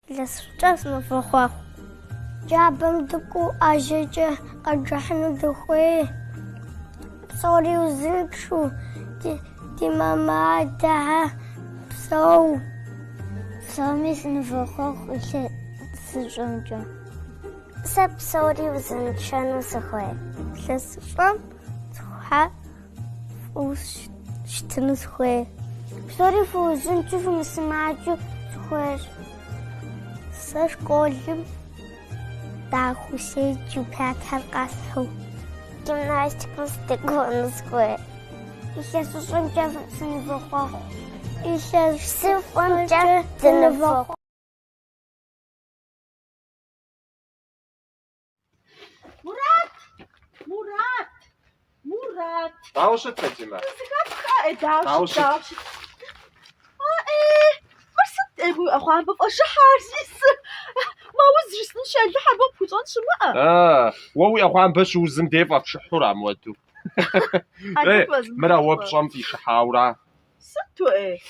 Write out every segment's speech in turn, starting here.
Илъэсыщӏэкӏэ сынывохъуэхъу. Джабэм дыкӏуэу ӏэжьэкӏэ къэджыхьыну дыхуей. Псори узыншэу, ди мамэ адэхэр псэу. Псоми сынывохъуэхъу илъэсыщӏэмкӏэ. Сэ псори узыншэну сыхуей. Илъэсыщӏэм цӏыхухэр фӏыуэ щытыну сыхуей. Псори фыузыншэу фымысымаджэу сыхуейщ. Сэ школым дахэу седжэу пятхэр къэсхьу. Гимнастикэм сыдэкӏуэну сыхуей. Илъэсыщӏэмкӏэ сынывохъуэхъу. Илъэсыфӏымкӏэ дынывохъуэхъу. Мурат! Мурат! Мурат! Дауэ щыт, Фатимэ? Зыхэпха, ӏей, дауэ Дауэ щыт, щыт? дауэ щыт? А, ӏей, мыр сыт, ӏей, уи ӏэхъуамбэ фӏэшыхьар, зисыр? Мэуз жысӏэнщи, Алыхь абы пхуищӏэн щымыӏэ. А, уэ уи ӏэхъуамбэ щыузым дей фӏэпшыхьура мыуэду? Эй, мыр а уэ пщӏэм фӏишыхьаура? Сыту, ӏей?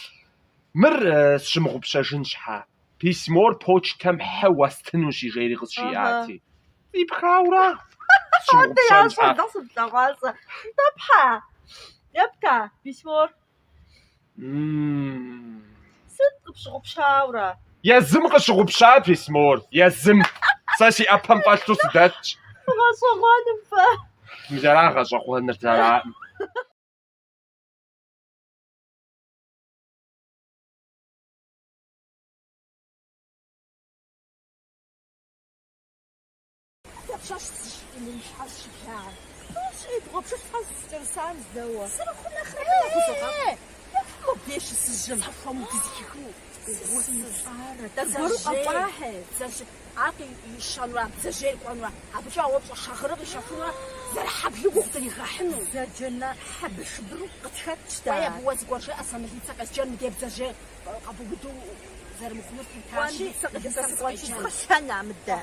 Мыр сщымыгъупщэжын щхьа? Письмор почтэм хьы уэстынущи, жери къысжиӏати. Фӏипхаура? Адэ Сщымыгъупщэн ящӏэ, щхьа? дэ сыплъэгъуа сэ. Нтӏэ пхьа? Епта письмор? Сыт къыпщыгъупщаура? Езым къыщыгъупща письмор, езым. Сэ си ӏэпэм фӏэлъу сыдэтщ. Гъэщӏэгъуэным фэ. Мис ара гъэщӏэгъуэныр зэраӏым. Дапщэщ сыщыӏыну щхьэ сыщыблар? Пщӏей, дыгъуэпшыхь щхьэ сыкӏэрысам зэуэ. Сырыху нэхърэ хузогъэкъу. Мыбдеж щысыжьым. Сэ хуэму дызэхихыну. Сымыщӏарэ. Аргуэру къэкӏуахьэ. Ар къищэнурэ, бдзэжьейр кӏуэнурэ, абыкӏэ ауэ пщӏэ шагъырыр къищэхунурэ, зэрыхьэблэу гугъу дригъэхьыну. Бзаджэна хьэбыршыбыру къытхэтщ дэ. Уей, абы уэ зыгуэр жеӏэ, сэ мылицэ къезджэн, мыдей бдзэжьей къэбубыду зэрымыхъунур тетащи, мылицэм сыкъеджэн. Амыдэ.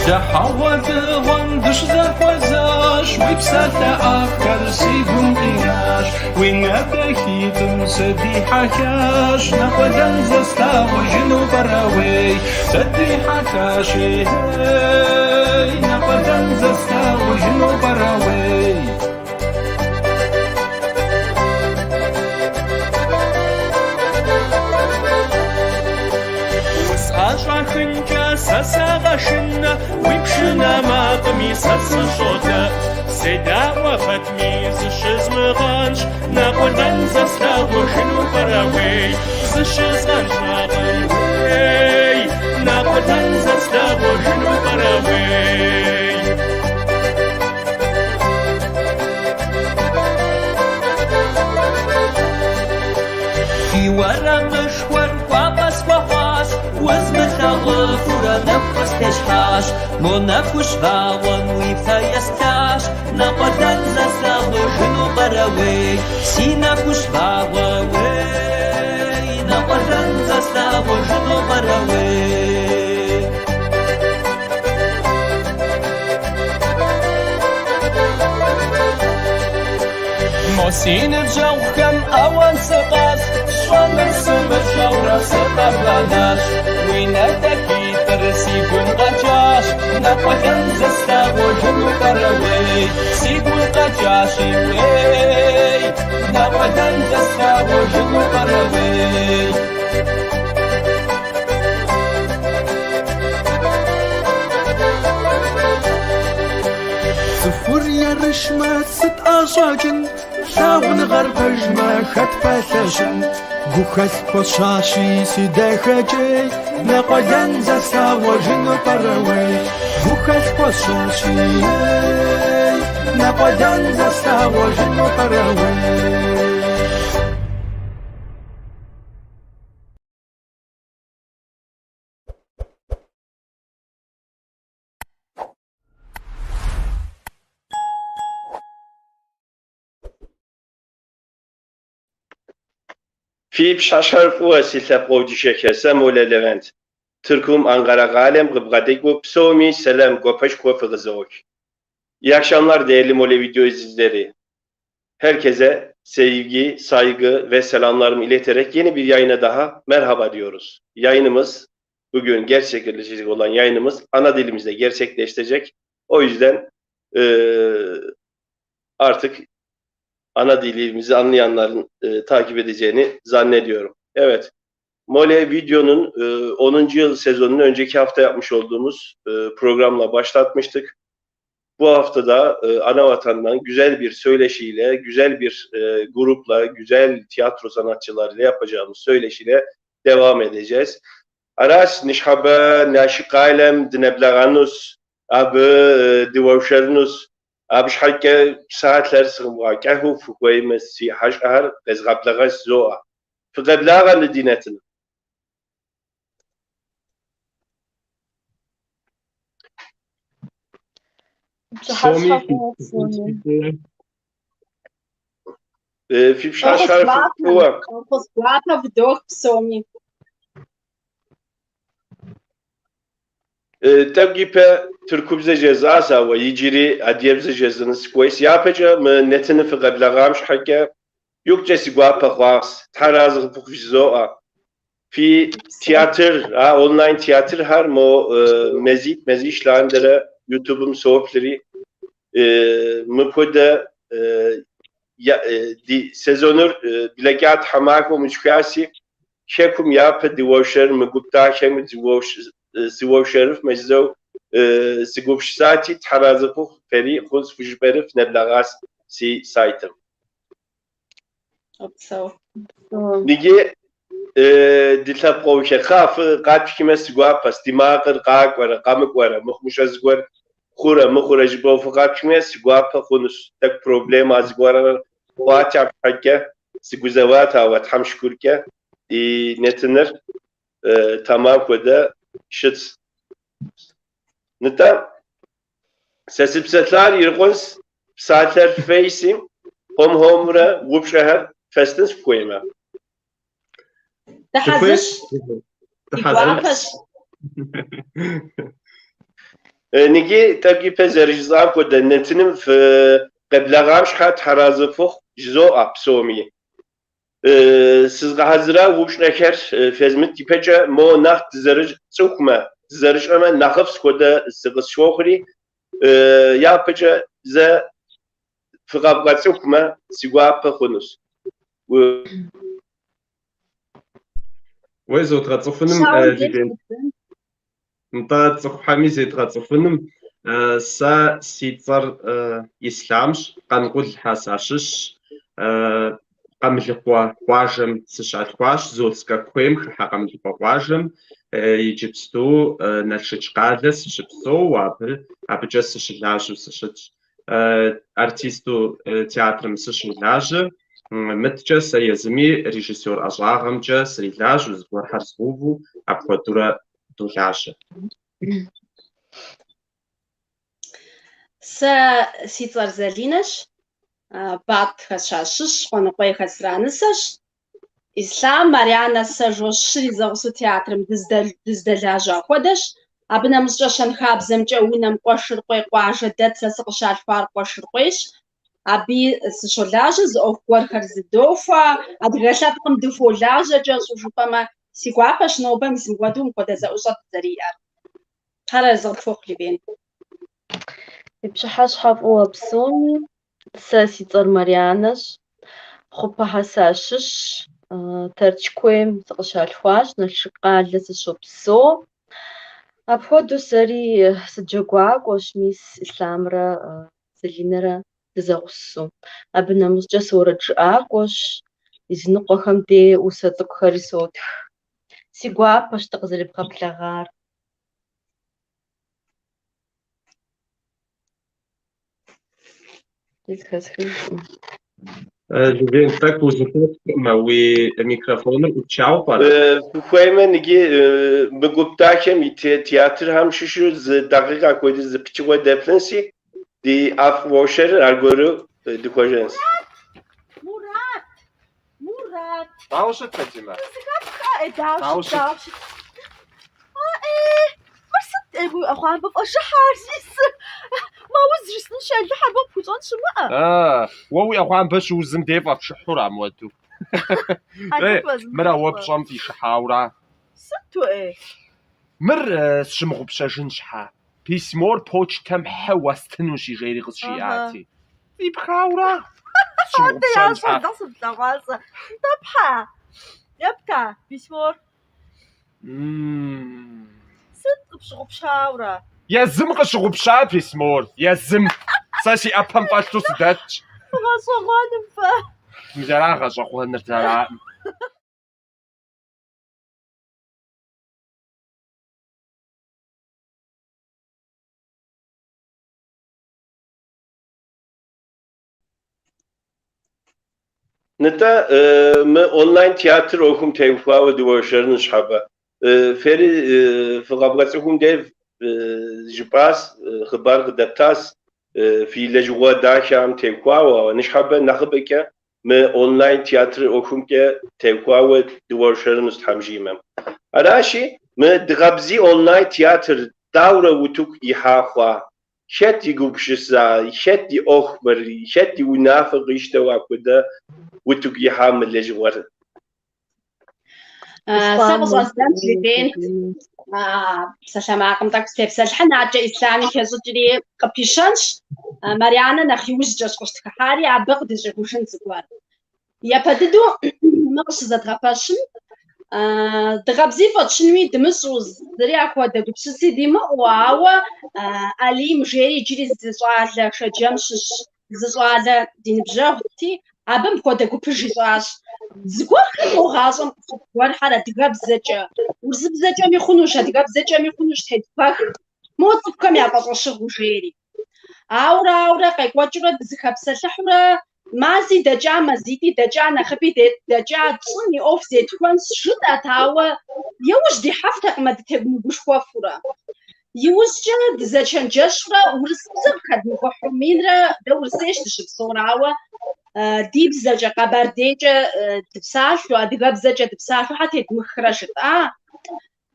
Дэ хьэгъуэлӏыгъуэм дыщызэхуэзащ, уи псалъэ ӏэфӏхэр си гум къинащ, уи нэ дахитӏым сыдихьэхащ, Нэкъуэлэн зэслъагъужыну пӏэрэ уей, сыдихьэхащи, ей, Нэкъуэлэн зэслъагъужыну пӏэрэ уей. Усӏэщӏахынкӏэ сэ сагъэшынэ, уи пшынэ макъми сэ сыщӏодэӏу. Седаӏуэ пэтми зыщызмыгъэнщӏ, Нэкъуэлэн зэслъагъужыну пӏэрэ уей, зыщызгъэнщӏакъым уей, Нэкъуэлэн зэслъагъужыну пӏэрэ уей. Фи уэрамышхуэр кӏуапӏэ схуэхъуащ, узмылъагъуфурэ нэху къыстещхьащ. Мо нэхущ вагъуэм уи фэ есплъащ, Нэкъуэлэн зэслъагъужыну пӏэрэ уей, си нэхущ вагъуэ уей, Нэкъуэлэн зэслъагъужыну пӏэрэ уей. Мо си ныбжьэгъухэм ауан сыкъащӏ, сщӏэнур сымыщӏэурэ сыкъэбэнащ. Уи нэ дахитӏыр си гум къэкӏащ, Нэкъуэлэн зэслъагъужыну пӏэрэ уей, си гум къэкӏащи уей, Нэкъуэлэн зэслъагъужыну пӏэрэ уей. Цӏыхур ерыщмэ, сыт ӏэщӏэкӏын? Лъагъуныгъэр пэжмэ, хэт пэлъэщын? Гухэлъ пхуэсщӏащи, си дахэкӏей, Нэкъуэлэн зэслъагъужыну пӏэрэ уей? Гухэлъ пхуэсщӏащи, ей, Нэкъуэлэн зэслъагъужыну пӏэрэ уей? Фи пщыхьэщхьэр фӏыуэ, си лъэпкъэгъу дыщэхэ, сэ Молэ Левент. Тыркум Анкара къалэм къыбгъэдэкӏыу псоми сэлам гуапэшхуэ фыкъызох. İyi akşamlar değerli Mole video izleyicileri. Herkese sevgi, saygı ve selamlarımı ileterek yeni bir yayına daha merhaba diyoruz. Yayınımız, bugün gerçekleşecek olan yayınımız ana dilimizde gerçekleşecek. O yüzden artık ana dilimizi anlayanların takip edeceğini zannediyorum. Evet, Mole Video'nun 10. yıl sezonunu önceki hafta yapmış olduğumuz programla başlatmıştık. Bu hafta da Anavatan'dan güzel bir söyleşiyle, güzel bir grupla, güzel tiyatro sanatçılarıyla yapacağımız söyleşiyle devam edeceğiz. Аращ ныщхьэбэ Налшык къалэм дынэблэгъэнущ, абы дыуэршэрынущ. Абы щхьэкӏэ псалъэр сыкъымыгъэкӏэхыу фыхуеймэ, си хьэщӏэхэр къезгъэблэгъэщ жызоӏэ. Фыкъеблагъэ мы ди нэтыным. Псоми Фи пщыхьэщхьэр фӏыуэ. Фӏэхъус гуапэ вдох псоми. Тӏэкӏу ипэ тыркубзэ жезӏащ, ауэ иджыри адыгэбзэ жезӏэну сыхуейщ. Япэкӏэ мы нэтыным фыкъеблэгъам щхьэкӏэ икъукӏэ си гуапэ хъуащ. Тхьэр арэзы къыфхухъу жызоӏэ. Фи театр, а онлайн театрхэр мо мазитӏ, мазищ лъандэрэ Ютубым соплъри, мыпхуэдэ ди сезоныр блэкӏа тхьэмахуэм итхаси, хэкум япэ дыуэршэр мы гуп дахэм сыуэршэрыфмэ жызэу сыгупсысати, Тхьэр арэзы фыхъу, фэри хъунщ фыжыпӏэри фынэблэгъащ си сайтым. Упсэу. Иджы ди лъэпкъэгъухэ кхъа фыкъатхмэ си гуапэщ, ди макъыр къакӏуэрэ къэмыкӏуэрэ, мыхъумыщӏэ зыгуэр хъурэ мыхъурэ жыпӏэу фыкъатхмэ си гуапэ хъунущ. Тӏэкӏу проблема зыгуэр хъуати абы щхьэкӏэ сыгузэват, ауэ Тхьэм шыкуркӏэ ди нэтыныр тэмам хуэдэ щытщ. Нтӏэ, сэ сыпсэлъар ирикъунщ, псалъэр фейси, хуэм-хуэмурэ упщӏэхэр фэстынщ фыхуеймэ. Дыхьэзырщ. Ди гуапэщ. Ныги тӏэкӏу ипэ зэрыжысӏам хуэдэ нэтыным фыкъеблэгъам щхьэ Тхьэр арэзы фыхъу жызоӏэ псоми. Сызгъэхьэзыра упщӏэхэр фезмыт ипэкӏэ мо нэхъ дызэрыцӏыхумэ, дызэрыщӏэмэ нэхъыфӏ схуэдэ сыкъысщохъури, япэкӏэ зэ фыкъэбгъэцӏыхумэ си гуапэ хъунущ. Уэ зодгъэцӏыхуным, Левент. Нтӏэ, цӏыхухьэми зедгъэцӏыхуным. Сэ си цӏэр Ислъамщ, Къанкъулхьэ сащыщщ. Къамылыкъуэ къуажэм сыщалъхуащ, Зольскэ куейм хыхьэ Къамылыкъуэ къуажэм. Иджыпсту Налшыч къалэ сыщыпсэу, абыкӏэ сыщылажьэу сыщытщ. Артисту театрым сыщолажьэ. Мыткӏэ сэ езыми режиссер ӏэщӏагъэмкӏэ срилажьэу, зыгуэрхэр згъэуву апхуэдэурэ долажьэ. Сэ си цӏэр Залинэщ, Батӏхэ сащыщщ, Къуэныкъуейхэ сранысэщ. Ислъам, Марьянэ, сэ жо щыри зэгъусэу театрым дыздэлажьа хуэдэщ. Абы нэмыщӏкӏэ щэнхабзэмкӏэ унэм Къуэшыркъуей къуажэ дэт, сэ сыкъыщалъхуар Къуэшыркъуейщ. Абыи сыщолажьэ, зы ӏуэху гуэрхэр зыдохуэ, адыгэ лъэпкъым дыхуолажьэ кӏэщӏу жыпӏэмэ, си гуапэщ нобэ мис мыхуэдэу мыпхуэдэ зэӏущӏэ дызэриӏэр. Тхьэр арэзы къыпхухъу, Левент. Фи пщыхьэщхьэ фӏыуэ псоми, сэ си цӏэр Марьянэщ, Хъупэхьэ сащыщщ, Тэрч куейм сыкъыщалъхуащ, Налшык къалэ сыщопсэу. Апхуэдэу сэри сыджэгуакӏуэщ, мис Ислъамрэ Залинэрэ дызэгъусэу. Абы нэмыщӏкӏэ сыуэрэджыӏакӏуэщ, изыныкъуэхэм дей усэ цӏыкӏухэри сотх. Си гуапэщ дыкъызэребгъэблэгъар. Зэхэсхыжкъым. Левент, тӏэкӏу узэхэсхыркъымэ, уи микрофоныр ӏупчауэ пӏэрэ? Фыхуеймэ, ныги мы гуп дахэм и театрхэм щыщу зы дакъикъэ хуэдиз зы пычыгъуэ деплъынси, ди ӏэфӏ уэршэрыр аргуэру дыхуэжэнщ. Мурат! Мурат! Дауэ щыт, Фатимэ? Зэхэпха, ӏей, дауэ Дауэ щыт, щыт? дауэ щыт? А, ӏей, мыр сыт, ӏей, уи ӏэхъуамбэ фӏэшыхьар, сисыр? Мэуз жысӏэнщи, Алыхь, абы пхуищӏэн щымыӏэ. А, уэ уи ӏэхъуамбэ щыузым дей фӏэпшыхьура мыуэду? Эй, мыра уэ пщӏэм фӏишыхьаура? Сыту, ӏей? Мыр сщымыгъупщэжын щхьа, письмор почтэм хьы уэстынущи, жери къысжиӏати. Фӏипхаура? Адэ Сщымыгъупщэн ящӏэ, щхьа. дэ сыплъэгъуа сэ. Нтӏэ пхьа? Епта письмор? Сыт къыпщыгъупщаура? Езым къыщыгъупща письмор, езым. Сэ си ӏэпэм фӏэлъу сыдэтщ. Гъэщӏэгъуэным фэ. Мис ара гъэщӏэгъуэныр зэраӏым. Нтӏэ, мы онлайн театр ӏуэхум теухуауэ дыуэршэрын ныщхьэбэ. Фери фыкъэбгъэцӏыхум дей жыпӏас, хъыбар къыдэптас, фи лэжьыгъэ дахэм теухуауэ, ауэ ныщхьэбэ нэхъыбэкӏэ мы онлайн театр ӏуэхумкӏэ теухуауэ дыуэршэрынущ Тхьэм жиӏэмэ. Аращи, мы Дыгъэбзий онлайн театр даурэ утыку ихьа хъуа? Хэт и гупсыса, хэт и ӏуэху мыр, хэт и унафэ къищтэу апхуэдэ утыку ихьа мы лэжьыгъэр? Сэ къыщӏэздзэнщ, Левент, псалъэмакъым тӏэкӏу сытепсэлъыхьын, адэкӏэ Ислъами хещӏыкӏри къыпищэнщ. Марианэ нэхъ иужькӏэщ къыщытхыхьари, абы къыдыщӏигъужын зыгуэр. Япэ дыдэу мы къыщызэдгъэпэщым, Дыгъэбзий фӏэтщынуи дымыщӏу, зыри апхуэдэ гупсыси димыӏэу, ауэ Алим жери иджыри зы щӏалэ Шэджэм щыщ зы щӏалэ ди ныбжьэгъути, абы мыпхуэдэ гупыж ищӏащ. Зыгуэрхэр мо гъащӏэм къыщыхъу гуэрхэр адыгэбзэкӏэ, урысыбзэкӏэми хъунущ, адыгэбзэкӏэми хъунущ тедвгъэх, мо цӏыхухэм яфӏэщӏэщыгъуэу жери. Аурэ, аурэ къекӏуэкӏыурэ дызыхэпсэлъыхьурэ мази дэкӏа, мазитӏи дэкӏа, нэхъыби дэкӏа, тщӏын и ӏуэху зетхуэнщ жытӏэт, ауэ иужь дихьэфтэкъым а дытемыгушхуэфурэ. Иужькӏэ дызэчэнджэщурэ урысыбзэ къыхэдмыгъыхьу, минрэ дэ Урысейщ дыщыпсэур, ауэ ди бзэкӏэ, къэбэрдейкӏэ дыпсалъэу, адыгэбзэкӏэ дыпсалъэу хьэ тедмыхрэ жытӏа.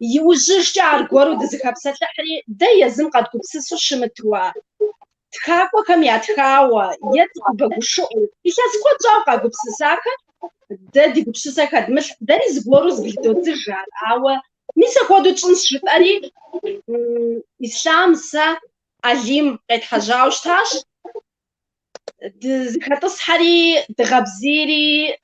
Иужьыжкӏэ аргуэру дызыхэпсэлъыхьри, дэ езым къэдгупсысу щымытуа, тхакӏуэхэм ятхауэ е цӏыхубэ гушыӏэу илъэс куэд щӏауэ къагупсысахэр дэ ди гупсысэ хэдмылъ, дэри зыгуэру зыблыдодзыж ар, ауэ мис апхуэдэу тщӏынщ жытӏэри, Ислъам сэ Алим къетхьэжьауэ щытащ. Дызыхэтӏысхьэри, дыгъэбзийри,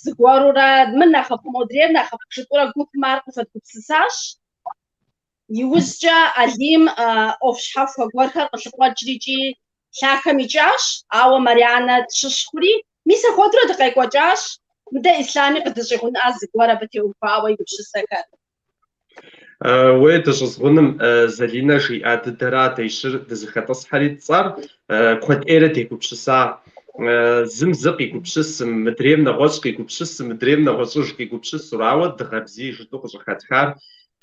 зыгуэрурэ мыр нэхъыфӏ, модрейр нэхъыфӏ жытӏурэ гупым ар къыхуэдгупсысащ. Иужькӏэ Алим ӏуэху щхьэхуэ гуэрхэр къылъыкъуэкӏри икӏи лъахэм икӏащ, ауэ Марианэ тщыщ хъури, мис апхуэдэурэ дыкъекӏуэкӏащ. Мыдэ Ислъами къыдыщӏигъунӏа зыгуэр абы теухуауэ и гупсысэхэр. Уей, дыщӏызгъуным Залинэ жиӏа дыдэра дэ щыр дызыхэтӏысхьэри тцӏэр куэд ӏейрэ дегупсыса. Зым зы къигупсысым, мыдрейм нэгъуэщӏ къигупсысым, мыдрейм нэгъуэщӏыж къигупсысурэ, ауэ Дыгъэбзий жытӏэу къыщӏыхэтхар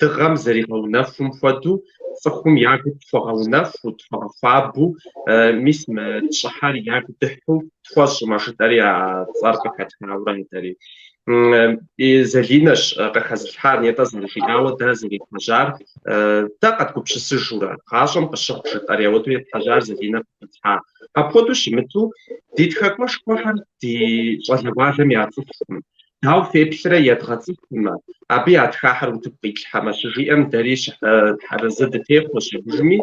дыгъэм зэригъэунэхум хуэдэу цӏыхум я гур тхуэгъэунэхуу, тхуэгъэхуабэу, мис мы тщӏыхьэр ягу дыхьу тхуэщӏмэ жытӏэри а цӏэр къыхэтхаура дэри. Залинэщ къыхэзылъхьар, нетӏэ зэрыжиӏауэ дэ зэретхьэжьар, дэ къэдгупсысыжурэ, гъащӏэм къыщыхъу жытӏэри, ауэдэу етхьэжьар Залинэ къыхилъхьа. Апхуэдэу щымыту, ди тхакӏуэшхуэхэр ди щӏалэгъуалэм яцӏыхукъым. Дауэ феплърэ едгъэцӏыхумэ, абы ятхахэр утыку къитлъхьэмэ, щыжиӏэм дэри арэзы дытехъуэщ абыжми,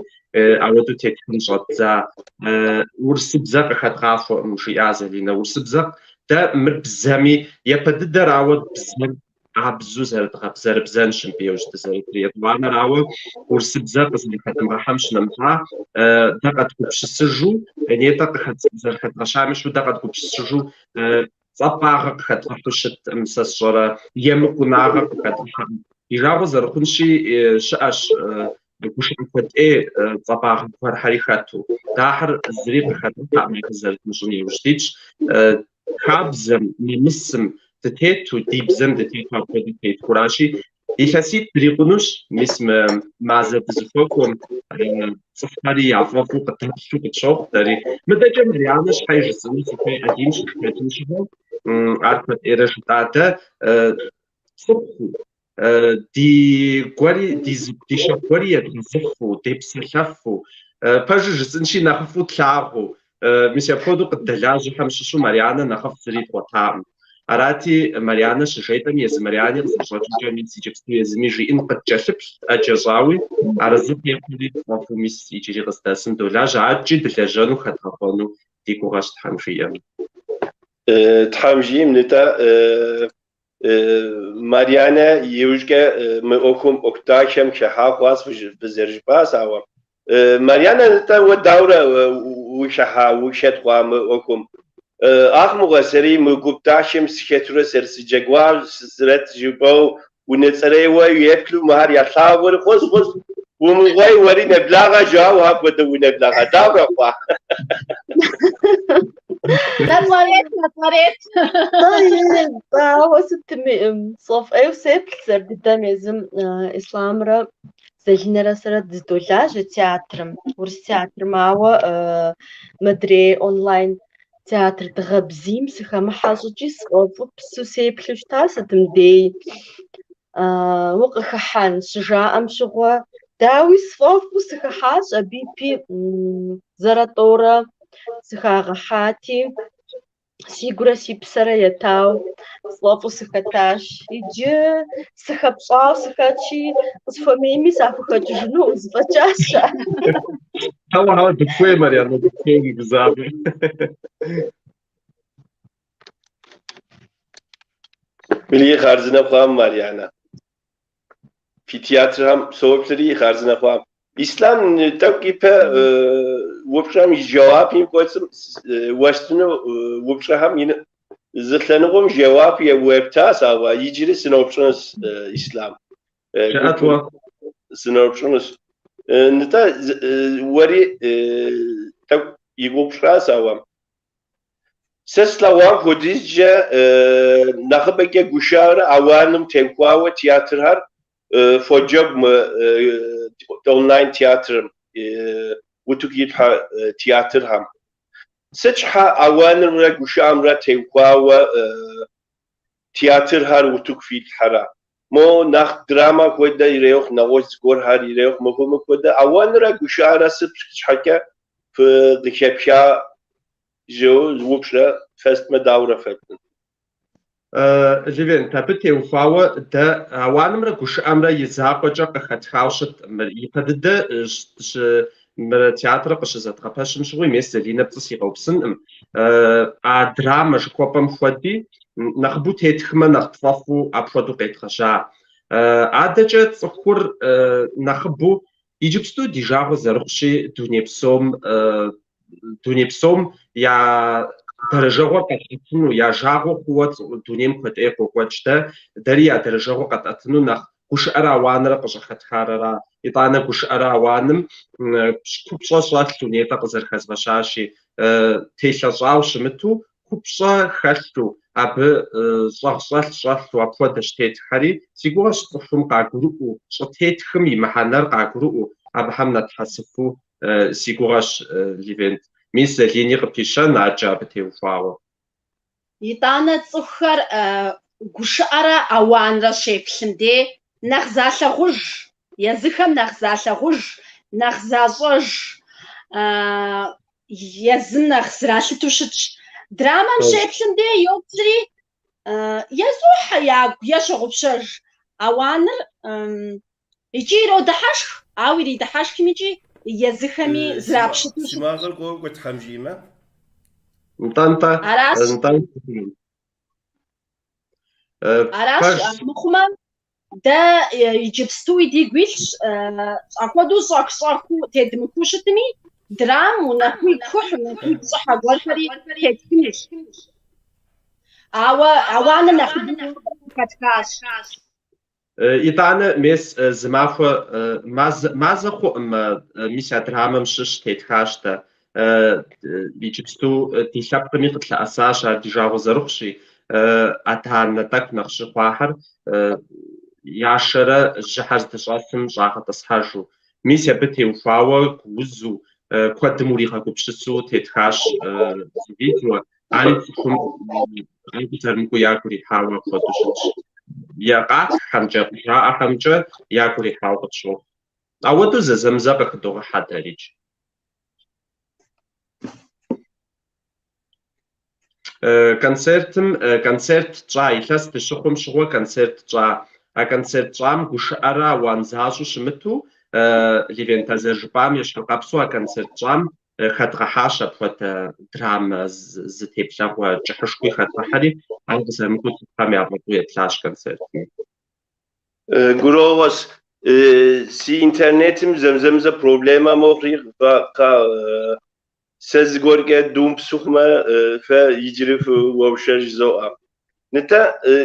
ауэдэу тетхын щӏэддза. Урысыбзэ къыхэдгъахуэкъым, жиӏа Залинэ. Урысыбзэ дэ мыр бзэми, япэ дыдэрауэ бзэр къабзэу зэрыдгъэбзэрыбзэнщ мыбы иужь дызэрытыр. Етӏуанэрауэ, урысыбзэ къызэрыхэдмыгъэхьэм щынэмыщӏа, дэ къэдгупсысыжу, нетӏэ зэрыхэдгъэщам ещхьу дэ къэдгупсысыжу цӏапӏагъэ къыхэдгъэхьу щыткъым, сэ сщӏэрэ, емыкӏунагъэ къыхэдгъэхьэкъым. Ди жагъуэ зэрыхъунщи, щыӏэщ гушыӏэ куэд ӏей цӏапӏагъэ гуэрхэри хэту. Дэ ахэр зыри къыхэдгъэхьэкъым, абы зэрыдмыщӏын иужь дитщ. Хабзэм, нэмысым дытету, ди бзэм дытету апхуэдэу тетхуращи, илъэситӏ дрикъунущ, мис мы мазэ дызыхуэкӏуэм цӏыхухэри яфӏэфӏу къыдэплъу къытщохъу дэри. Мыдэкӏэ Марианэ щхьэ жысӏэну сыхуей Алим щыжыхэтым щыгъуэ. Ар куэд ӏейрэ жытӏа дэ цӏыхуу, ди гуэри, ди щэху гуэри едгъэзыфу, депсэлъэфу, пэжу жысӏэнщи, нэхъыфӏу тлъагъуу, мис апхуэдэу къыддэлажьэхэм щыщу Марьянэ нэхъыфӏ зыри дгъуэтакъым. Арати, Марьянэ щыжетӏэми, езы Марьяни къызэрыщӏэкӏымкӏэ, мис иджыпсту езыми жиӏэн къыткӏэлъыплът ӏэджэ щӏауи, арэзы техъуэри тфӏэфӏу мис иджыри къыздэсым долажьэ, адэкӏи дылэжьэну хэдгъэхъуэну ди гугъэщ Тхьэм жиӏэм. Тхьэм жиӏэм, нтӏэ, Марьянэ иужькӏэ мы ӏуэхум ӏуэху дахэм хыхьа хъуащ фызэрыжыпӏащ, ауэ Марьянэ, нтӏэ, уэ даурэ ухыхьа, ухэт хъуа мы ӏуэхум? Ахъмыгъуэ, сэри мы гуп дахэм сыхэтурэ сэрысыджэгуа сызэрэт жыпӏэу унэцӏэрейуэ еплъу мыхэр ялъагъури, хъущ, хъущ, умыгъуей, уэри нэблагъэ жаӏэу апхуэдэ унэблагъэ даурэ хъуа? Нэцӏэрет, нэцӏэрет. Ауэ сытми, сфӏэфӏейуэ сеплъ сэр дыдэм езым Ислъамрэ Залинэрэ сэрэ дыздолажьэ театрым, урыс театрым, ауэ мыдрей онлайн театр Дыгъэ бзийм сыхэмыхьэ щӏыкӏи сфӏэфӏыпсу сеплъу щыта сытым дей укъыхыхьэн щыжаӏэм щыгъуэ, дауи сфӏэфӏу сыхыхьащ, абы ипи зэрэ-тӏэурэ сыхагъэхьати, сигурэ си псэрэ етау сфӏэфӏу сыхэтащ. Иджы сыхэпщӏауэ сыхэтщи, къысхуэмейми сахухэкӏыжынукъым, зэфӏэкӏащ ар. Хьэуэ, хьэуэ, дыпхуей, Марьянэ, дыпхуей, умыгузавэ. Мыри хъарзынэ хъуам, Марьянэ. Фи театрхэм соплъри хъарзынэ хъуам. Ислъам, тӏэкӏу ипэ упщӏэм и жэуапым кӏуэцӏым уэстыну упщӏэхэм зы лъэныкъуэм жэуап уептащ, ауэ иджыри сыноупщӏынущ, Ислъам. Жыӏэт уэ. Сыноупщӏынущ. Нтӏэ, уэри тӏэкӏу и гугъу пщӏащ, ауэ сэ слъэгъуам хуэдизкӏэ нэхъыбэкӏэ гушыӏэрэ ауаным теухуауэ театрхэр фоджэгу мы онлайн театрым, утыку иплъхьэ театрхэм. Сыт щхьэ ауанымрэ гушыӏэмрэ теухуауэ театрхэр утыку фитлъхьэрэ? Мо нэхъ драма хуэдэ ирехъу, нэгъуэщӏ зыгуэрхэр ирехъу, мыхуэ-мыпхуэдэ ауанрэ гушыӏэрэ сыт щхьэкӏэ фыкъыхэпха жыу упщӏэ фэстмэ даурэ фэттын? Левент, абы теухуауэ дэ ауанымрэ гушыӏэмрэ и закъуэкӏэ къыхэтхауэ щыткъым. Мыр ипэ дыдэ мыр театрыр къыщызэдгъэпэщым щыгъуи, мес Залинэ пцӏы сигъэупсынкъым. А драмэ жыхуэпӏэм хуэди нэхъыбэу тетхмэ нэхъ тфӏэфӏу апхуэдэу къедгъэжьа. Адэкӏэ цӏыхур нэхъыбэу иджыпсту ди жагъуэ зэрыхъущи, дуней псом дуней псом я дэрэжэгъуэр къэтӏэтыну, я жагъуэ хъууэ дунейм куэд ӏей къокӏуэкӏ. Дэ дэри я дэрэжэгъуэ къэтӏэтыну нэхъ гушыӏэрэ ауанрэ къыщӏыхэтхар ара. Итӏанэ гушыӏэрэ ауаным купщӏэ щӏэлъу, нетӏэ къызэрыхэзгъэщащи, телъэщӏауэ щымыту, купщӏэ хэлъу, абы щӏэгъщӏэлъ щӏэлъу апхуэдэщ тетххэри, си гугъэщ цӏыхум къагурыӏуэу, щӏытетхым и мыхьэнэр къагурыӏуэу, абыхэм нэтхьэсыфу си гугъэщ, Левент. Мис Залини къыпищэн адэкӏэ абы теухуауэ. Итӏанэ цӏыхухэр гушыӏэрэ ауанрэ щеплъым де нэхъ залъагъуж, езыхэм нэхъ залъагъуж, нэхъ защӏэж, езым нэхъ зралъыту щытщ. Драмэм щеплъым де йоплъри, е щӏохьэ ягу, е щогъупщэж. Ауаныр икӏи иродыхьэшх, ауэ иридыхьэшхым икӏи езыхэми зрапщыту Си щытщ. махуэр къокӏуэ, Тхьэм жиӏэмэ. Нтӏэ, нтӏэ, Аращ. нтӏэ. Аращ, Пэжщ. мыхъумэ, дэ иджыпстуи дигу илъщ, апхуэдэу щӏэх-щӏэхыу тедмыхыу щытми, драмэу, нэхъ уигу хыхьу, нэхъ уигу щӏыхьэ гуэрхэри тетхынущ. Ауэ ауаныр нэхъыбэу хэтхащ. Итӏанэ, мес, зы махуэ, мазэ, мазэ хъуӏым, мис а драмэм щыщ тетхащ дэ. Иджыпсту ди лъэпкъми къытлъэӏэсащ, ар ди жагъуэ зэрыхъущи, адэ-анэ тӏэкӏу нэхъ жьы хъуахэр яшэрэ жьыхьэр здыщӏэсым щӏагъэтӏысхьэжу. Мис абы теухуауэ гуузу, куэдым уригъэгупсысу тетхащ зы видео. Ари цӏыхум ар къызэрымыкӏуэу ягу ирихьауэ апхуэдэу щытщ. Я къатххэмкӏэ, къыжаӏэхэмкӏэ ягу ирихьауэ къытщохъу. Ауэдэу зэзэмызэ къыхыдогъэхьэ дэрикӏ. Концертым концерт тщӏа, илъэс дыщыхъум щыгъуэ концерт тщӏа. А концерт тщӏам гушыӏэрэ ауан защӏэу щымыту, Левент, а зэрыжыпӏам ещхьыркъэпсу а концерт тщӏам хэдгъэхьащ апхуэдэ драмэ зы теплъэгъуэ кӏыхьышхуи хэдгъэхьэри, ар къызэрымыкӏуэу цӏыхухэм яфӏэфӏу еплъащ концертми. Гурыӏуэгъуэщ, си интернетым зэм-зэмызэ проблемэ мохъури, сэ зыгуэркӏэ думп сыхъумэ, фэ иджыри фыуэршэр жызоӏэ. Нтӏэ,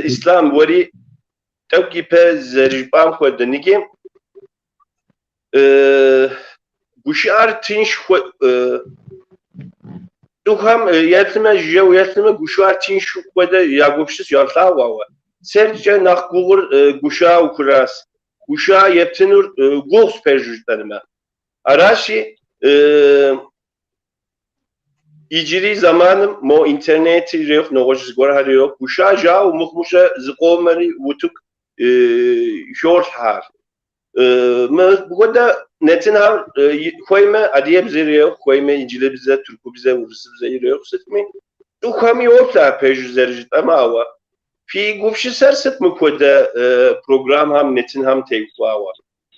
Ислъам, уэри тӏэкӏу ипэ зэрыжыпӏам хуэдэ, ныги гушыӏэр тынш цӏыхухэм еплъмэ, жыжьэу еплъмэ, гушыӏэр тынш хуэдэ ягупсыс ялъагъу, ауэ сэркӏэ нэхъ гугъур гушыӏэ ӏуэхуращ. Гушыӏэ ептынур гугъущ пэжу жытӏэнымэ. Аращи, иджыри зэманым мо интернет ирехъу, нэгъуэщӏ зыгуэрхэр ирехъу, гушыӏэ жаӏэу мыхъумыщӏэ зыкъомэри утыку хьолъхьэ ар. Мыпхуэдэ нэтынхэр хуеймэ адыгэбзэ ирехъу, хуеймэ инджылыбзэ, тыркубзэ, урысыбзэ ирехъу, сытми цӏыхухэми йоплъ ар пэжу зэрыжытӏэмэ, ауэ фи гупсысэр сыт мыпхуэдэ программхэм, нэтынхэм теухуауэ?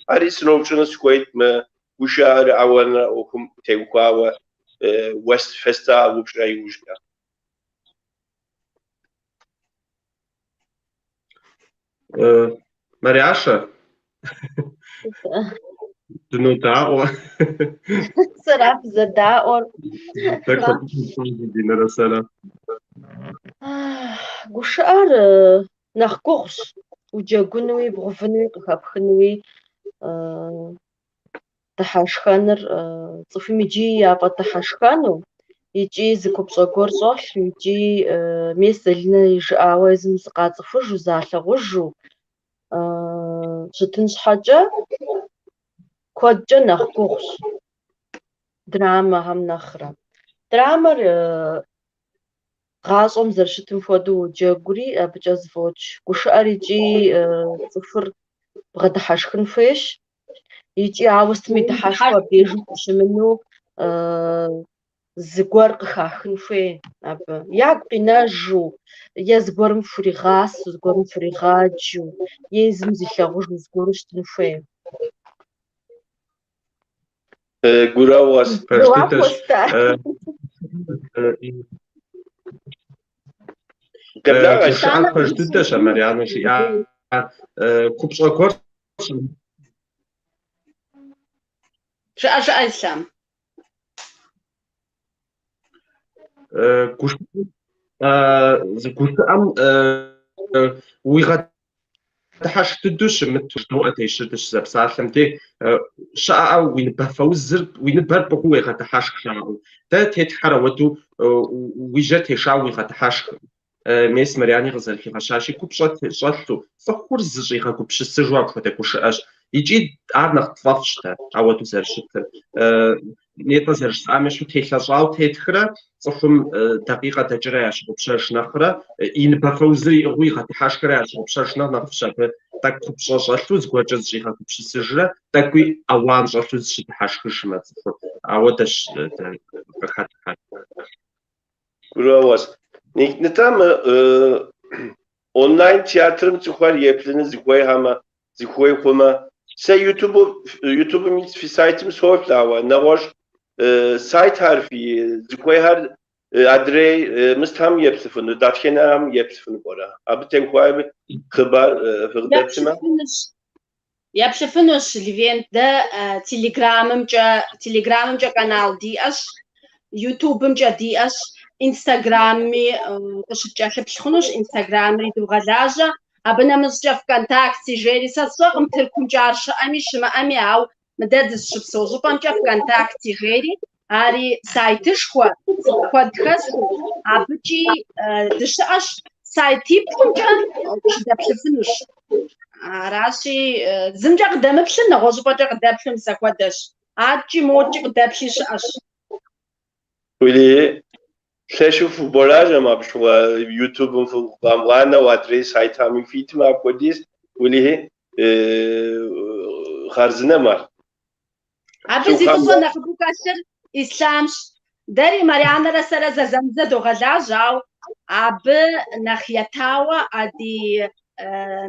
Ари сыноупщӏыну сыхуейт мы гушыӏэр ауанрэ ӏуэхум теухуауэ фэста упщӏэ иужькӏэ. Маряшэ, дынодаӏуэ. Сэра фызэдаӏуэр. Дэ куэд Динэрэ сэрэ. Гушыӏэр нэхъ гугъущ, уджэгунуи, бгъэувынуи, къыхэпхынуи, дыхьэшхэныр цӏыхум иджы яфӏэдыхьэшхэну, икӏи зы купщӏэ гуэр щӏэлъу, икӏи мес Залинэ и жыӏауэ езым зыкъацӏыхужу, залъагъужу щытын щхьэкӏэ куэдкӏэ нэхъ гугъущ драмэхэм нэхърэ. Драмэр гъащӏэм зэрыщытым хуэдэу уоджэгури, абыкӏэ зэфӏокӏ. Гушыӏэр икӏи цӏыхур бгъэдыхьэшхын хуейщ, икӏи ауэ сытми дыхьэшхыу абдежым къыщымыну зыгуэр къыхахын хуей абы. Ягу къинэжу, е зыгуэрым хуригъасэу, зыгуэрым хуригъаджэу, е езым зилъагъужу зыгуэру щытын хуей. Гурыӏуэгъуэщ. Пэж дыдэщ. Къеблагъэ. Гушыӏэр пэж дыдэщ, а Марьянэ жиӏар. Купщӏэ гуэр Жыӏэ, жыӏэ, Ислъам. Гушыӏэм уигъэдыхьэшх дыдэу щымыту жыдоӏэ дэ ещыр дыщызэпсалъэм де щыӏэӏэ уи ныбэфэузыр, уи ныбэр пӏыгъыу уегъэдыхьэшх жаӏэу. Дэ тетхэр ауэдэу уи жьэр тешауэ уигъэдыхьэшхкъым. Мес Марьяни къызэрыхигъэщащи, купщӏэ щӏэлъу, цӏыхур зыщӏигъэгупсысыжу апхуэдэ гушыӏэщ. Икӏи ар нэхъ тфӏэфӏщ дэ, ауэдэу зэрыщытыр. Нетӏэ зэрыжысӏам ещхьу телъэщӏауэ тетхрэ цӏыхум дакъикъэ дэкӏрэ ящыгъупщэж нэхърэ, и ныбэфэузыр иӏыгъыу игъэдыхьэшхрэ ящыгъупщэж нэхъ нэхъыфӏщ абы тӏэкӏу купщӏэ щӏэлъу зыгуэркӏэ зыщӏигъэгупсысыжрэ, тӏэкӏуи ауан щӏэлъу зыщыдыхьэшхыжмэ цӏыхур. Ауэдэщ дэ къыхэтхэр. Гурыӏуэгъуэщ. Нтӏэ, мы онлайн театрым цӏыхухэр еплъыну зыхуейхэмэ, зыхуей хъумэ, сэ Ютубым ит фи сайтым соплъ, ауэ нэгъуэщӏ сайтхэр фи зыхуейхэр адрей мыстхэм еплъыфыну, дэтхэнэхэм еплъыфыну пӏэрэ? Абы теухуауэ хъыбар фыкъыдэптмэ? Еплъыфынущ, Левент, дэ Телеграмымкӏэ, Телеграмымкӏэ канал диӏэщ, Ютубымкӏэ диӏэщ, Инстаграмми къыщыткӏэлъыплъ хъунущ, Инстаграмри догъэлажьэ. Абы нэмыщӏкӏэ ВКонтакте жери, сэ сщӏэкъым Тыркумкӏэ ар щыӏэми щымыӏэми, ауэ мы дэ дызыщыпсэу щӏыпӏэмкӏэ ВКонтакте жери, ари сайтышхуэ, цӏыху куэд хэсу, абыкӏи дыщыӏэщ, сайтиплӏымкӏэ укъыщыдэплъыфынущ. Аращи, зымкӏэ къыдэмыплъым, нэгъуэщӏыпӏэкӏэ къыдэплъым мис апхуэдэщ. Аткӏи моткӏи къыдэплъи щыӏэщ. Уэлей. Лъэщу фыболажьэм абы щыгъуэ Ютубым фыкъамыгъанэу адрей сайтами фитмэ апхуэдиз, уэлэхьи, хъарзынэм ар. Абы зи фӏыщӏэ нэхъыбэу хэлъыр Ислъамщ. Дэри Марьянэрэ сэрэ зэзэмызэ догъэлажьэ, ауэ абы нэхъ етауэ а ди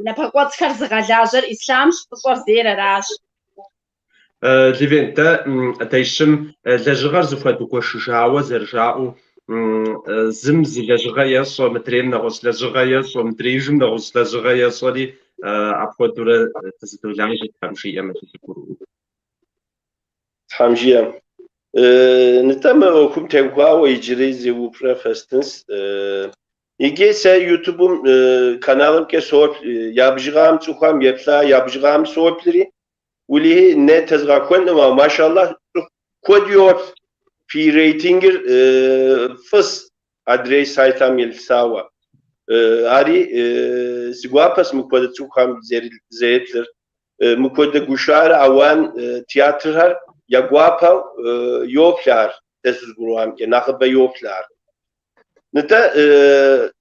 напэкӏуэцӏхэр зыгъэлажьэр Ислъамщ, фӏыщӏэр зейр аращ. Левент, дэ дэйщым лэжьыгъэр зыхуэдугуэшыжауэ зэрыжаӏэу, зым зы лэжьыгъэ ещӏэ, мыдрейм нэгъуэщӏ лэжьыгъэ ещӏэ, мыдреижым нэгъуэщӏ лэжьыгъэ ещӏэри, апхуэдэурэ дызэдолажьэ, Тхьэм жиӏэмэ, дызэгурыӏуэу. Тхьэм жиӏэм. Нтӏэ мы ӏуэхум теухуауэ иджыри зы упщӏэ фэстынс. Иджы сэ Ютубым каналымкӏэ соплъ, я бжыгъэм цӏыхухэм еплъа, я бжыгъэм соплъри, уэлэхьи нэ тезгъэхуэнкъым, ауэ машаллах цӏыху куэд йоплъ. Фи рейтингыр фӏыс адрей сайтам елъытауэ. Ари си гуапэс мыпхуэдэ цӏыхухэм зэреплъыр. Мыпхуэдэ гушыӏэр ауан театрхэр я гуапэу йоплъ ар, дэ сызыгурыӏуамкӏэ, нэхъыбэ йоплъ ар. Нтӏэ,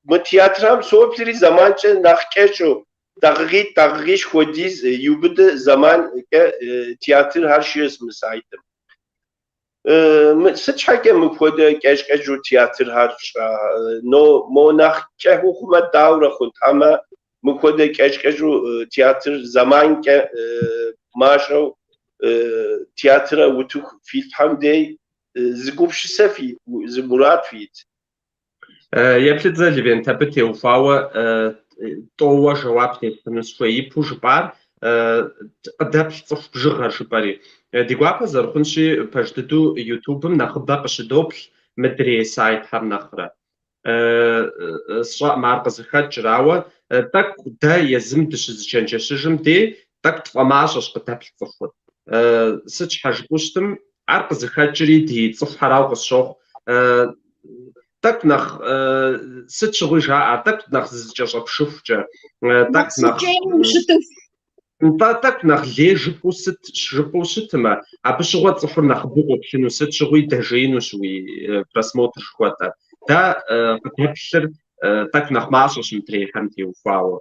мы театрхэм соплъри зэманкӏэ нэхъ кӏэщӏу, дакъикъитӏ, дакъикъищ хуэдиз иубыды зэманкӏэ театрхэр щыӏэс мы сайтым. Сыт щхьэкӏэ мыпхуэдэ кӏэщӏ-кӏэщӏу театрхэр фщӏа? Но, мо нэхъ кӏыхьу хъумэ дауэрэ хъунт, хьэмэ мыпхуэдэ кӏэщӏ-кӏэщӏу театр зэманкӏэ мащӏэу театрэ утыку филъхьэм дей зы гупсысэ фиӏэт, зы мурад фиӏэт. Еплъыт зэ, Левент, абы теухуауэ тӏоуэ жэуап естыну сыхуей. Ипэу жыпӏар къыдэплъ цӏыху бжыгъэр жыпӏэри. Ди гуапэ зэрыхъунщи, пэж дыдэу Ютубым нэхъыбэ къыщыдоплъ мыдрей сайтхэм нэхърэ. Сщӏэкъым ар къызыхэкӏыр, ауэ тӏэкӏу дэ езым дыщызычэнджэщыжым дей тӏэкӏу тфӏэмащӏэщ къыдэплъ цӏыхур. Сыт щхьэ жыпӏэу щытым, ар къызыхэкӏри ди цӏыхухэрауэ къысщохъу. Тӏэкӏу нэхъ сыт щыгъуи жаӏэ, тӏэкӏу нэхъ зызыкӏэщӏэпшыхукӏэ, тӏэкӏу нэхъ Нтӏэ, тӏэкӏу нэхъ лей жыпӏэу сыт жыпӏэу щытмэ, абы щыгъуэ цӏыхур нэхъыбэу къоплъыну, сыт щыгъуи дэжеинущ уи просмотр жыхуэтӏэр. Дэ къыдэплъыр тӏэкӏу нэхъ мащӏэщ мыдрейхэм теухуауэ.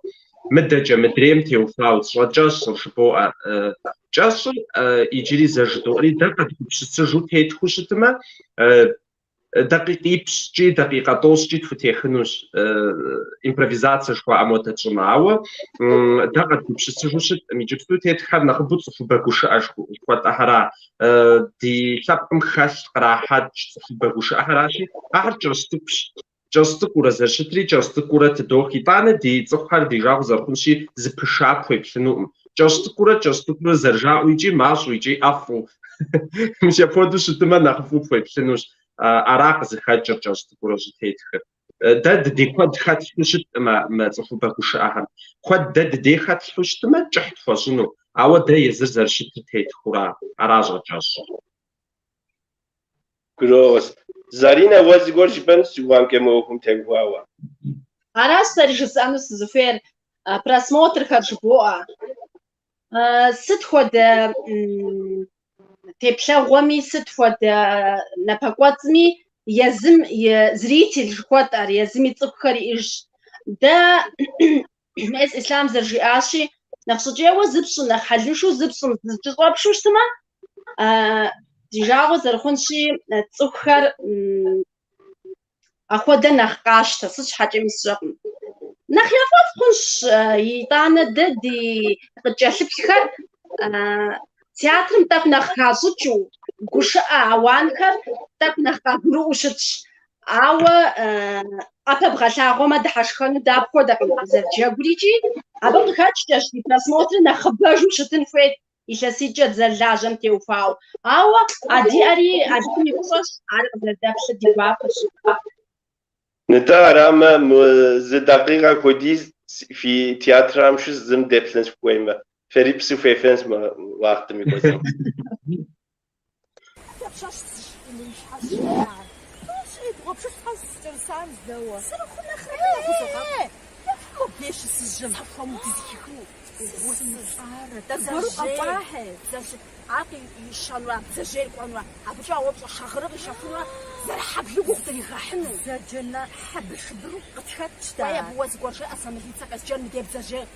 Мыдэкӏэ, мыдрейм теухуауэ щӏэкӏэщӏыр жыбоӏэ. Кӏэщӏыр иджыри зэ жыдоӏэри, дэ къэдгупсысыжу тетхыу щытмэ, дакъикъипщӏкӏи, дакъикъэ тӏощӏкӏи тхутехынущ импровизацэ жыхуаӏэм хуэдэ тщӏымэ. Ауэ дэ къэдгупсысыжу щыткъым. Иджыпсту тетхэр нэхъыбэу цӏыхубэ гушыӏэ жыхуэтӏэхэра. Ди лъэпкъым хэлъ кърахьэкӏ цӏыхубэ гушыӏэхэращи, ахэр кӏэщӏ цӏыкӏущ. Кӏэщӏ цӏыкӏуурэ зэрыщытри кӏэщӏ цӏыкӏуурэ тыдох. Итӏанэ ди цӏыхухэр ди жагъуэ зэрыхъунщи, зыпыша пхуеплъынукъым. Кӏэщӏ цӏыкӏуурэ кӏэщӏ цӏыкӏуурэ зэрыжаӏэу икӏи мащӏэу икӏи ӏэфӏу. Мис апхуэдэу щытмэ, нэхъыфӏу пхуеплъынущ. Ара къызыхэкӏыр кӏэщӏ цӏыкӏуурэ щӏытетхыр. Дэ дыдей куэд хэтлъхьэу щыткъым мы цӏыхубэ гушыӏэхэм. Куэд дэ дыдей хэтлъхьэу щытмэ, кӏыхь тхуэщӏыну. Ауэ дэ езыр зэрыщытыр тетхыура, ара щӏэкӏэщӏыр. Гурыӏуэгъуэщ. Заринэ, уэ зыгуэр жыпӏэну сызыгуамкӏэ мы ӏуэхум теухуауэ? Аращ сэри жысӏэну сызыхуейр. Просмотрхэр жыбоӏэ. Сыт хуэдэ теплъэгъуэми, сыт хуэдэ напэкӏуэцӏми езым и зритель жыхуэтӏэр, езым и цӏыхухэр иӏэжщ. Дэ мес Ислъам зэрыжиӏащи, нэхъ щӏыкӏейуэ зыпщӏым, нэхъ хьэлыншэу зыпщӏым, зыкӏэщӏэпшу щытмэ, ди жагъуэ зэрыхъунщи, цӏыхухэр Ахуэдэ нэхъ къащтэ, сыт щхьэкӏэми сщӏэкъым. Нэхъ яфӏэфӏ хъунщ, итӏанэ дэ ди къыткӏэлъыплъхэр театрым тӏэкӏу нэхъ хащӏыкӏыу, гушыӏэ ауанхэр тӏэкӏу нэхъ къагурыӏуэу щытщ. Ауэ ӏэпэ бгъэлъагъуэмэ дыхьэшхэну дэ апхуэдэкъым зэрыджэгур икӏи абы къыхэкӏкӏэщ ди просмотрыр нэхъыбэжу щытын хуейт илъэситӏкӏэ дызэрылажьэм теухуауэ. Ауэ а диӏэри Алыхьым и фӏыщӏэщ, ар къызэрыдэплъыр ди гуапэщ. Нтӏэ, арамэ, мы зы дакъикъэ хуэдиз фи театрам щыщ зым деплъын сыхуеймэ, фэри псы фефэнщ мы уахътым и кӏуэцӏым. мобдей щысыжьым. Сэ хуэму дызэхихыну. Угъурсыз. Аргуэру къэкӏуахьэ. Бдзэжьей. Ар къищэнурэ, бдзэжьейр кӏуэнурэ, абыкӏэ ауэ пщӏэ шагъырыр къищэхунурэ, зэрыхьэблэу гугъу дригъэхьыну. Бзаджэна хьэбыршыбыру къытхэтщ дэ Кӏуэ ар. абы уэ зыгуэр жеӏэ, сэ мылицэ къезджэн, мыдей бдзэжьей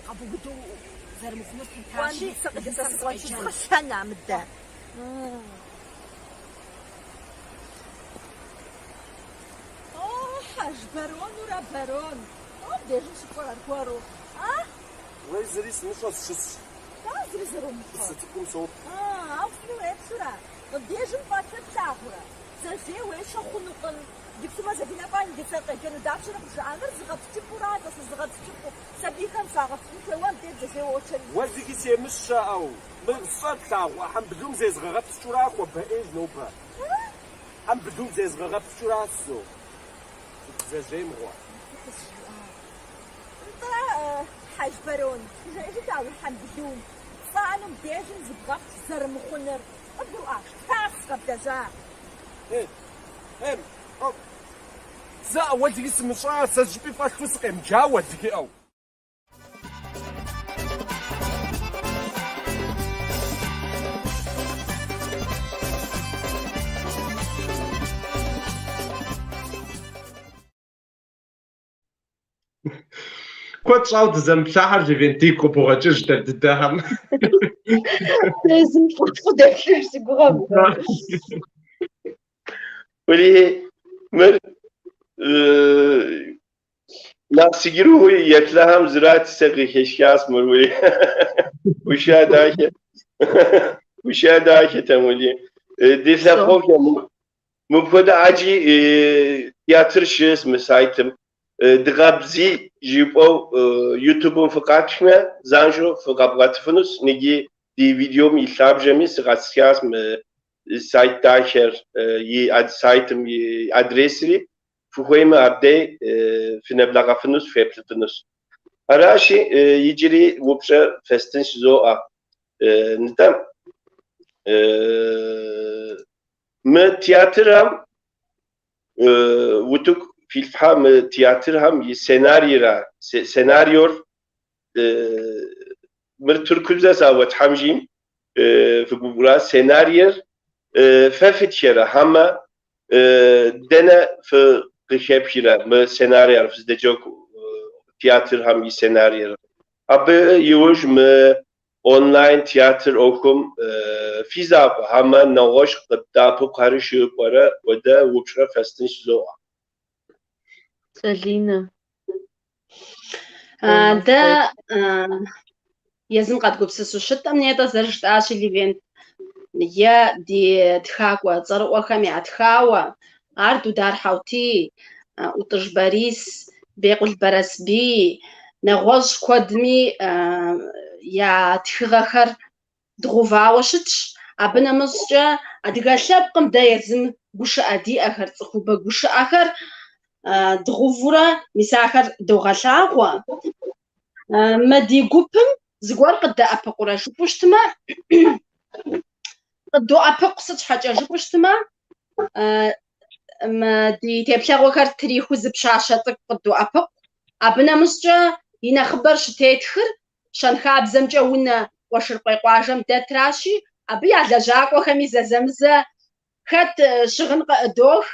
къэбубыду зэрымыхъунур Кӏуэ, тетащи, мылицэ мылицэм къылыцэ сыкӏуэнщи, сыкъеджэн. згъэлъэн амыдэ. О, Хьэжбаронурэ барон! О, мыбдежым щыкӏуэр аргуэру. А? Уей, зыри сымыщӏэ сыщысщ. Дауэ зыри зэрумыщӏэр? Псы цӏыкӏум соплъ. А, ауэ сытми уеплъурэ? Мыбдежым фӏэлъыр плъагъурэ? Бдзэжьей уещэ хъунукъым. Иджыпстумэ Залинэ кӏуа милицэр къеджэну дапщэрэ къыбжаӏа? Мыр зыгъэпскӏыпӏэура, тӏасэ, зыгъэпскӏыпӏэу. Сабийхэм щагъэпскӏын хуейуэ мыбдеж бдзэжьей уощэри. Уэ зыги семыщэӏэу, мы сщӏэр плъагъурэ? Хьэмбылум зезгъэгъэпскӏыура хуабэӏейщ нобэ. Хьэмбылум зезгъэгъэпскӏыура сызо. Бдзэжьей мыгъуэ. Нтӏэ, Хьэжбарон, жеӏэжыт а уи хьэмбылум, пцӏанэу мыбдежым зыбгъэпскӏ зэрымыхъуныр къыбгурыӏуа? Штраф къэблэжьа? Э, э, о, зэ, уэлэхьи сымыщӏа, сэ зыщӏыпӏи фӏэлъу сыкъемыджа уэлэхьи ӏэу. Куэд щӏауэ дызэмыплъахэр Левент дигу къыбогъэкӏыж дэр дыдэхэм. Езым фӏыфӏу деплъыж си гугъэм. Ули, мыр нэхъ сигиру еплъахэм зырат сэ къыхэсхащ мыр ули. Уща дахэ. Уща дахэтэм ули. Ди лъэпкъыхэм мыпхуэдэ ӏэджи театр щыӏэщ мы сайтым. Дыгъэбзий жыпӏэу Ютубым фыкъатхмэ, занщӏэу фыкъэбгъуэтыфынущ. Ныги ди видеом и лъабжьэми сыкъэсхащ мы сайт дахэр, и сайтым и адресри. Фыхуеймэ, абдей фынэблэгъэфынущ, феплъыфынущ. Аращи, иджыри упщӏэ фестын жызоӏэ. Нтӏэ, мы театрхэм утыку филъхьа мы театрхэм и сценарийра, сценариор мыр тыркубзэщ, ауэ Тхьэм жиӏэм фыгугура сценариер фэ фытхэрэ, хьэмэ дэнэ фыкъыхэпхрэ мы сценариер фыздэджэгу театрхэм и сценариер. Абы иужь мы онлайн театр ӏуэхум фи закъуэ, хьэмэ нэгъуэщӏ къыддэӏэпыкъухэри щыӏэу пӏэрэ, хуэдэ упщӏэ фэстын жызоӏэ. Залинэ. Дэ езым къэдгупсысу щыткъым, нетӏэ зэрыжытӏащи, Левент, е ди тхакӏуэ цӏэрыӏуэхэм ятхауэ, ар Дудар Хьэутий, ӏутӏыж Борис, Бекъул Барэсбий, нэгъуэщӏ куэдми я тхыгъэхэр дгъэувауэ щытщ. Абы нэмыщӏкӏэ адыгэ лъэпкъым дэ езым гушыӏэ диӏэхэр, цӏыхубэ гушыӏэхэр дгъэувурэ мис ахэр догъэлъагъуэ. Мы ди гупым зыгуэр къыддэӏэпыкъурэ жыпӏэу щытмэ, къыддоӏэпыкъу сыт щхьэкӏэ жыпӏэу щытмэ, мы ди теплъэгъуэхэр трихыу зы пщащэ цӏыкӏу къыддоӏэпыкъу. Абы нэмыщӏкӏэ и нэхъыбэр щытетхыр щэнхабзэмкӏэ унэ Къуэшыркъуей къуажэм дэтращи, абы я лэжьакӏуэхэми зэзэмызэ хэт щыгъын къыӏыдох,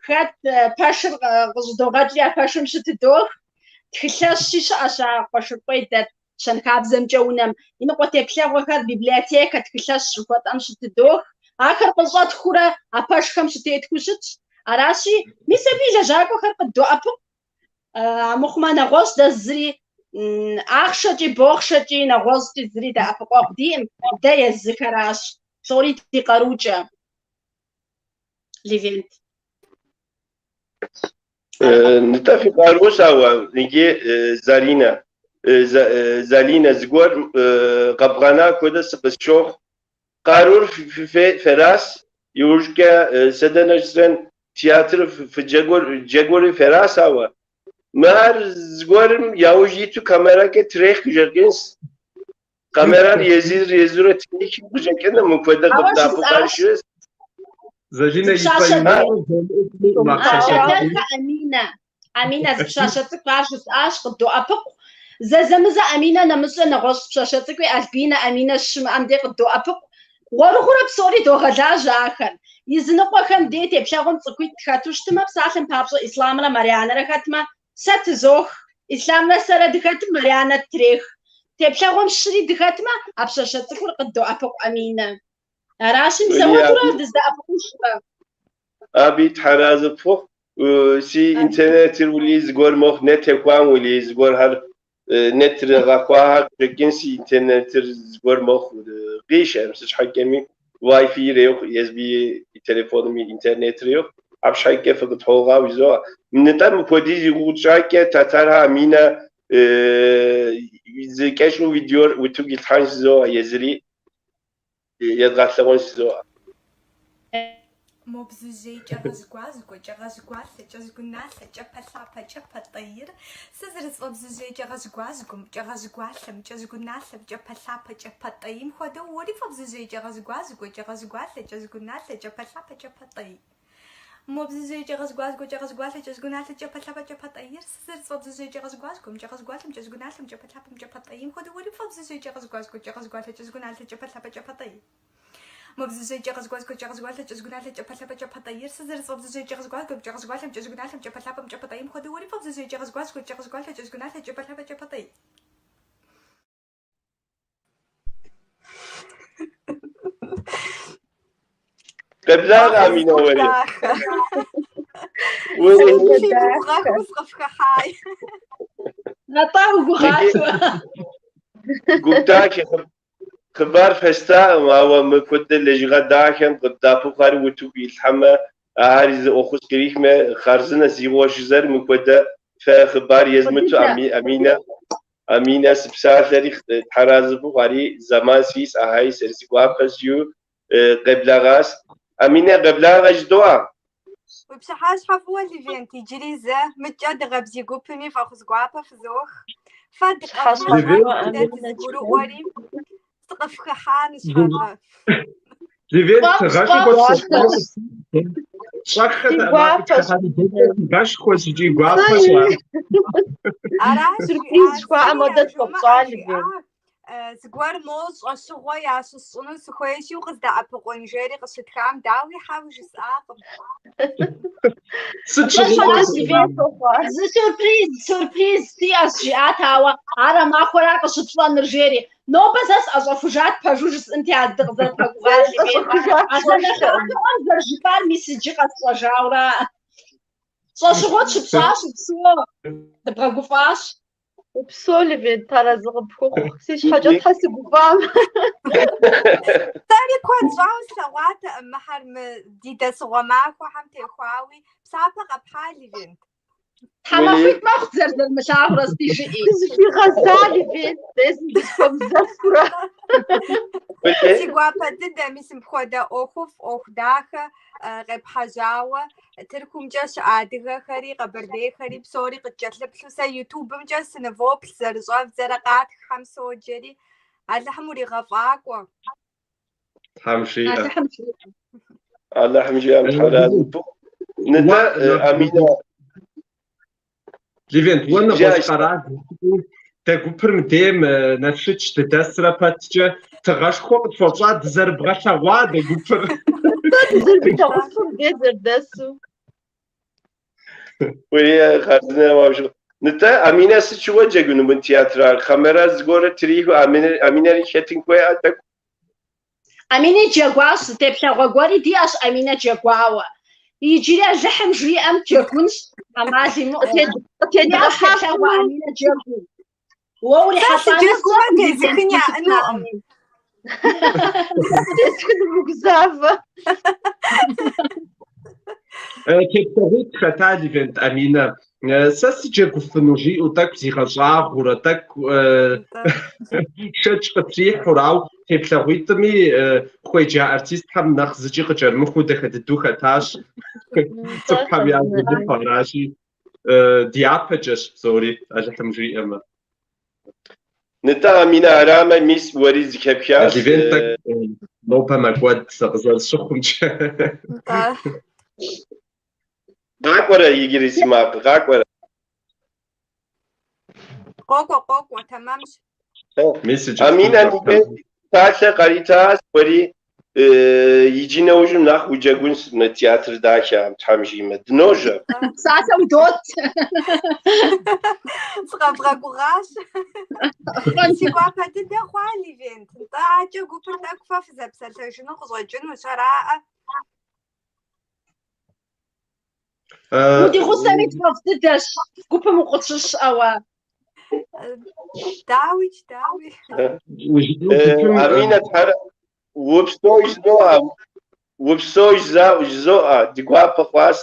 хэт пэшыр къыщӏыдогъэкӏри а пэшым щытыдох. Тхылъэщи щыӏэщ а Къуэшыркъуей дэт щэнхабзэмкӏэ унэм. Иныкъуэ теплъэгъуэхэр библиотекэ тхылъэщ жыхуэтӏэм щытыдох. Ахэр къыщӏэтхыурэ а пэшхэм щытетхыу щытщ. Аращи, мис абы и лэжьакӏуэхэр къыддоӏэпыкъу. Амыхъумэ нэгъуэщӏ дэ зыри ахъшэкӏи, бохъшэкӏи, нэгъуэщӏкӏи зыри дэӏэпыкъуэгъу диӏым, дэ езыхэращ. Псори ди къарукӏэ. Левент. Нтӏэ фи къарущ, ауэ иджы Заринэ, Залинэ зыгуэр къэбгъэна хуэдэ сыкъысщохъу. Къарур ферас, иужькӏэ сэ дэнэ жысӏэн театр фыджэгур джэгури ферас, ауэ мыхэр зыгуэрым яужь иту камерэкӏэ трех къыщӏэкӏынщ. Камерэр езыр езурэ трехым къыщӏэкӏыным мыпхуэдэ Ауэ къыбдэӏэпыкъуар жысӏащ. щыӏэщ. Залинэ Зы и пщащэ цӏэ Алэдэрхэ Аминэ. Аминэ зы пщащэ цӏыкӏу ар жысӏащ, къыддоӏэпыкъу. Зэзэмызэ Аминэ нэмыщӏкӏэ нэгъуэщӏ пщащэ цӏыкӏуи Альбинэ, Аминэ щымыӏэм дей къыддоӏэпыкъу. Гъуэрыгъуэрэ псори догъэлажьэ ахэр. Изыныкъуэхэм дей теплъэгъуэм цӏыхуитӏ хэту щытмэ, псалъэм папщӏэ Ислъамрэ Марьянэрэ хэтмэ, сэ тызох. Ислъамрэ сэрэ дыхэтым Марьянэ ттрех. Теплъэгъуэм щыри дыхэтмэ, а пщащэ цӏыкӏур къыддоӏэпыкъу Аминэ. Аращи, мис ауэдурэ дыздэӏэпыкъужурэ. Аби тхьэразы пхухъу. Си интернетыр ули зыгуэр мохъу, нет техуам ули зыгуэрхэр нет тригъэхуахэр къыщӏэкӏын си интернетыр зыгуэр мохъу къишэм, сыт щхьэкӏэми Wi-Fi ирехъу, езби и телефоным и интернет ирехъу. Абы щхьэкӏэ фыкъытхуогъау жызоӏэ. Нтӏэ мыпхуэдиз и гугъу тщӏакӏэ Тэтэрхэ Аминэ зы кӏэщӏу видеор утыку итлъхьэн жызоӏэ езыри едгъэлъэгъуэн жызоӏэ. Мо бзужьей кӏэгъэжьгуажьгуэ, кӏэгъэжьгуалъэ, кӏэжьгуналъэ, кӏапэлъапэ, кӏапэтӏейр. Сэ зэрысфӏэбзужьей кӏэгъэжьгуажьгуэм, кӏэгъэжьгуалъэм, кӏэжьгуналъэм, кӏапэлъапэ, кӏапэтӏейм хуэдэу уэри пфӏэбзужьей кӏэгъэжьгуажьгуэ, кӏэгъэжьгуалъэ, кӏэжьгуналъэ, кӏапэлъапэ, кӏапэтӏей. Мо бзужьей кӏэгъэжьгуажьгуэ, кӏэгъэжьгуалъэ, кӏэжьгуналъэ, кӏапэлъапэ, кӏапэтӏейр. Сэ зэрысфӏэбзужьей кӏэгъэжьгуажьгуэм, кӏэгъэжьгуалъэм, кӏэжьгуналъэм, кӏапэлъапэм, кӏапэтӏейм хуэдэу уэри пфӏэбзужьей кӏэгъэжьгуажьгуэ, кӏэгъэжьгуалъэ, кӏэжьгуналъэ, кӏапэлъапэ, кӏапэтӏей. Мо бзужьей кӏэгъэжьгуажьгуэ, кӏэгъэжьгуалъэ, кӏэжьгуналъэ, кӏапэлъапэ, кӏапэтӏейр. Сэ зэрысфӏэбзужьей кӏэгъэжьгуажьгуэм, кӏэгъэжьгуалъэм, кӏэжьгуналъэм, кӏапэлъапэм, кӏапэтӏейм хуэдэу уэри пфӏэбзужьей кӏэгъэжьгуажьгуэ, кӏэгъэжьгуалъэ, кӏэжьгуналъэ, кӏапэлъапэ, кӏапэтӏей. Къеблагъэ, Аминэ, уэри. Дахэ. Уэри. Си гугъэху сыкъыфхыхьай. Атӏэ угугъат уэ. Гуп дахэ хъыбар фестаӏым, ауэ мыпхуэдэ лэжьыгъэ дахэм къыддэӏэпыкъухэри утыку итлъхьэмэ, ахэри зы ӏуэхус кърихмэ, хъарзынэ си гъуэ жызэр мыпхуэдэ фэ хъыбар езмыту Аминэ Аминэ сыпсалъэри тхьэразы фыхъу, ари зэман сис, ахэри сэри си гуапэщ жиӏэу къеблэгъащ. Аминэ къеблагъэ жыдоӏэ. Уи пщыхьэщхьэ фӏыуэ, Левент, иджыри зэ мыткӏэ Дыгъэбзий гупми фӏэхъус гуапэ фызох. Фэ дыкъэвмыщӏауэ дэ дызэгурыӏуэри, сыкъыфхыхьа ныщхьэбэ. Левент, тыгъэшхуэ Щӏэххэ тыгъэшхуэщ икӏи гуапэщ ар. Аращ Сюрприз жыхуаӏэм хуэдэ тхуэпщӏа, Левент. Зыгуэр мо щӏэщыгъуэ ящысщӏыну сыхуейщи, укъыздэӏэпыкъун жери къыщытхам, дауи хьэуэ жысӏакъым. Сыт щыгъуэ Зы сюрприз, сюрприз сиӏэщ, жиӏат, ауэ ар а махуэра къыщыпщӏэнур, жери. Нобэ сэ сӏэщӏэхужат, пэжу жысӏэнти, а дыкъызэрыпэгугъар, Левент. А сэ нэхъапэӏуэм зэрыжыпӏар мис иджы къэсщӏэжаура. Щӏэщыгъуэ тщыпщӏащ, упсэу, дыбгъэгуфӏащ. Упсэу, Левент, арэзы къыпхухъу. Си щхьэкӏэ тхьэ сыгуфӏам. Сэри куэд щӏауэ слъэгъуатэкъым мыхьэр мы ди дэсыгъуэ махуэхэм техуауи. Псапэ къэпхьа, Левент? Тхьэмахуитӏ мэхъу дызэрызэрымылъагъурэ сыти жыӏи. Дызыхуигъэза, Левент, дэ езым дызыхуэмызэфурэ. Си гуапэ дыдэ, мис мыпхуэдэ ӏуэхуфӏ, ӏуэху дахэ къепхьэжьауэ Тыркумкӏэ щыӏэ адыгэхэри, къэбэрдейхэри псори къыткӏэлъыплъу сэ Ютубымкӏэ сынывоплъ, зэрыщӏэвдзэрэ къатххэм соджэри. Алыхьым уригъэфӏакӏуэ. Тхьэм жиӏэ. Алыхьым жиӏэ. Алыхьым жиӏэм тхьэразы фыхъу. Нтӏэ, Аминэ. Левент, уэ нэгъуэщӏ къэрал дэ гупыр мыдейм Налшыч дыдэсрэ пэткӏэ тыгъэшхуэ къытхуэпщӏа дызэрыбгъэлъэгъуа дэ гупыр. Дэ дызэрыбгъэлъэгъуфым дей зэрыдэсу. Уи хъарзынэ уаужу. Нтӏэ, Аминэ сыт щыгъуэ джэгуну мы театрар? Хьэмэрэ зыгуэрэ трихыу Аминэри хэтын хуейӏэ тӏэкӏу? Амини джэгуащ, зы теплъэгъуэ гуэри диӏэщ Аминэ джэгуауэ. Иджыри Алыхьым жиӏэм джэгунщ, ӏэмал имыӏэу. Диӏэщ теплъэгъуэ Аминэ джэгуу. Уэ Сэ сыджэгумэ тезыхын яӏэнукъым. Тесхын умыгузавэ. Теплъэгъуитӏ хэта Левент Аминэ. Сэ сыджэгуфыну жиӏэу тӏэкӏу зигъэщӏагъуэрэ, тӏэкӏу шэч къытрихьурэ, ауэ теплъэгъуитӏми хуеджа артистхэм нэхъ зыкӏи къыкӏэрымыхуу дахэ дыдэу хэтащ. Цӏыхухэм я гугъу аращи, дяпэкӏэщ псори, Алыхьым жиӏэмэ. Нтӏэ, Аминэ, арамэ, мис уэри зыхэпхащ. Левент тӏэкӏу нобэ мэкӏуэд сэ Къокӏуэ, къокӏуэ, тэмэмщ. Мис иджыпсту Аминэ псалъэ къаритащ, уэри иджы нэужьым нэхъ уджэгунщ мы театр дахэм, Тхьэм жиӏэмэ. Дыножьэ. Псалъэ удот. Сыкъэбгъэгугъащ. Си гуапэ дыдэ хъуа, Левент. Нтӏэ, акӏэ гупыр тӏэкӏу фэ фызэпсэлъэжыну къыщӏэкӏынущ, араӏэ? Удигъусэми тфӏэфӏ дыдэщ, гупым укъытщыщӏэуэ. Дауикӏ, дауи. Аминэ, Тхьэр упсэу жызоӏэ, упсэу жызоӏэ, ди гуапэ хъуащ.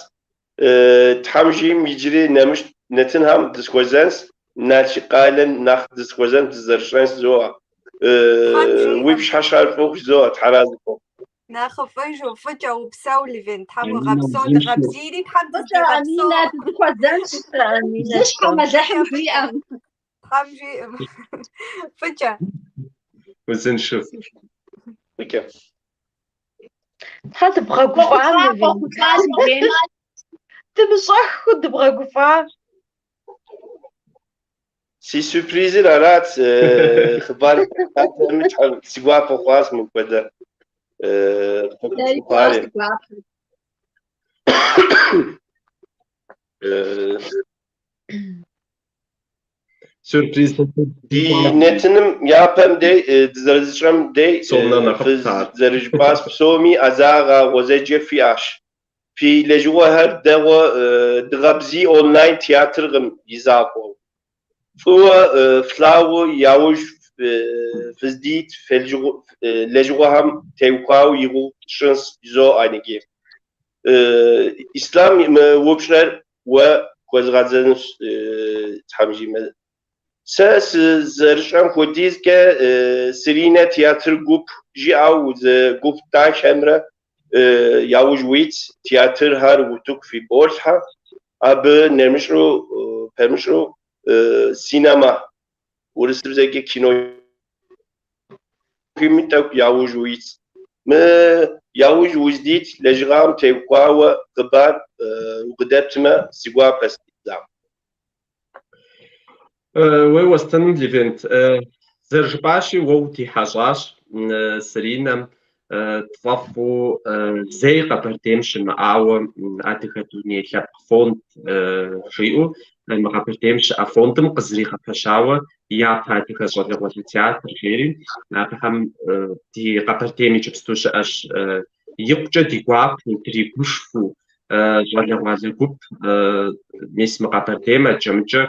Тхьэм жиӏэм иджыри нэмыщӏ нэтынхэм дызэхуэзэнщ, Налшык къалэм нэхъ дызэхуэзэн дызэрыщӏэнщ жызоӏэ. Уи пщыхьэщхьэр фӏыху жызоӏэ, Тхьэразэ фыхъу. Нэхъыфӏыжу, фӏыкӏэ упсэу, Левент, Тхьэм уигъэпсэу, дыгъэбзийри Тхьэм Фӏыкӏэ, Аминэ, дызэхуэзэнщ. Зыщхьэм Алыхьым жиӏэм. Тхьэм жиӏэм. Фӏыкӏэ. Узыншэу. Фӏыкӏэ. Тхьэ дыбгъэгуфӏа, Левент. Дымыщӏэххэу дыбгъэгуфӏа. Си сюрпризыр арат, хъыбар си гуапэ хъуащ мыпхуэдэ Дэри хъуащ ди гуапэ. Сюрприз Ди нэтыным япэм дей дызэрызыщӏэм дей зэрыжыпӏащ псоми ӏэзагъэ гъуэзэджэ фиӏащ. Фи лэжьыгъэхэр дэгъуэ Дыгъэбзий онлайн театркъым и закъуэу. Фӏыуэ флъагъуу яужь фыздит лэжьыгъэхэм теухуауэ и гугъу тщӏынщ жызоӏэ иджы. Ислъам мы упщӏэр уэ хуэзгъэзэнущ Тхьэм жиӏэмэ. Сэ сызэрыщӏэм хуэдизкӏэ Сыринэ театр гуп жиӏэу зы гуп дахэмрэ яужь уитщ, театрхэр утыку фиболъхьэ, абы нэмыщӏу пэмыщӏу синема, урысыбзэкӏэ кино тӏэкӏу яужь уитщ. Мы яужь уздит лэжьыгъэм теухуауэ хъыбар укъыдэптмэ, си гуапэщ. Уей уэстыным, Левент, зэрыжыпӏащи, уэ удихьэщӏащ Сыринэм, тфӏэфӏу зэи Къэбэрдейм щымыӏауэ Адыгэ дуней лъэпкъ фонд жиӏэу мы Къэбэрдейм щыӏэ фондым къызэригъэпэщауэ япэ адыгэ щӏалэгъуалэ театр жери, абыхэм ди Къэбэрдейм иджыпсту щыӏэщ икъукӏэ ди гуапэу, дригушхуэу щӏалэгъуалэ гуп мис мы Къэбэрдейм адэкӏэ-мыдэкӏэ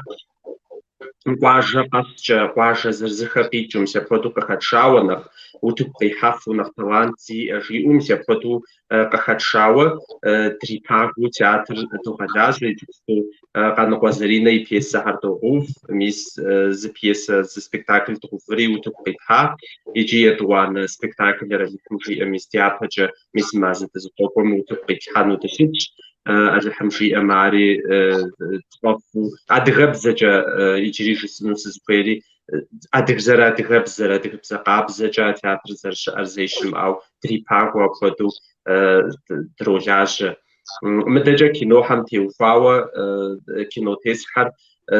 къуажэ къэскӏэ, къуажэ зырызыхэ къикӏыу, мис апхуэдэу къыхэтшауэ нэхъ утыку къихьэфу, нэхъ талант зиӏэ жиӏэу, мис апхуэдэу къыхэтшауэ дрипагэу театр догъэлажьэ иджыпсту. Къаныкъуэ Заринэ и пьесэхэр догъэув, мис зы пьесэ, зы спектакль дгъэуври утыку къитхьа, иджы етӏуанэ спектаклыр Алыхьым жиӏэм мис дяпэкӏэ, мис мазэ дызыхуэкӏуэм утыку къитлъхьэну дыщытщ. Алыхьым жиӏэм ари тфӏэфӏу, адыгэбзэкӏэ иджыри жысӏэну сызыхуейри, зэрыадыгэбзэр, адыгэбзэ къабзэкӏэ а театрыр зэрыщыӏэр зэи щымыӏэу, дрипагэу апхуэдэу дролажьэ. Мыдэкӏэ кинохэм теухуауэ кино тесхэр,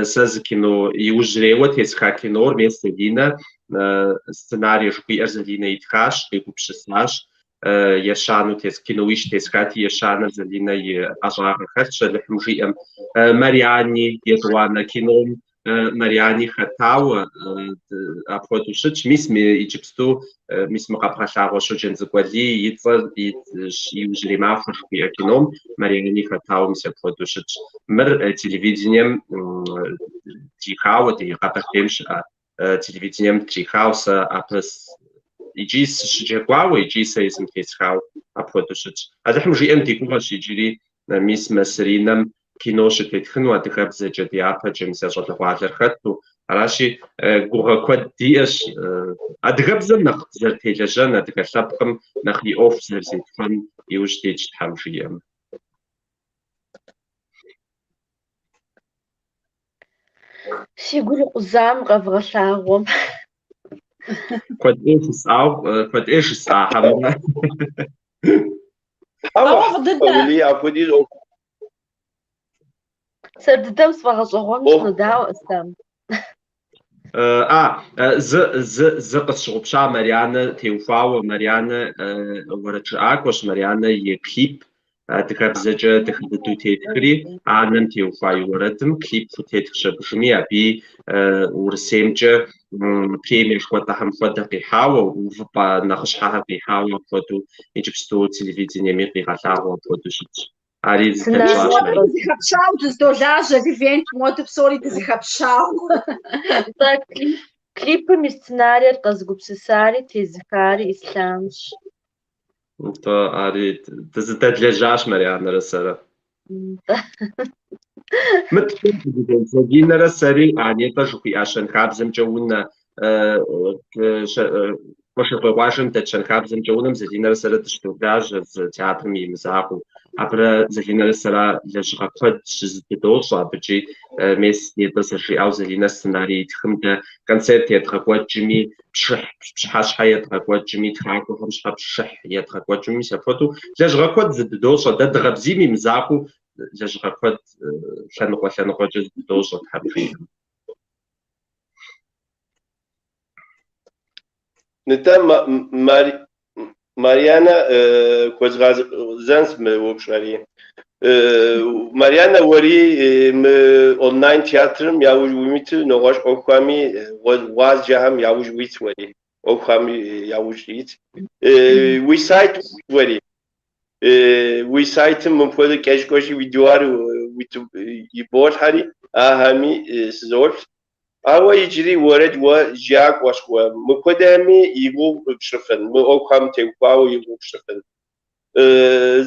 сэ зы кино иужьрейуэ тесха кинор мес Залинэ, сценарий жыхуиӏэр Залинэ итхащ, къигупсысащ. Ещанэу тес, киноищ тесхати, ещанэр Залинэ и ӏэщӏагъэ хэлъщ, Алыхьым жиӏэм. Мариани етӏуанэ кином Мариани хэтауэ апхуэдэу щытщ. Мис мы иджыпсту, мис мы къэбгъэлъагъуэ Щоджэнцӏыкӏу Алий и цӏэр иужьрей махуэ жыхуиӏэ кином Мариани хэтауэ мис апхуэдэу щытщ. Мыр телевидением трихауэ, ди Къэбэрдейм щыӏэ телевидением трихауэ сэ абы икӏи сыщыджэгуауэ, икӏи сэ езым тесхауэ апхуэдэу щытщ. Алыхьым жиӏэм ди гугъэщ иджыри мис мы Сыринэм кино щытетхыну адыгэбзэкӏэ дяпэкӏэ мис а щӏалэгъуалэр хэту. Аращи, гугъэ куэд диӏэщ адыгэбзэм нэхъ зэрытелэжьэн, адыгэ лъэпкъым нэхъ и ӏуэху зэрызетхуэн иужь дитщ Тхьэм жиӏэм. Си гур икъузам къэвгъэлъагъуэм. Куэд ӏей жысӏау, куэд ӏей жысӏа хьэмэрэ? Хьэуэ, Ауэ фӏы дыдэ. Ули, апхуэдиз ӏуэху. Сэр дыдэм сфӏэгъэщӏэгъуэну Ӏуэху. сынодаӏуэ, Ислъам. А, зы, зы, зы къысщыгъупща Марианэ теухуауэ, Марианэ уэрэджыӏакӏуэщ, Марианэ и клип адыгэбзэкӏэ дахэ дыдэу тетхри, анэм теухуа и уэрэдым клип хутетхщ абыжми, абыи Урысеймкӏэ премие жыхуэтӏэхэм хуэдэ къихьауэ, увыпӏэ нэхъыщхьэхэр къихьауэ апхуэдэу иджыпсту телевидениеми къигъэлъагъуэу апхуэдэу щытщ. Ари зыдэтщӏащ Псори дызэхэпщауэ дыздолажьэ, Левент, моду псори дызэхэпщауэ. Нтӏэ, клипым и сценариер къэзыгупсысари тезыхари Ислъамщ. Нтӏэ, ари дызэдэдлэжьащ Марианэрэ сэрэ. Нтӏэ. Мыткӏэ Залинэрэ сэри а нетӏэ жыхуиӏа щэнхабзэмкӏэ унэ Къуэшыркъуей къуажэм дэт щэнхабзэмкӏэ унэм Залинэрэ сэрэ дыщыдолажьэ зы театрым и мызакъуэу. Абырэ Залинэрэ сэрэ лэжьыгъэ куэд щызэдыдощӏэ абыкӏи. Мес нетӏэ зэрыжиӏауэ Залинэ сценарий итхым дэ концерт едгъэкӏуэкӏми, пшыхь, пщыхьэщхьэ едгъэкӏуэкӏми, тхакӏуэхэм щхьэ пшыхь едгъэкӏуэкӏми, мис апхуэдэу лэжьыгъэ куэд зэдыдощӏэ. Дэ Дыгъэ Бзийм и мызакъуэу лэжьыгъэ куэд лъэныкъуэ-лъэныкъуэкӏэ зэдыдощӏэ, Тхьэм жиӏэм. Нтӏэ, Марьянэ хуэзгъэзэнщ мы упщӏэри. Марьянэ, уэри мы онлайн театрым яужь уимыту, нэгъуэщӏ ӏуэхухэми, гъуазджэхэм яужь уит уэри, ӏуэхухэми яужь ит. Уи сайт уэри, уи сайтым мыпхуэдэу кӏэщӏ-кӏэщӏу видеохэр иболъхьэри, ахэми сызоплъ. Ауэ иджыри уэрэд уэ жыӏакӏуэщ уэ, мыпхуэдэхэми и гугъу пщӏыфын, мы ӏуэхухэм теухуауэ и гугъу пщӏыфын.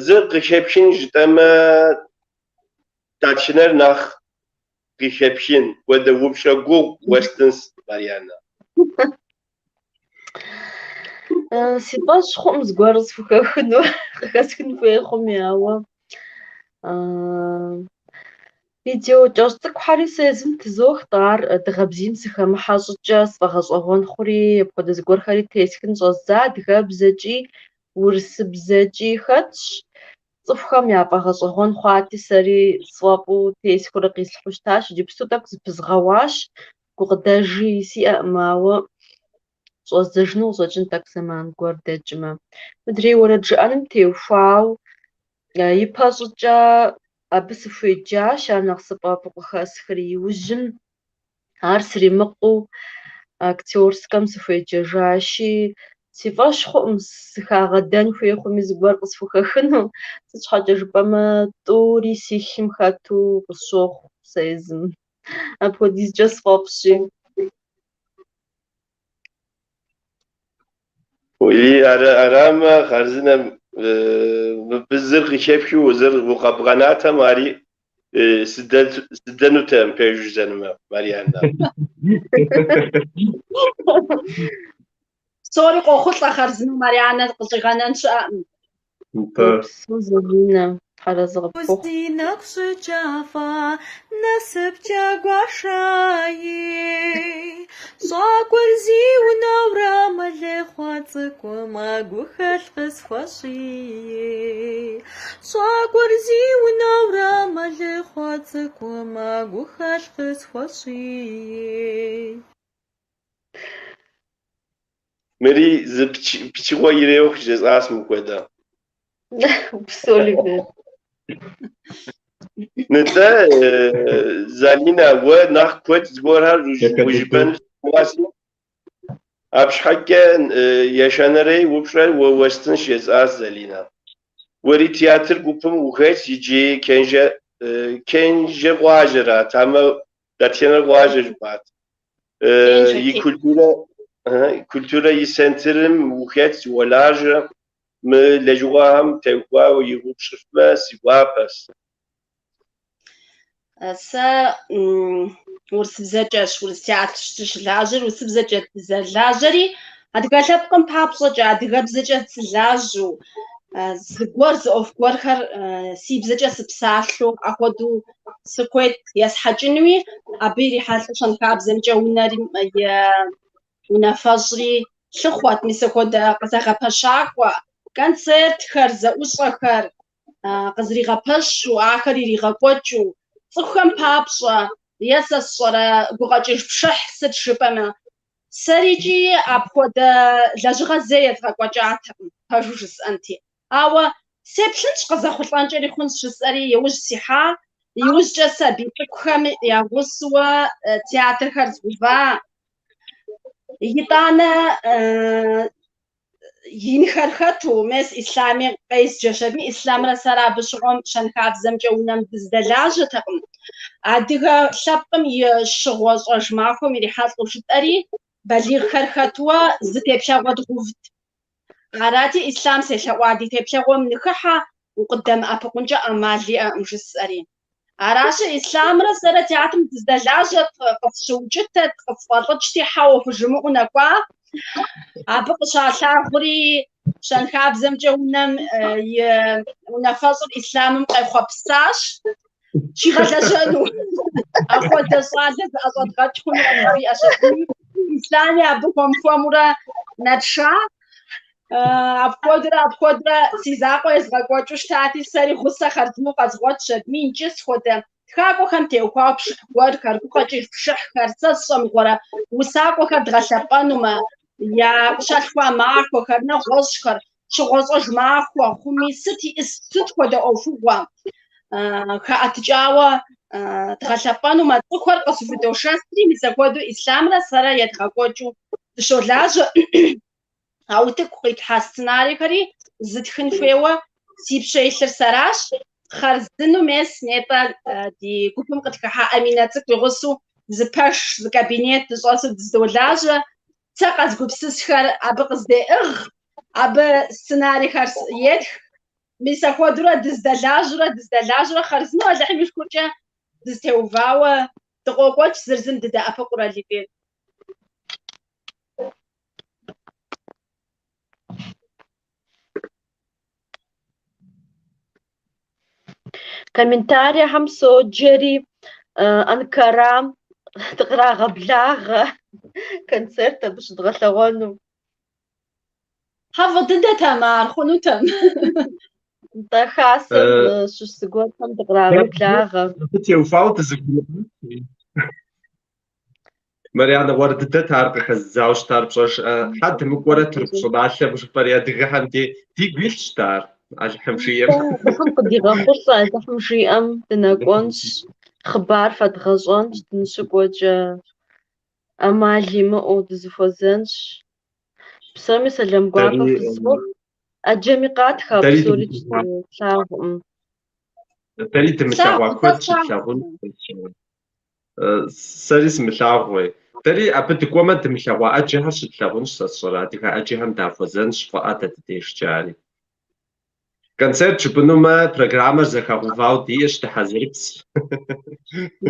Зыр къыхэпхын жытӏэмэ, дэтхэнэр нэхъ къыхэпхын хуэдэ упщӏэ гугъу уэстынщ, Марьянэ. Си фӏэщ хъуӏым зыгуэр схухэхыну, къыхэсхын хуей хъуми, ауэ видео кӏэщӏ цӏыкӏухэри сэ езым тызох-тӏэ, ар Дыгъэ Бзийм сыхэмыхьэ щӏыкӏэ сфӏэгъэщӏэгъуэн хъури, апхуэдэ зыгуэрхэри тесхын щӏэздза, адыгэбзэкӏи урысыбзэкӏи хэтщ. Цӏыхухэм яфӏэгъэщӏэгъуэн хъуати, сэри сфӏэфӏу тесхыурэ къислъхьэу щытащ. Иджыпсту тӏэкӏу зыпызгъэуащ, гукъыдэжи сиӏэкъым, ауэ щӏэздзэжыну къыщӏэкӏын тӏэкӏу зэман гуэр дэкӏмэ. Мыдрей уэрэд жыӏэным теухуауэ ипэ щӏыкӏэ абы сыхуеджащ, ар нэхъ сыфӏэфӏу къыхэсхри, иужьым ар сримыкъуу актерскэм сыхуеджэжащи, си фӏэщ хъуӏым сыхагъэдэн хуей хъуми зыгуэр къысхухэхыну, сыт щхьэкӏэ жыпӏэмэ тӏури си лъым хэту къысщохъу сэ езым. Апхуэдизкӏэ сфӏэфӏщи. Уи арамэ, хъарзынэ мыбы зыр къыхэпхыу зыр укъэбгъэнатэм, ари сыдэнутэкъым пэжу жысӏэнумэ, Марьянэ. Псори къохъулӏэ хъарзынэу Марьянэ къыщӏигъэнэн щыӏэкъым. Упсэу, Залинэ, Тхьэразы къыпхухъу. Си нэгу щӏыкӏафӏэ, насыпкӏэ гуэшаи. Щӏакӏуэр зи унэурэ мэлыхъуэ цӏыкӏум гухэлъ къысхуэщӏи. Щӏакӏуэр зи унэурэ мэлыхъуэ цӏыкӏум гухэлъ къысхуэщӏи. Мыри зы пычыгъуэ ирехъу жесӏащ мыпхуэдэ. Упсэу, Левент. Нтӏэ, Залинэ, уэ нэхъ куэд зыгуэрхэр ужыпӏэну сыгугъэси, абы щхьэкӏэ ещанэрей упщӏэр уэ уэстынщ жесӏащ, Залинэ. Уэри театр гупым ухэтщ иджы Кенжэ, Кенжэ къуажэрат, амэ дэтхэнэ къуажэ жыпӏат. И культурэ, культурэ и центрым ухэтщ, уолажьэ. Мы лэжьыгъэхэм теухуауэ и гугъу пщӏыфмэ, си гуапэщ. Сэ урысыбзэкӏэщ, урыс театрщ сыщылажьэр, урысыбзэкӏэ дызэрылажьэри, адыгэ лъэпкъым папщӏэкӏэ, адыгэбзэкӏэ сылажьэу, зыгуэр, зы ӏуэху гуэрхэр си бзэкӏэ сыпсалъэу апхуэдэу сыхуейт есхьэкӏынуи, абы ирихьэлӏэу щэнхабзэмкӏэ унэри и унафэщӏри лъыхъуэт, мис апхуэдэ къызэгъэпэщакӏуэ, концертхэр, зэӏущӏэхэр къызэригъэпэщу, ахэр иригъэкӏуэкӏыу, цӏыхухэм папщӏэ. е сэ сщӏэрэ гукъэкӏыж пшыхь сыт жыпӏэмэ. Сэрикӏи апхуэдэ лэжьыгъэ зэи езгъэкӏуэкӏатэкъым, пэжу жысӏэнти. Ауэ сеплъынщ къызэхъулӏэнкӏэри хъунщ жысӏэри иужь сихьа, иужькӏэ сабий цӏыкӏухэм я гъусэуэ театрхэр згъэува. Итӏанэ инхэр хэту, мес Ислъами къезджэщ аби, Ислъамрэ сэрэ абы щыгъуэм щэнхабзэмкӏэ унэм дыздэлажьэтэкъым. Адыгэ лъэпкъым и щыгъуэ-щӏэж махуэм ирихьэлӏэу жытӏэри, балигъхэр хэтуэ зы теплъэгъуэ дгъэувт. Арати, Ислъам селъэӏуа ди теплъэгъуэм ныхыхьэ, укъыддэмыӏэпыкъункӏэ ӏэмал иӏэкъым, жысӏэри. Аращи, Ислъамрэ сэрэ театрым дыздэлажьэт, къысщыукӏытэт, къысфӏэлӏыкӏти, хьэуэ хужымыӏэу нэкӏуа. Абы къыщалъагъури, щэнхабзэмкӏэ унэм и унафэщӏыр Ислъамым къехъуэпсащ щигъэлэжьэну. Апхуэдэ щӏалэ зыӏэщӏэдгъэкӏ хъунукъым, жиӏэщ абыи. Ислъами абы хуэм-хуэмурэ нэтша. Апхуэдурэ, апхуэдурэ си закъуэ езгъэкӏуэкӏыу щытати, сэри гъусэ хъарзынэу къэзгъуэтщ абыми, иджы схуэдэ тхакӏуэхэм теухуауэ пшыхь гуэрхэр, гукъэкӏыж пшыхьхэр, сэ сщӏэ мыгъуэрэ усакӏуэхэр дгъэлъэпӏэнумэ, я къыщалъхуа махуэхэр, нэгъуэщӏхэр, щыгъуэщӏэж махуэ хъуми, сыт иӏыс, сыт хуэдэ ӏуэхугъуэ хэӏэтыкӏауэ дгъэлъэпӏэнумэ, цӏыхухэр къызыхудошэсри, мис апхуэдэу Ислъамрэ сэрэ едгъэкӏуэкӏыу дыщолажьэ. А утыку къитлъхьа сценарийхэри зытхын хуейуэ си пщэ илъыр сэращ. Хъарзыну мес нетӏэ ди гупым къытхыхьа Аминэ цӏыкӏу и гъусэу зы пэш, зы кабинет дыщӏэсу дыздолажьэ. Сэ къэзгупсысхэр абы къыздеӏыгъ, абы сценарийхэр етх. Мис апхуэдэурэ дыздэлажьэурэ, дыздэлажьэурэ хъарзыну Алыхьым и шыкуркӏэ дызэтеувауэ дыкъокӏуэкӏ, зыр зым дыдэӏэпыкъурэ, Левент. Комментариехэм соджэри, Анкара дыкърагъэблагъэ концерт абы щыдгъэлъэгъуэну. Хьэ, фӏы дыдэтэм ар, хъунутэм. Нтӏэ, хасэм щыщ зыгуэрхэм дыкърагъэблагъэ. Абы теухуауэ дызэгурыӏуат. Марьянэ, уэр дыдэт ар къыхэзыдзауэ щытар пщӏэж. Хьэ дымыкӏуэрэ Тырку щӏыналъэм жыпӏэри адыгэхэм де дигу илъщ дэ ар, Алыхьым жиӏэм. Алыхьым къыдигъэхъулӏэ, Алыхьым жиӏэм дынэкӏуэнщ, хъыбар фэдгъэщӏэнщ, дыныщыкӏуэкӏэ ӏэмал имыӏэу дызыхуэзэнщ. Псоми сэлам гуапэ фызох. Ӏэджэми къатха псори тлъагъукъым. Дэри дымылъэгъуа куэд щытлъагъун. Сэри сымылъагъуи. Дэри абы дыкӏуэмэ, дымылъэгъуа ӏэджэхэр щытлъагъунщ, сэ сщӏэрэ, адыгэ ӏэджэхэм дахуэзэнщ, фӏыӏэ дэ ди дежкӏэ ари. Концерт жыпӏэнумэ, программэр зэхэгъэувауэ диӏэщ, дыхьэзырыпс.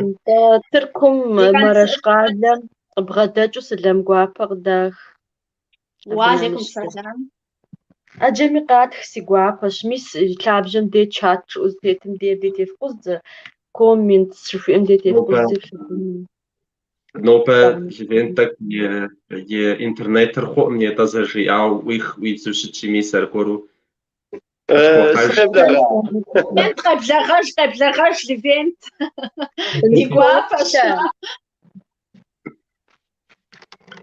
Нтӏэ, Тыркум Мараш къалэм къыбгъэдэкӏыу сэлам гуапэ къыдах. Уалейкум сэлам. Ӏэджэми къатх си гуапэщ. Мис лъабжьэм дей чат жыӏэу зытетым дей абдей тефкъуздзэ, комментс жыхуиӏэм дей тефкъуздзи флъагъуну. Нобэ Левент тӏэкӏу и интернетыр хъуӏым нетӏэ зэрыжиӏауэ ӏуих-ӏуидзу щытщи, мис аргуэру къытхохьэж. Левент къеблэгъэж, къеблэгъэж, Левент. Ди гуапэщ.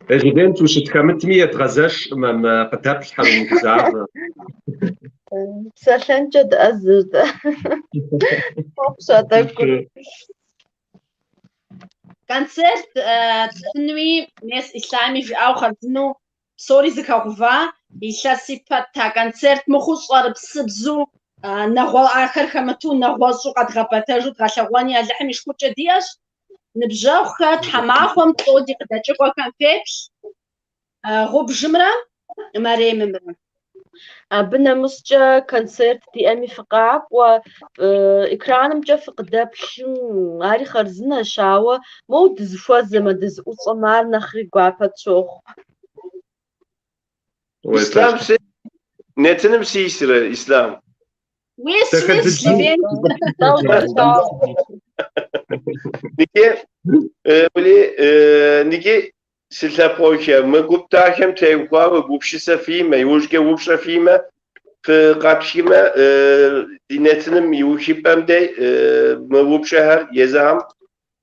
Левент ущытхэмытми едгъэзэшкъым мы къыдэплъхьэр умыгузавэ. Псэлъэнкӏэ дыӏэзэщ дэ. Хъуэхъущ а тӏэкӏур. Концерт ттынуи, мес Ислъами жиӏауэ хъарзынэу псори зэхэгъува, илъэс ипэ тта концерт мыхъуу щӏэрыпсыбзу, ахэр хэмыту нэгъуэщӏу къэдгъэбэтэжу дгъэлъэгъуэни Алыхьым и шыкуркӏэ диӏэщ. Ныбжьэгъухэ, тхьэмахуэм тӏо ди къыдэкӏыгъуэхэм феплъ, гъубжымрэ мэремымрэ. Абы нэмыщӏкӏэ концерт диӏэми фыкъакӏуэ, экранымкӏэ фыкъыдэплъым, ари хъарзынэщ, ауэ моуэ дызыхуэзэмэ, дызыӏущӏэмэ, ар нэхъри гуапэ тщохъу. Ислъам, сэ нэтыным сисрэ, Ислъам? Уис, уис, Левент. Ники, ники, си лъэпкъэгъухэ, мы гуп дахэм теухуауэ гупсысэ фиӏэмэ, иужькӏэ упщӏэ фиӏэмэ, фыкъэтхмэ, ди нэтыным и ухыпӏэм дей мы упщӏэхэр езыхэм.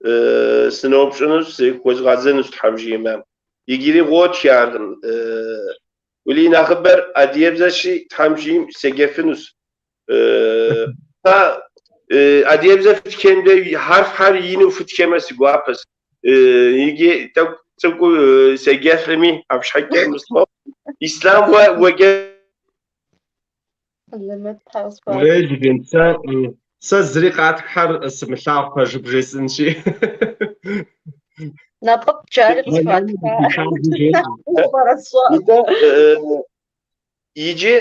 сыноупщӏынущ, зыхуэзгъэзэнущ Тхьэм жиӏэмэ. Иджыри къотх ар. Уэли нэхъыбэр адыгэбзэщи, Тхьэм жиӏэм седжэфынущ. Фэ адыгэбзэ фытхем де хьэрфхэр ину фытхемэ си гуапэщ. Иджы тӏэкӏу цӏыкӏуу седжэфми, абы щхьэкӏэ мысло. Ислъам уэ уеджэ. Хьэлэмэт тхьэ къысхуащӏ. Уей, Левент, сэ, сэ зыри къатххэр сымылъагъу пэжу бжесӏэнщи. Напӏытӏ жари Марьянэ къысхуатха. дыхилъагъуу жеӏэ. Пӏэрэ сщӏэкъым. Нтӏэ, иджы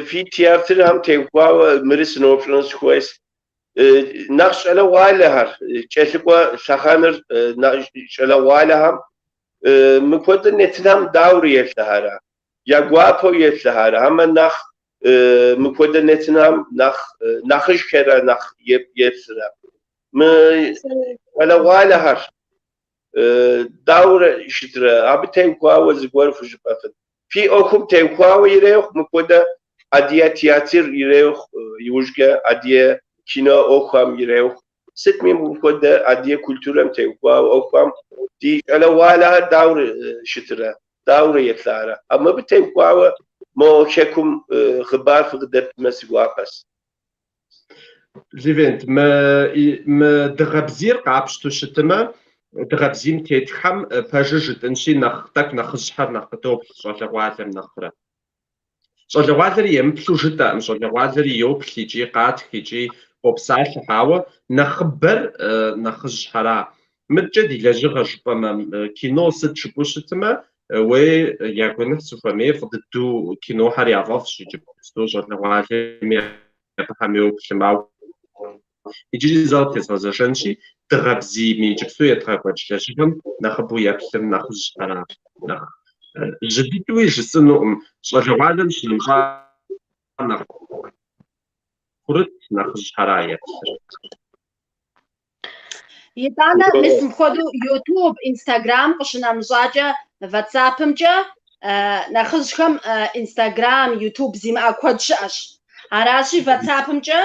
фи театрхэм теухуауэ мыри сыноупщӏыну сыхуейщ. Нэхъ щӏалэгъуалэхэр, кӏэлъыкӏуэ лъэхъэнэр нэхъ щӏалэгъуалэхэм мыпхуэдэ нэтынхэм дауэрэ еплъыхьэрэ? Я гуапэу еплъыхьэрэ? Хьэмэ нэхъ мыпхуэдэ нэтынхэм нэхъ нэхъыжьхэрэ нэхъ еплърэ? Мы щӏалэгъуалэхэр дауэрэ щытрэ? Абы теухуауэ зыгуэр фыжыпӏэфын? Фи ӏуэхум теухуауэ ирехъу, мыпхуэдэ адыгэ театр ирехъу, иужькӏэ адыгэ кино ӏуэхухэм ирехъу. Сытми мыпхуэдэ адыгэ культурэм теухуауэ ӏуэхухэм ди щӏалэгъуалэхэр дауэрэ щытрэ, дауэрэ еплъарэ? А мыбы теухуауэ мо хэкум хъыбар фыкъыдэптмэ си гуапэщ. Левент, мы, мы дыгъэ бзийр къапщту щытымэ, дыгъэ бзийм тетхэм пэжыр жытӏынщи, нэхъ тӏэкӏу нэхъыжьхэр нэхъ къыдоплъ щӏалэгъуалэм нэхърэ. Щӏалэгъуалэри емыплъу жытӏэкъым, щӏалэгъуалэри йоплъ икӏи къатх икӏи къопсалъэ, ауэ нэхъыбэр нэхъыжьхьэра. Мыдкӏэ ди лэжьыгъэ жыпӏэмэ, кино сыт жыпӏэу щытымэ, уей я гуэныхь сыхуэмей, фӏы дыдэу кинохэр яфӏэфӏщ иджыпсту щӏалэгъуалэми абыхэм йоплъым, ауэ иджыри зэ къытезгъэзэжэнщи, дыгъэ бзийми иджыпсту едгъэкӏуэкӏ лэжьыгъэм нэхъыбэу еплъыр нэхъыжьхьэра, нэхъ жьы дыдэуи жысӏэнукъым, щӏалэгъуалэм щынэмыщӏа нэхъ курыт нэхъыжьхьэра еплъыр. Итӏанэ, мис мыпхуэдэу YouTube, Instagram къыщынэмыщӏакӏэ WhatsApp-мкӏэ нэхъыжьхэм Instagram, YouTube зимыӏэ куэд щыӏэщ. Аращи, WhatsApp-мкӏэ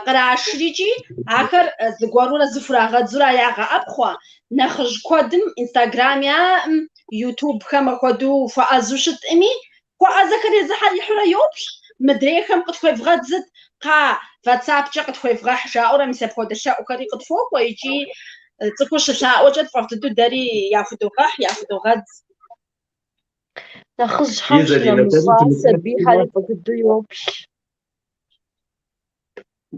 кърашрикӏи, ахэр зыгуэрурэ зыхурагъэдзурэ ягъэӏэпхъуэ. Нэхъыжь куэдым Instagram яӏэм, YouTube-хэм апхуэдэу хуэӏэзэу щытӏыми, Хуэӏэзэхэр езыхьэр ихьурэ йоплъ, мыдрейхэм къытхуевгъэдзыт, кхъа, ватсапкӏэ къытхуевгъэхь, жаӏэурэ мис апхуэдэ лъэӏухэри къытхуокӏуэ икӏи цӏыхур щылъаӏуэкӏэ тфӏэфӏ дыдэу дэри яхудогъэхь, яхудогъэдз. Нэхъыжьхэм Е, Залинэ, дэри щынэмыщӏа, дымыцӏыху сабийхэри фӏы дыдэу йоплъ.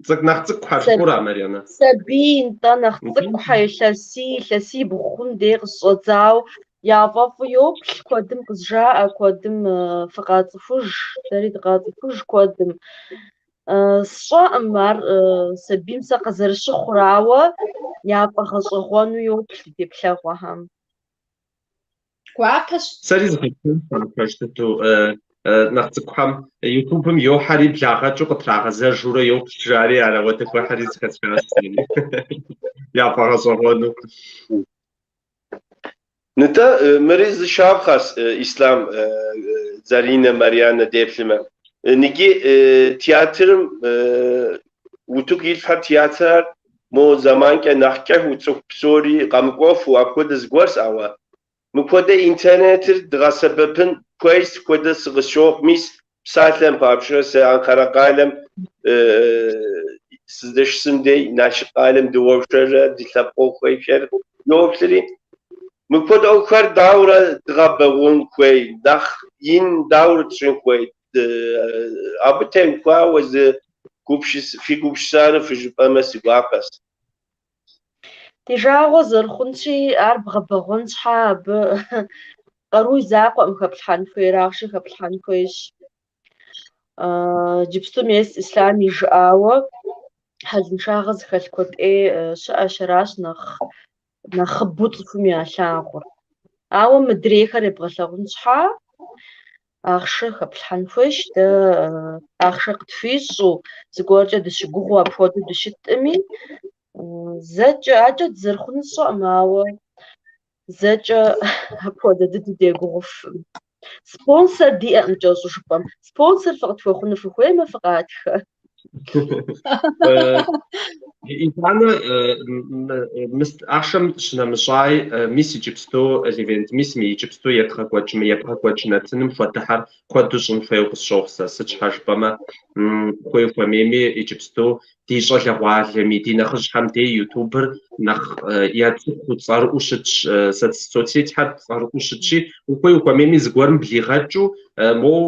Цӏыкӏу нэхъ цӏыкӏухэр жыпӏэура, Марьянэ? Сабий, нтӏэ, нэхъ Нтӏэ. цӏыкӏухэр илъэсий, илъэсибгъу хъум дей къыщыщӏэдзауэ яфӏэфӏу йоплъ, куэдым къызжаӏэ, куэдым фыкъацӏыхуж, дэри дыкъацӏыхуж куэдым. Сщӏэӏым ар сабийм сэ къызэрыщыхъур, ауэ яфӏэгъэщӏэгъуэну йоплъ ди теплъэгъуэхэм. Гуапэщ. Сэри зэхэсхащ ар пэж дыдэу. Нэхъ цӏыкӏухэм Ютубым йохьэри благъэкӏыу къытрагъэзэжурэ йоплъ жари, ар ауэдэ гуэрхэри зэхэсхащ сэри. Яфӏэгъэщӏэгъуэну. Нтӏэ, мыри зы щапхъэщ Ислъам, Заринэ, Марьянэ деплъымэ. Ныджы театрым утыку илъхьэр театрыр мо зэманкӏэ нэхъ кӏэхыу цӏыху псори къэмыкӏуэфу апхуэдэ зыгуэрщ, ауэ мыпхуэдэ интернетыр дгъэсэбэпын хуейщ, хуэдэ сыкъысщохъу. Мис псалъэм папщӏэ, сэ Анкара къалэм сыздэщысым дей Налшык къалэм дыуэршэррэ ди лъэпкъ ӏуэхухэр йоплъри, мыпхуэдэ ӏуэхухэр дауэрэ дгъэбэгъуэн хуей, нэхъ ин дауэрэ тщӏын хуей? Абы теухуауэ зы фи гупсысэр фыжыпӏэмэ си гуапэщ. Ди жагъуэ зэрыхъунщи, ар бгъэбэгъуэн щхьа абы къару и закъуэкъым хэплъхьэн хуейр, ахъши хэплъхьэн хуейщ. Иджыпсту мес Ислъам и жыӏауэ хьэлыншагъэ зыхэлъ куэд ӏей щыӏэщ, аращ нэхъ нэхъыбэу цӏыхум ялъагъур. Ауэ мыдрейхэр ебгъэлъагъун щхьа ахъшэ хэплъхьэн хуейщ, дэ ахъшэ къытхуищӏу, зыгуэркӏэ дыщыгугъыу апхуэдэу дыщытӏыми, зэкӏэ, акӏэ дызэрыхъунур сщӏэкъым, ауэ зэкӏэ апхуэдэ дыдэу дегугъуфым. Спонсор диӏэкъым кӏэщӏу жыпӏэм. Спонсор фыкъытхуэхъуну фыхуеймэ, фыкъатхэ. Итӏанэ ахъшэм щынэмыщӏай, мис иджыпсту, Левент, мис мы иджыпсту едгъэкӏуэкӏ, мы ебгъэкӏуэкӏ нэтыным хуэдэхэр куэду щӏын хуейуэ къысщохъу сэ. Сыт щхьэ жыпӏэмэ, хуей-хуэмейми иджыпсту ди щӏалэгъуалэми, ди нэхъыжьхэм дей ютубыр нэхъ яцӏыхуу, цӏэрыӏуэу щытщ, соцсетьхэр цӏэрыӏуэу щытщи, ухуей-ухуэмейми зыгуэрым блигъэкӏыу, моуэ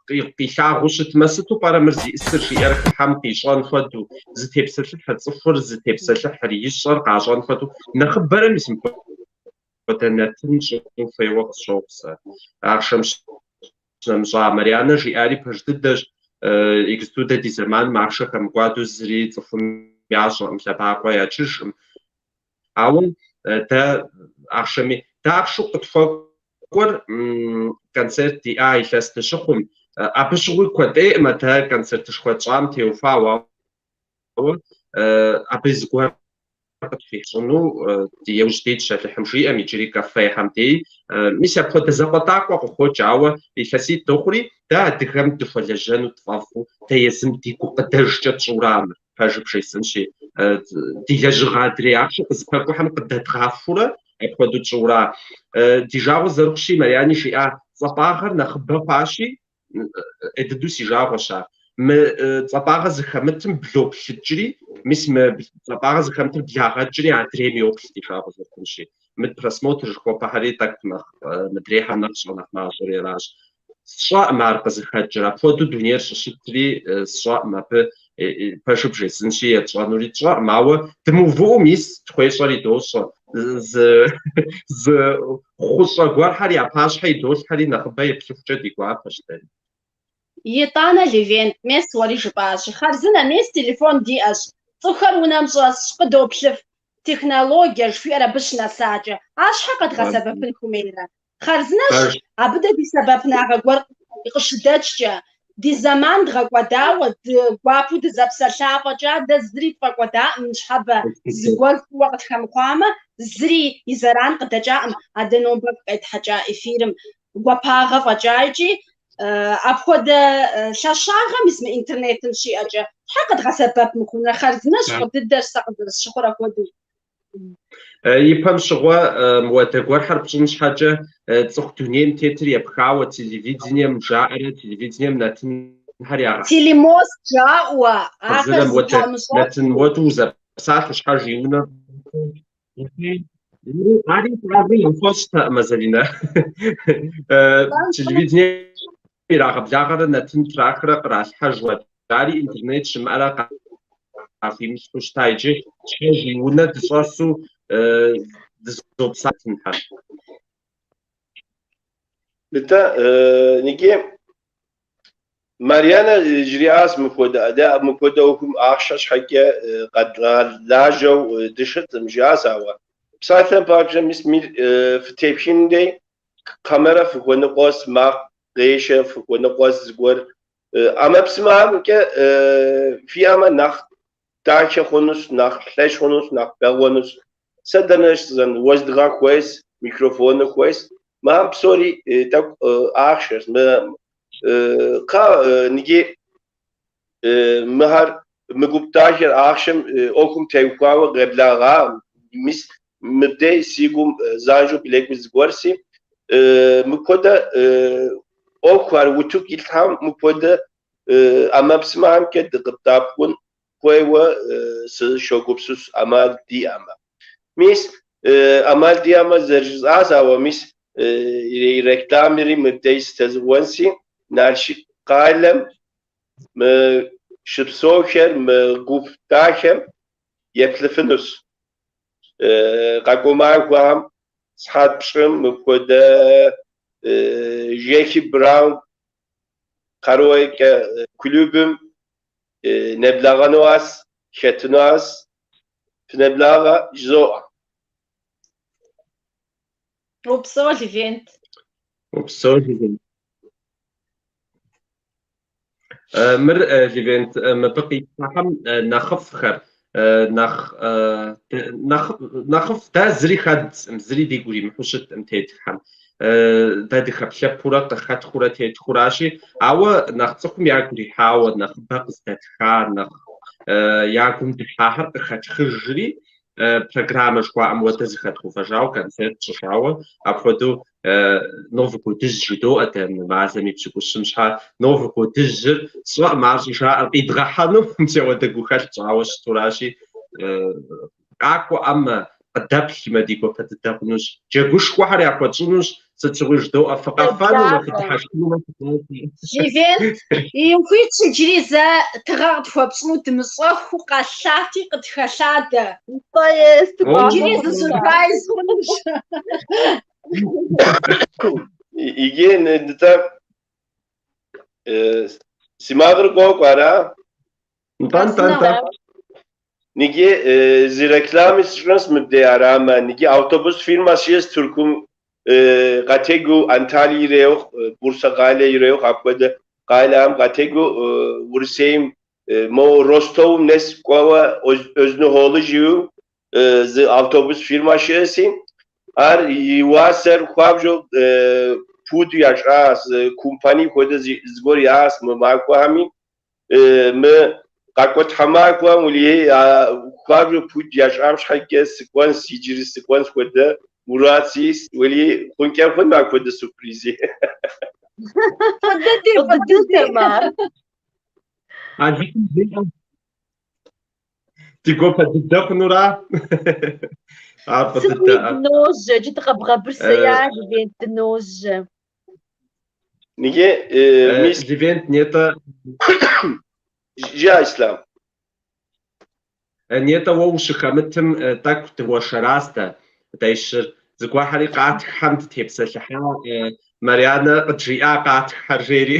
къилъагъуу щытмэ, сыту пӏэрэ мыр зиӏысыр жиӏэр хыхьэм къищӏэн хуэдэу, зытепсэлъыхьыр, цӏыхур зытепсэлъыхьыр, ищӏэр къащӏэн хуэдэу, нэхъыбэрэ мис мыпхуэдэ нэтын щӏын хуейуэ къысщохъу сэ. Ахъшэм щынэмыщӏа Марьянэ жиӏари пэж дыдэщ, иджыпсту дэ ди зэманым ахъшэ хэмыкӏуадэу зыри цӏыхум ящӏэкъым, лъэбакъуэ ячыжкъым. Ауэ дэ ахъшэми, дэ ахъшэу къытхуэкӏуэр концерт диӏа илъэс дыщыхъум, абы щыгъуи куэдӏейӏым дэ концертышхуэ тщӏам теухуауэ, ауэ абы зыгуэр къытхуищӏыну ди яужь дитщ Алыхьым жиӏэм, иджыри кафехэм дей. Мис апхуэдэ закъуэтӏакъуэ къыхокӏ, ауэ илъэситӏ дохъури, дэ адыгэм дыхуэлэжьэну тфӏэфӏу, дэ езым ди гукъыдэжкӏэ тщӏыура мыр, пэжыр бжесӏэнщи. Ди лэжьыгъэ адрей ахъшэ къызыпэкӏуэхэм къыдэдгъахуэурэ апхуэдэу тщӏыура. Ди жагъуэ зэрыхъущи, Марьяни жиӏа, цӏапӏагъэр нэхъыбэ хъуащи, ӏей дыдэу си жагъуэщ ар. Мы цӏапӏагъэ зыхэмытым блоплъыкӏри, мис мы цӏапӏагъэ зыхэмытыр благъэкӏри адрейм йоплъ ди жагъуэ зэрыхъунщи. Мы просмотр жыхуэпӏэхэри тӏэкӏу нэхъ мыдрейхэм нэхъ щӏэнэхъ мащӏэри аращ. Сщӏэкъым ар къызыхэкӏыр, апхуэдэу дунейр щӏыщытри сщӏэкъым абы пэжыр бжесӏэнщи, етщӏэнури тщӏэкъым, ауэ дымыувыӏэу мис тхуещӏэри дощӏэ. Зы зы хъущӏэ гуэрхэр я пащхьэ идолъхьэри нэхъыбэ еплъыхукӏэ ди гуапэщ дэри. Итӏанэ, Левент, мес уэри жыпӏащи, хъарзынэ, мес телефон диӏэщ, цӏыхухэр унэм щӏэсщ, къыдоплъыф, технологие жыхуиӏэр абы щынэсакӏэ, ар щхьэ къэдгъэсэбэпын хуэмейрэ? Хъарзынэщ, абы дэ ди сэбэпынагъэ гуэр къыщыдэкӏкӏэ, ди зэман дгъэкӏуэдауэ, ды гуапэу дызэпсэлъа фӏэкӏа, дэ зыри тфӏэкӏуэдаӏым ныщхьэбэ, зыгуэр фӏыуэ къытхэмыхъуамэ, зыри и зэран къыдэкӏаӏым а дэ нобэ къетхьэкӏа эфирым гуапагъэ фӏэкӏа икӏи апхуэдэ лъэщагъэ мис мы интернетым щиӏэкӏэ, щхьэ къэдгъэсэбэп мыхъунрэ? Хъарзынэщ, фӏы дыдэщ сэ къызэрысщыхъур апхуэдэу. Ипэм щыгъуэ мыуэдэ гуэрхэр пщӏын щхьэкӏэ цӏыху дунейм тетыр епхауэ телевидением жаӏэрэ телевидением нэтынхэр ягъэхьэзыррэ Телемост жаӏэу, ахэр мыуэдэ зыпамыщӏэфу. нэтын уэду узэпсалъэу щхьэж и унэ Ари щӏагъуи яхуэщӏтэкъым, Залинэ. Телевидением ирагъэблагъэрэ нэтын трахрэ къралъхьэжу, ари интернет щымыӏэрэ къахуимылъхьэу щыта. Иджы щхьэж и унэ дыщӏэсу дызопсалъэ. Нтӏэ, ниги Марьянэ жриӏащ мыпхуэдэ, дэ мыпхуэдэ ӏуэхум ахъшэ щхьэкӏэ къэдгъэлажьэу дыщытым, жиӏащ ауэ. Псалъэм папщӏэ, мис мир фытепхын дей камерэ фыхуэныкъуэс, макъ къешэ фыхуэныкъуэс зыгуэр. ӏэмэпсымэхэмкӏэ фиӏэмэ нэхъ дахэ хъунущ, нэхъ лъэщ хъунущ, нэхъ бэгъуэнущ. Сэ дэнэ щызэн, уэздыгъэ хуейс, микрофоныр хуейс. Мыхэм псори тӏэкӏу ахъшэщ. Мы кхъа ниги мыхэр, мы гуп дахэр ахъшэм ӏуэхум теухуауэ къеблэгъа. Мис мыбдей си гум занщӏэу блэкӏыу зыгуэрси, мыпхуэдэ ӏуэхухэр утыку итлъхьэм мыпхуэдэ ӏэмэпсымэхэмкӏэ дыкъыбдэӏэпыкъун хуейуэ сыщогупсыс ӏэмал диӏэмэ. Мис ӏэмал диӏэмэ зэрыжысӏащ, ауэ мис рекламэри мыбдеж сытезыгъуэнси, Налшык къалэм мы щыпсэухэр мы гуп дахэм еплъыфынущ. Къакӏуэ махуэхэм сыхьэт пщӏым мыпхуэдэ Джеки Браун караоке клубым неблэгъэнуащ, хэтынуащ, фынеблагъэ жызоӏэ. Упсэу, Левент. Упсэу, Левент. Мыр, Левент, мыбы къитхэхэм нэхъыфӏхэр. Нэхъ нэхъ нэхъыфӏ дэ зыри хэддзкъым, зыри дигу иримыхьу щыткъым тетххэм. Дэ дыхэплъэпурэ къыхэтхыурэ тетхыуращи, ауэ нэхъ цӏыхум ягу ирихьауэ, нэхъыбэ къыздэтха, нэхъ я гум дыхьахэр къыхэтхыжри, программэ жыхуаӏэм хуэдэ зэхэдгъэувэжауэ, концерт тщӏыжауэ, апхуэдэу Новый годыжь жыдоӏэ дэ мы мазэм и пщыкӏущым щхьэ. Новый годыжьыр сщӏэкъым ар щӏыжаӏэр къидгъэхьэну, мис ауэдэ гухэлъ тщӏауэ щытуращи, къакӏуэӏэмэ, къыдэплъмэ, ди гуапэ дыдэ хъунущ. Джэгушхуэхэр яхуэтщӏынущ, сыт щыгъуи жыдоӏэ, фыкъэфэнумэ, фыдыхьэшхынумэ фыкъакӏуэ. Левент, ухуитщ иджыри зэ тыгъэ къытхуэпщӏыну дымыщӏэхуу къэлъати къытхэлъадэ. Нтӏэ, е, сыту гуапэ Иджыри зы хъуну. сюрприз хъунущ. Иджы нтӏэ си макъыр къокӏуэ, ара? Нтӏэ, нтӏэ, нтӏэ. Ниги зы реклами сщӏынщ мыбдей арамэ. Ниги автобус фирма щыӏэщ Тыркум къатегу Анталие ирехъу, Бурсэ къалэ ирехъу, апхуэдэ къалэхэм къатегу Урысейм мо Ростовым нэс кӏуэуэ Öznüoğlu жиӏэу зы автобус фирма щыӏэси, ар и уасэр хуабжьу пуду ящӏащ, компани хуэдэ зыгуэр яӏащ мы махуэхэми. Мы къакӏуэ тхьэмахуэм уэлэхьи хуабжьу пуд ящӏам щхьэкӏэ сыкӏуэнщ, иджыри сыкӏуэнщ хуэдэ мурад сиӏэщ, уэлэхьи хъункӏэ хъун апхуэдэ сюрпризи. Фӏы дыди, Фӏы фӏы дыди. дыдэм ар. Алыхьым жиӏэ. Ди гуапэ дыдэ хъунура? Ар фӏы Сытми дыдэ. дыножьэ, иджы дыкъэбгъэбырсея, Левент, дыножьэ. Ниги мис Левент нетӏэ жыӏэ, Ислъам. Нетӏэ уэ ущыхэмытым тӏэкӏу дыуэршэращ дэ, дэ щыр. Зыгуэрхэри къатххэм дытепсэлъыхьа, Марьянэ къыджиӏа къатххэр жери.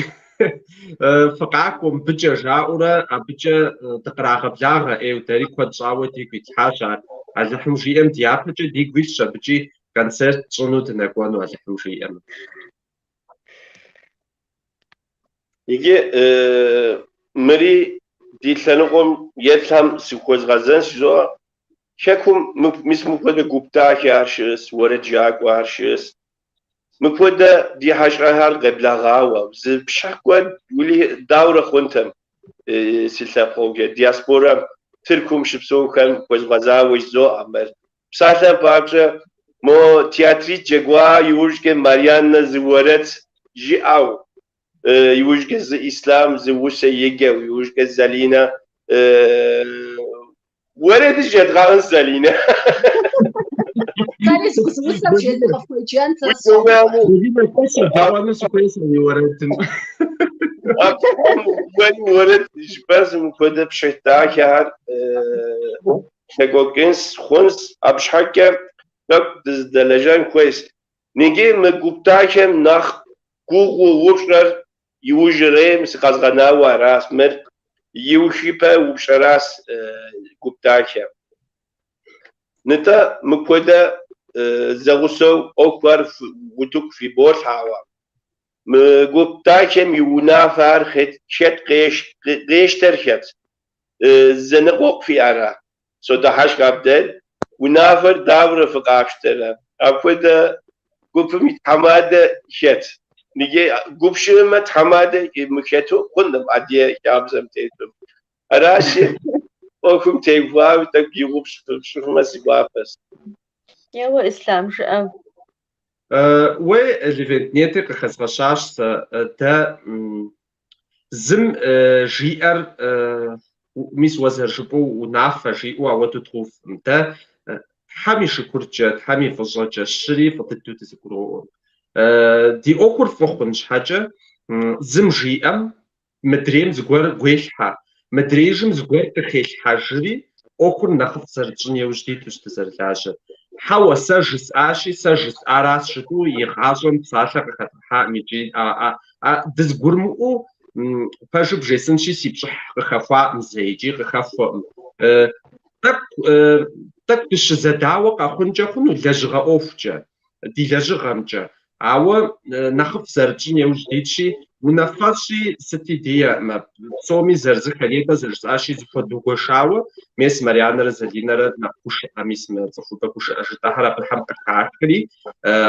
Фыкъакӏуэ мыбыкӏэ жаӏэурэ абыкӏэ дыкърагъэблагъэ ӏейуэ, дэри куэд щӏауэ дигу итлъхьащ ар. Алыхьым жиӏэм дяпэкӏэ дигу илъщ абыкӏи концерт тщӏыну дынэкӏуэну Алыхьым жиӏэмэ. Иджы мыри ди лъэныкъуэм еплъхэм сыхуэзгъэзэнщ жызоӏэ. Хэкум мис мыпхуэдэ гуп дахэхэр щыӏэщ, уэрэджыӏакӏуэхэр щыӏэщ. Мыпхуэдэ ди хьэщӏэхэр къеблэгъауэ, зы пшыхь куэд уэлэхьи даурэ хъунтэм си лъэпкъымкӏэ, диаспорэм, Тыркум щыпсэухэм хуэзгъэзауэ жызоӏэ мыр. Псалъэм папщӏэ, мо театритӏ джэгуа иужькӏэ Марьянэ зы уэрэд жиӏэу, иужькӏэ зы Ислъам зы усэ еджэу, иужькӏэ Залинэ уэрэдыр жедгъэӏэнщ Залинэ. Сэри зы усэ къыфхуеджэн сэ сщӏэркъым. Залинэ, сэ седэӏуэну сыхуей сэ уи уэрэдым. Уэри уэрэд жыпӏэнщ, мыпхуэдэ пшыхь дахэхэр екӏуэкӏынщ, хъунщ, абы щхьэкӏэ тӏэкӏу дызэдэлэжьэн хуейщ. Ниги мы гуп дахэм нэхъ гугъу упщӏэр иужьрейм сыкъэзгъэнауэ аращ. Мыр иухыпэ упщӏэращ гуп дахэм. Нтӏэ, мыпхуэдэ зэгъусэу ӏуэхухэр утыку фиболъхьауэ. Мы гуп дахэм и унафэхэр хэт къещтэр хэт? Зэныкъуэкъу фиӏэрэ? Содыхьэшх абдей. Унафэр дауэрэ фыкъафщтэрэ? Апхуэдэ гупым и тхьэмадэ хэт? Ниги гуп щыӏэмэ, тхьэмадэ мыхэту хъункъым адыгэ хабзэм тету. Аращи, ӏуэхум теухуауэ тӏэкӏу и гугъу фщӏыфмэ си гуапэщ. Еуэ, Ислъам, жыӏэ. Уей, Левент, нетӏи къыхэзгъэщащ сэ дэ зым жиӏэр мис уэ зэрыжыпӏэу унафэ жиӏэу ауэдэу дгъэувкъым. Дэ Тхьэм и шыкуркӏэ, Тхьэм и фӏыщӏэкӏэ щыри фӏы дыдэу дызэгуроӏуэ. Ди ӏуэхур фӏы хъун щхьэкӏэ зым жиӏэм мыдрейм зыгуэр гуелъхьэ, мыдрейжым зыгуэр къыхелъхьэжри, ӏуэхур нэхъыфӏ зэрытщӏын яужь дитущ дызэрылажьэр. Хьэуэ, сэ жысӏащи, сэ жысӏаращ жытӏэу игъащӏэм псалъэ къыхэдгъэхьакъым икӏи дызэгурымыӏуэу пэжу бжесӏэнщи, си пщӏыхь къыхэхуакъым зэи икӏи къыхэхуэкъым. Тӏэкӏу тӏэкӏу дыщызэдауэ къэхъункӏэ хъуну лэжьыгъэ ӏуэхукӏэ, ди лэжьыгъэмкӏэ. Ауэ нэхъыфӏ зэрытщӏын яужь дитщи, Унафэщӏи сыти диӏэкъым, псоми зырызыххэ нетӏэ зэрыжысӏащи, зыхуэдугуэшауэ, мес Марьянэрэ Залинэрэ нэхъ гушыӏэ, мис мы цӏыхубэ гушыӏэ жытӏэхэр абыхэм къыхахри,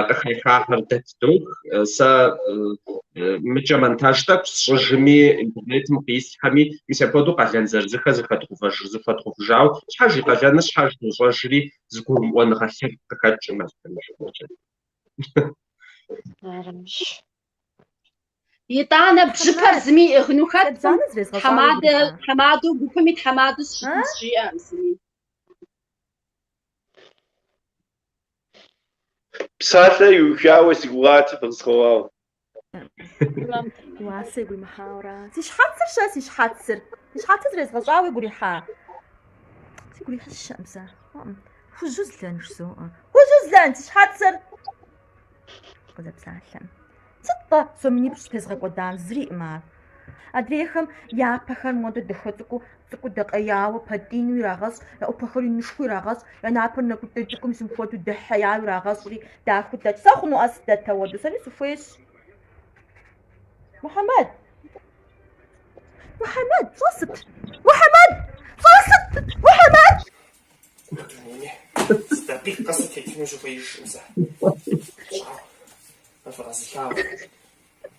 къыхахахэр дэ тыдох. Сэ мыкӏэ монтаж тӏэкӏу сщӏыжми, интернетым къислъхьэми, мис апхуэдэу къалэн зырызыххэ зыхуэдгъэувыжауэ, щхьэж и къалэныр щхьэж дощӏэжри, зыгурымыӏуэныгъэ лъэпкъ къыхэкӏкъым. Аращ. Итӏанэ бжьыпэр зыми иӏыгъыну хэткъым, Лъэбжьанэ зрезгъэщӏауэ тхьэмадэ, игу ирихьа? тхьэмадэу гупым и тхьэмадэу А? сыщытынщ жиӏэкъым зыми. Псалъэ иухауэ си гугъати фыкъысхуэгъэгъу. Тэмэм, тэмэм. Уасэ игу иримыхьауэра? Си щхьэцыр-щэ, си щхьэцыр? Си щхьэцыр зрезгъэщӏауэ игу ирихьа? Сигу ирихьыщэкъым сэ. Ӏым. Хужьу злэн жызоӏэ. Хужьу злэн, си щхьэцыр! Къызэпсалъэм. Сыт-тӏэ сом минипщӏ тезгъэкӏуэдам, зыриӏым ар. Адрейхэм я пэхэр модэ дахэ цӏыкӏуу, цӏыкӏуу дэкъеяуэ, пэтӏину ирагъэщӏ, я ӏупэхэр инышхуэу ирагъэщӏ, я напэр нэкӏутӏэ цӏыкӏум сымыхуэдэу дэхьеяуэ ирагъэщӏри, дахэу дэкӏ. Сэ хъунуӏэ сыдэт ауэдэу, сэри сыхуейщ. Мухьэмэд! Мухьэмэд, щӏэсыт! Мухьэмэд! Щӏэсыт! Мухьэмэд! Дунейми зы дакъикъэ сытетыну сыхуеижкъым сэ. Щӏагъуэ, мы фыкъэзылъагъу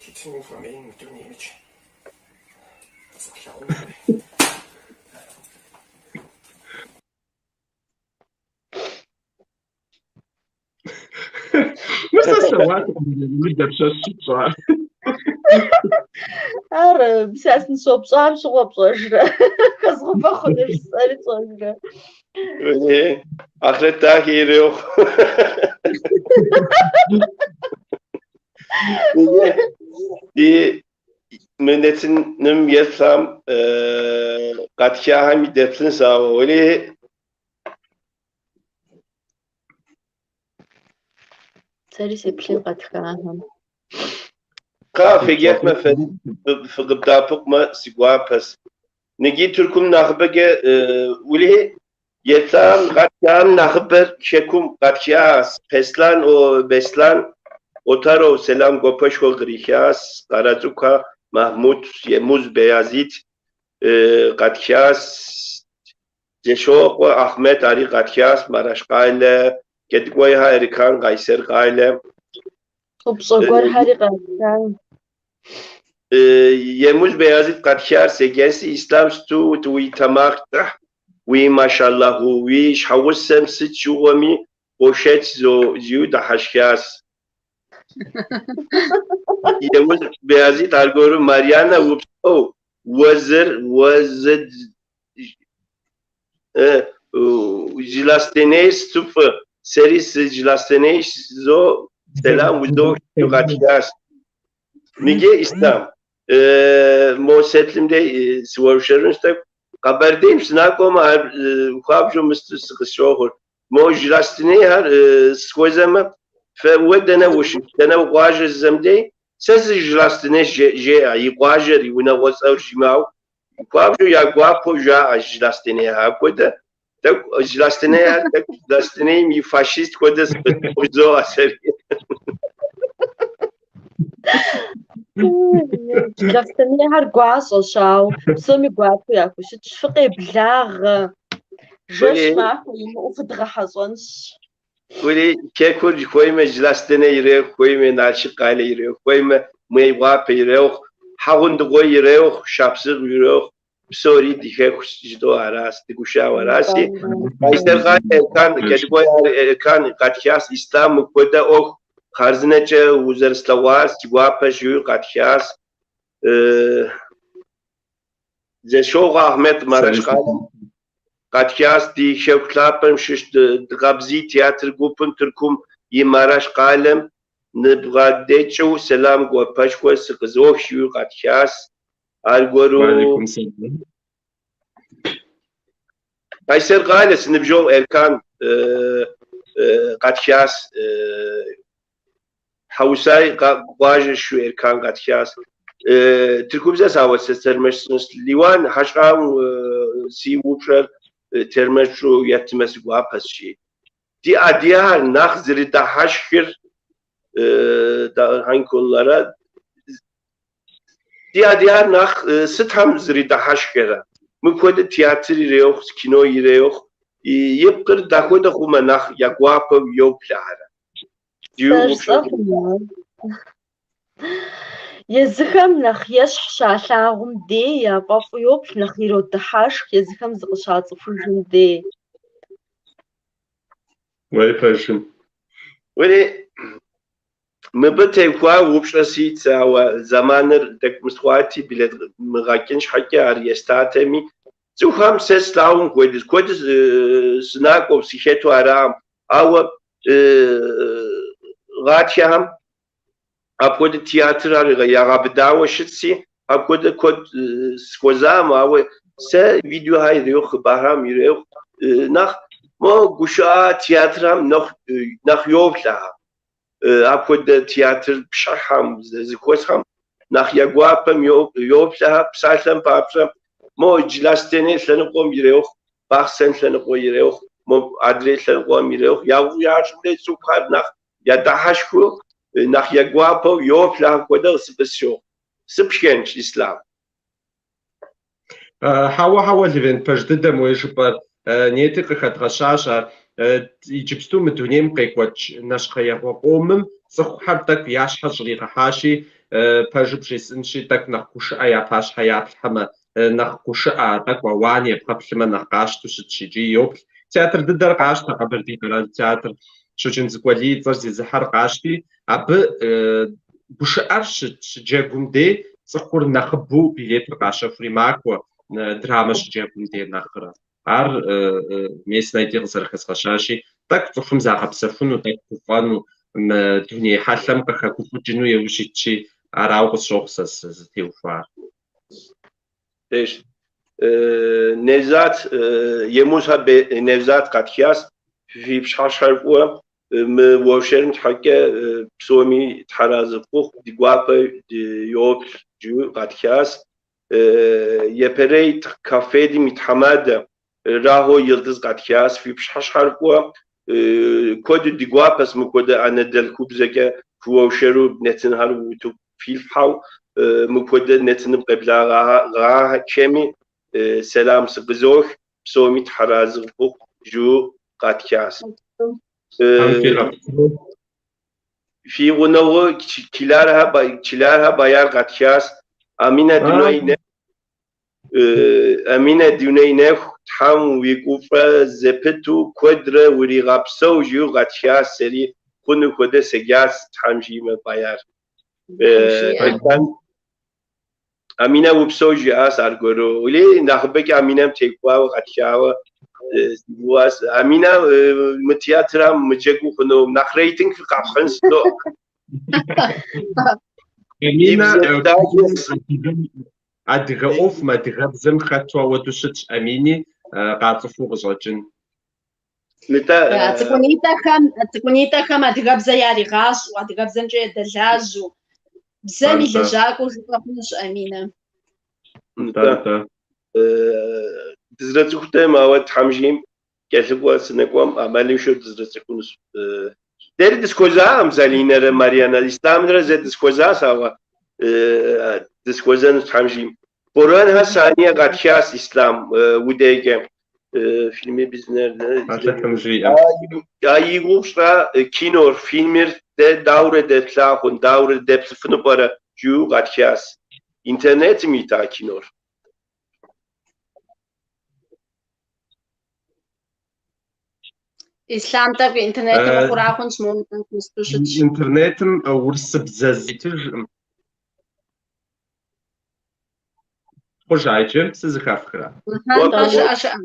тетыну хуэмеин мы дунеймикӏ. Къэзгъэлъагъуну хуей. Мыр сэ слъэгъуатэкъым, мыр дапщэщ щыпщӏар? Ар сэ сыныщопщӏам щыгъуэ пщӏэжрэ? Хэзгъувэ хъуну жысӏэри пщӏэжрэ? Уэлей, ахърэт дахэ ирехъу. Ди мы нэтыным еплъам къатхахэми деплъынщ, ауэ уэлей Сэри сеплъын къэтхахэм. Кхъа, феджэфмэ, фыкъыбдэӏэпыкъумэ, си гуапэщ. Ныджы Тыркум нэхъыбэкӏэ уэлей еплъам къатхам нэхъыбэр хэкум къатхащ. Беслан, о, Беслан Отаров сэлам гуапэшхуэ кърихащ. Къарэцӏыкӏухэ Махмуд, Емуз Беязит къатхащ. Зешокъуэ Ахъмэт ари къатхащ Мараш къалэ, Кӏэдыкӏуейхэ Эркан Къайсэр къалэ. Упщӏэ гуэрхэри къатха. Емуз Беязит къатхар седжэнси Ислъам сыту уи тэмакъ кӏыхь, уи машаллаху, уи щхьэгъусэм сыт щыгъуэми къошэч жиӏэу дыхьэшхащ. Емуз Беязит аргуэру Марьянэ упсэу, уэзыр, уэзы Джылахъстэней сыту фӏы, сэри сы Джылахъстэнейщ зо, сэлам узох жиӏэу къатхащ. Ныджы Ислъам, мо сеплъым дей сыуэршэрынщ тӏэкӏу. Къэбэрдейм сынакӏуэмэ, ар хуабжьу мысту сыкъысщохъур. Мо Джылахъстэнейхэр схуэзэмэ, фэ уэ дэнэ ущыщ, дэнэ укъуажэ жысӏэм дей, сэ сы Джылахъстэнейщ жеӏэ, и къуажэр, и унагъуэцӏэр жимыӏэу. Хуабжьу я гуапэу жаӏэ Джылахъстэнейхэр. Апхуэдэ тӏэкӏу Джылахъстэнейхэр тӏэкӏу Джылахъстэнейм и фашист хуэдэ сыкъыщохъу жызоӏэ сэри. Джылахъстэнейхэр гуащӏэщ, ауэ псоми гуапэу яхущытщ. Фыкъеблагъэ, жэщ махуэ имыӏэу фыдгъэхьэщӏэнщ. Уэлей, хэкур хуеймэ Джылахъстэней ирехъу, хуеймэ Налшык къалэ ирехъу, хуеймэ Мейкъуапэ ирехъу, Хьэгъундыкъуей ирехъу, Шапсыгъ ирехъу, псори ди хэкущ жытӏэу аращ, дыгушыӏэу аращи. Къайсэр къалэ Эркан, Кӏэдыкӏуей Эркан къатхащ, Ислъам мыпхуэдэ ӏуэху хъарзынэкӏэ узэрыслъэгъуар си гуапэщ жиӏэу къатхащ. Зэшогъуэ Ахъмэт Мараш къалэм къатхащ ди хэку лъапӏэм щыщ Дыгъэбзий театр гупым Тыркум и Мараш къалэм ныбгъэдэкӏыу сэлам гуапэшхуэ сыкъызох жиӏэу къатхащ. Аргуэру Уалейкум сэлам. Къайсэр къалэ си ныбжьэгъу Эркан къатхащ. Хьэусай къуажэ щыщу Эркан къатхащ. Тыркубзэ сауэ сэ тэрмэш сщӏынщ. Лиуан хьэщӏам си упщӏэр тэрмэшу еттымэ си гуапэщ жи. Ди адыгэхэр нэхъ зэрыдыхьэшхыр hangi konulara? Ди адыгэр нэхъ сытхэм зэрыдыхьэшхэрэ? Мыпхуэдэ театр ирехъу, кино ирехъу, и пкъыр дахуэдэ хъумэ нэхъ я гуапэу йоплъэхэрэ? Езыхэм нэхъ ещхь щалъагъум дей яфӏэфӏу йоплъ, нэхъ иродыхьэшх езыхэм зыкъыщацӏыхужым дей. Уэри пэжым. Уэри мыбы теухуа упщӏэ сиӏэт, ауэ зэманыр дэкӏмысхъуати, блэдмыгъэкӏын щхьэкӏэ ар естатэми, цӏыхухэм сэ слъагъум хуэдэу, куэд сынакӏуэу сыхэту арам, ауэ гъатхэхэм апхуэдэ театрхэр ягъэбыдауэ щытси, апхуэдэ куэд схуэзам, ауэ сэ видеохэр ирехъу, хъыбархэм ирехъу, нэхъ мо гушыӏэ театрхэм нэхъ йоплъэхэр. Апхуэдэ театр пшыхьхэм, зэхуэсхэм нэхъ я гуапэм йоплъэхэр, псалъэм папщӏэ, мо Джылахъстэней лъэныкъуэм ирехъу, Бахъсэн лъэныкъуэ ирехъу, мо адрей лъэныкъуэм ирехъу, ящӏурэ цӏыхухэр нэхъ ядыхьэшхыу, нэхъ я гуапэу йоплъэхэр хуэдэу сыкъысщохъу. Сыпшхэнщ, Ислъам. Хьэуэ, хьэуэ, Левент, пэж дыдэм уей жыпӏэр. Нети къыхэдгъэщащ ар. Иджыпсту мы дунейм къекӏуэкӏ нэщхъеягъуэ къомым цӏыхухэр тӏэкӏу я щхьэ щӏригъэхьащи, пэжу бжесӏэнщи, тӏэкӏу нэхъ гушыӏэ я пащхьэ яплъхьэмэ, нэхъ гушыӏэ, тӏэкӏу ауан ебгъэплъымэ нэхъ къащтэу щытщ икӏи йоплъ. Театр дыдэр къащтэ, Къэбэрдей къэрал театр Щоджэнцӏыкӏу Алий и цӏэр зезыхьэр къащти, абы гушыӏэр щыджэгум дей цӏыхур нэхъыбэу билетыр къащэхури макӏуэ, драмэ щыджэгум дей нэхърэ. Ар мес нетӏи къызэрыхэзгъэщащи, тӏэкӏу цӏыхум загъэпсэхуну, тӏэкӏу гуфӏэну, мы дуней хьэлъэм къыхэгуфӏыкӏыну еужь итщи, арауэ къысщохъу сэ сызытеухуар. Пэжщ. Невзат, Емузхэ Невзат къатхащ, фи пщыхьэщхьэр фӏыуэ, мы уэршэрым щхьэкӏэ псоми тхьэразы фыхъу, ди гуапэ йоплъ жиӏэу къатхащ. Япэрей КАФФЕД-м и тхьэмадэ Рахо Йылдыз къатхащ, фи пщыхьэщхьэр фӏыуэ, куэду ди гуапэщ мыпхуэдэ анэдэлъхубзэкӏэ фыуэршэру нэтынхэр утыку филъхьэу, мыпхуэдэ нэтыным къеблагъахэми сэлам сыкъызох, псоми тхьэразы фыхъу жиӏэу къатхащ. Фи гъунэгъу Чылархэ Баяр къатхащ, Аминэ дуней Аминэ дуней нэху, Тхьэм уигуфӏэ зэпыту куэдрэ уригъэпсэу жиӏэу къатхащ, сэри хъуну хуэдэ седжащ, Тхьэм жиӏэмэ, Баяр. Аминэ упсэу жиӏащ аргуэру. Ули нэхъыбэкӏэ Аминэм теухуауэ къатхауэ си гугъащ. Аминэ мы театрам мыджэгуу хъуну, нэхъ рейтинг къэфхьынщ. Аминэ адыгэ ӏуэхум, адыгэбзэм хэту ауэдэу щытщ Амини, къацӏыхуу къыщӏэкӏын. Нтӏэ. Цӏыкӏунитӏэхэм адыгэбзэ яригъащӏэу, адыгэбзэмкӏэ ядэлажьэу, бзэм и лэжьакӏуэу жыпӏэ хъунущ Аминэ. Нтӏэ. Дызэрыцӏыхутэм, ауэ Тхьэм жиӏэм кӏэлъыкӏуэ сынэкӏуэм ӏэмалыншэу дызэрыцӏыхунущ. Дэри дысхуэзакъым Залинэрэ Марьянэ, Ислъамрэ зэ дысхуэзащ, ауэ дысхуэзэнущ Тхьэм жиӏэм. Борэнхэ Сания къатхащ Ислъам удейкӏэ. Фильми biz nerede? Алыхьым жиӏэм. А и гугъу пщӏа кинор, фильмыр дэ даурэ дэтлъагъун, даурэ дэплъыфыну пӏэрэ жиӏэу къатхащ. Интернетым ита кинор. Ислъам тӏэкӏу интернетым мыхъура хъунщ, моуэ тӏэкӏу мысту щытщ. Интернетым урысыбзэ итыжкъым. Хъужа иджы сызэхэфхрэ? Нтӏэ, щыӏэ, щыӏэ.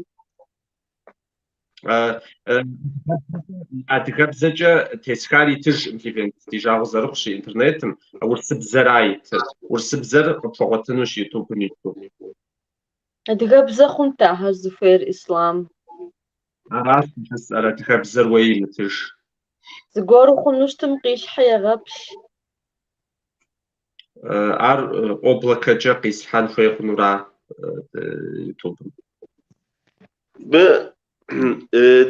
Адыгэбзэкӏэ тесхар итыжкъым, Левент, ди жагъуэ зэрыхъущи, интернетым урысыбзэра итыр. Урысыбзэр къыпхуэгъуэтынущ Ютубым иту. Адыгэбзэ хъунт ахэр зыхуейр, Ислъам. Аращ жысӏэр, адыгэбзэр уей имытыж. Зыгуэру хъуну щытым къилъхьи егъэплъ. Ар облакэкӏэ къислъхьэн хуей хъунура Ютубым? Мы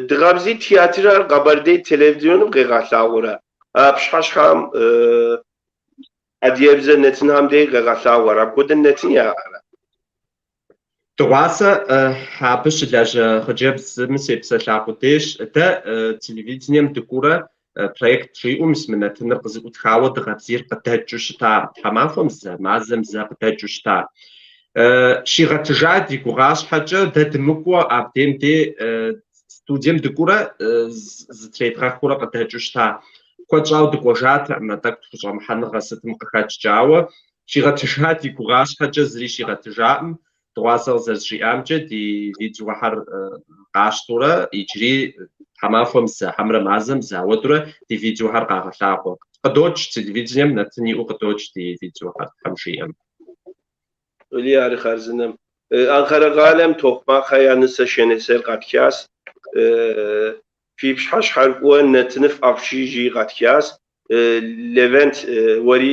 Дыгъэбзий театрыр Къэбэрдей телевизионым къигъэлъагъуэрэ? А пщыхьэщхьэм Адыгэбзэ нэтынхэм дей къегъэлъагъуэр. Апхуэдэ нэтын яӏэрэ? Дыгъуасэ абы щылажьэ хъыджэбзым сепсэлъа къудейщ. Дэ телевидением дыкӏуурэ проект жиӏэу мис мы нэтыныр къызэӏутхауэ Дыгъэ бзийр къыдэкӏыу щыта, тхьэмахуэм зэ, мазэм зэ къыдэкӏыу щыта. Щигъэтыжа ди гугъа щхьэкӏэ дэ дымыкӏуэу абдейм дей студием дыкӏуурэ зытредгъэхыурэ къыдэкӏыу щыта. Куэд щӏауэ дыкӏуэжатэкъым, тӏэкӏу тхущӏэмыхьэныгъэ сытым къыхэкӏкӏэ, ауэ щигъэтыжа ди гугъа щхьэкӏэ зыри щигъэтыжакъым. Дыгъуасэ къызэрызжиӏамкӏэ, ди видеохэр къащтэурэ иджыри тхьэмахуэм зэ, хьэмэрэ мазэм зэ ауэдурэ ди видеохэр къагъэлъагъуэ. Къыдокӏ телевидением нэтын иӏэу къыдокӏ ди видеохэр, Тхьэм жиӏэм. Уэли ари хъарзынэм. Анкара къалэм Токъмакъхэ я нысэ Шенесер къатхащ. Фи пщыхьэщхьэр фӏыуэ нэтыныфӏ апщий жи къатхащ. Левент, уэри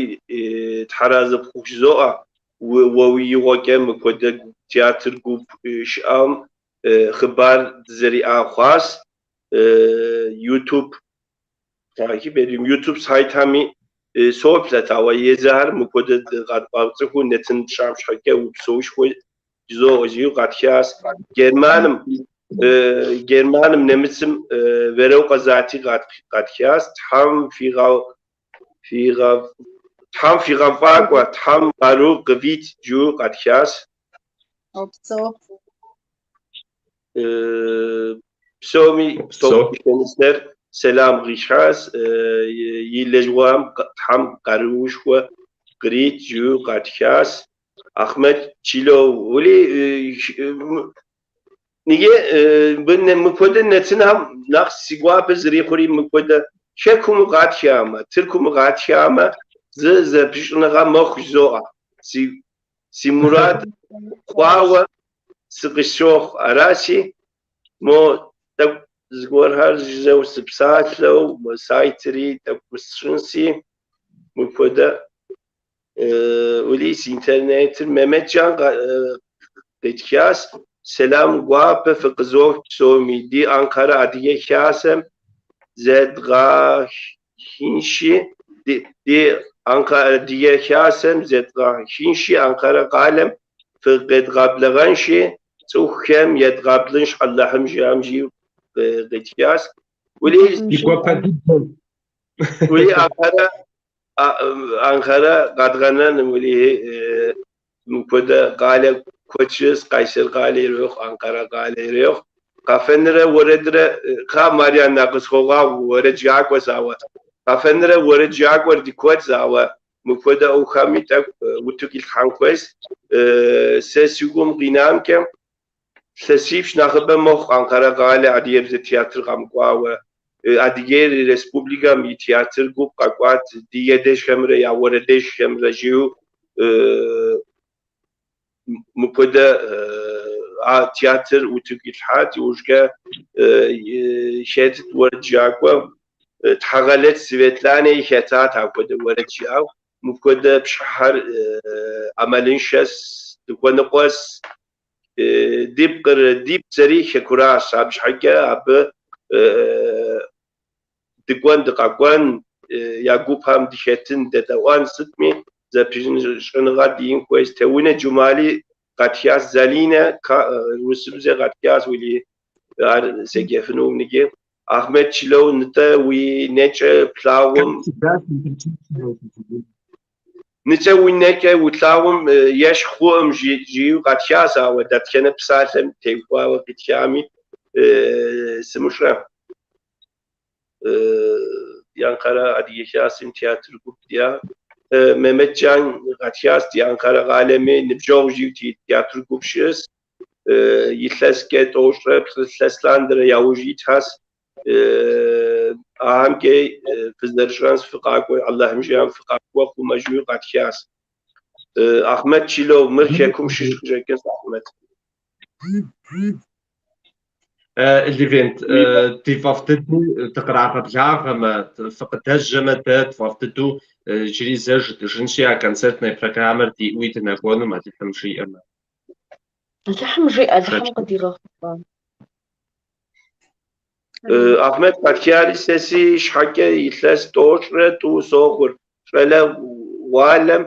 тхьэразэ пхухъу жызоӏэ. Уэ уи игъуэкӏэ мыпхуэдэ театр гуп щыӏэм хъыбар дызэриӏа хъуащ. YouTube takip ediyorum. YouTube сайтами соплъэт, ауэ езыхэр мыпхуэдэ къэдгъэцӏыхуу нэтын тщӏам щхьэкӏэ упсэушхуэ жызоӏэ жиӏэу къатхащ. Германым Германым нэмыцым Верэукъэ Зати къатхащ. Тхьэм Тхьэм фигъэфӏакӏуэ, Тхьэм къару къывит жиӏэу къатхащ. Упсэу. Псоми Токъу сэлам къихьащ, и лэжьыгъэм Тхьэм къаруушхуэ кърит жиӏэу къатхащ. Ахмед Чило, уэли ниге мыпхуэдэ нэтынхэм нэхъ си гуапэ зэрихъури мыпхуэдэ хэкум къатхамэ, Тыркум къатхамэ, зы зэпыщӏыныгъэ мэхъу жызоӏэ. Си мурад хъуауэ сыкъыщохъу. Аращи, мо тӏэкӏу зыгуэрхэр жызэу сыпсалъэу, мо сайтри тӏэкӏу сщӏынси, мыпхуэдэ уэли си интернетыр Меметджан къитхащ. Сэлам гуапэ фыкъызох псоми. Ди Анкара Адыгэ Хасэм зедгъэхынщи, ди Анкара Адыгэ Хасэм зедгъэхынщи, Анкара къалэм фыкъедгъэблэгъэнщи, цӏыхухэм едгъэплъынщ Аллахьым жиӏам жиӏэу къитхащ. Уэли Ди гуапэ дыдэу. Уэли Анкара Анкара къадгъэнэным, уэли мыпхуэдэ къалэ куэд щыӏэщ, Къайсэр къалэ ирехъу, Анкара къалэ ирехъу. Къафэнрэ уэрэдрэ, кхъа Марианнэ къысхуэгъэгъу уэрэджыӏакӏуэщ, ауэ къафэнрэ уэрэджыӏакӏуэр ди куэдщ, ауэ мыпхуэдэ ӏуэхухэми тӏэкӏу утыку илъхьэн хуейщ. Сэ си гум къинамкӏэ илъэсипщӏ нэхъыбэ мэхъу Анкара къалэ адыгэбзэ театр къэмыкӏуауэ. Адыгей республикэм и театр гуп къэкӏуат ди едэжьхэмрэ я уэрэдэжьхэмрэ жиӏэу мыпхуэдэ а театр утыку илъхьат, иужькӏэ хэтт уэрэджыӏакӏуэ Тхьэгъэлэдж Светланэ хэтат апхуэдэ уэрэд жиӏэу. Мыпхуэдэ пшыхьхэр ӏэмалыншэщ, дыхуэныкъуэщ. Ди пкъыр, ди псэри хэкуращ. Абы щхьэкӏэ абы дыкӏуэн, дыкъэкӏуэн, я гупэм дыхэтын, дэдэӏуэн сытми зэпыщӏыныгъэ диӏэн хуейщ. Теунэ Джумали къатхащ, Залинэ урысыбзэ къатхащ, уэли ар седжэфынукъым иджы. Ахмед Чило, нтӏэ уи нэкӏэ плъагъум, нтӏэ уи нэкӏэ улъагъум ещхь хъуӏым жиӏэу къатхащ, ауэ дэтхэнэ псалъэм теухуауэ къитхами сымыщӏэ. Ди Анкара Адыгэ Хасэм театр гуп диӏэ. Меметджан къатхащ, ди Анкара къалэми ныбжьэгъу жиӏэу театр гуп щыӏэщ. Илъэскӏэ тӏощӏрэ плӏы илъэс лъандэрэ яужь итхащ. Ахэмкӏэ фызэрыщӏэнщ, фыкъакӏуэ, Аллахьым жиӏам фыкъакӏуэ хъумэ жиӏэу къатхащ. Ахмед Чило, мыр хэкум щыщ къыщӏэкӏынщ, Ахмед. Левент, ди фӏэфӏ дыдэу дыкърагъэблагъэмэ, фыкъыдэжьэмэ, дэ тфӏэфӏ дыдэу иджыри зэ жытӏыжынщи, а концертная программэр диӏэуи дынэкӏуэнум, Алыхьым жиӏэмэ. Алыхьым жиӏэ, Алыхьым къыдигъэхъулӏэ. Ахмед къатхари сэ си щхьэкӏэ илъэс 93 сохъур. Щӏалэ Щӏалэгъуалэм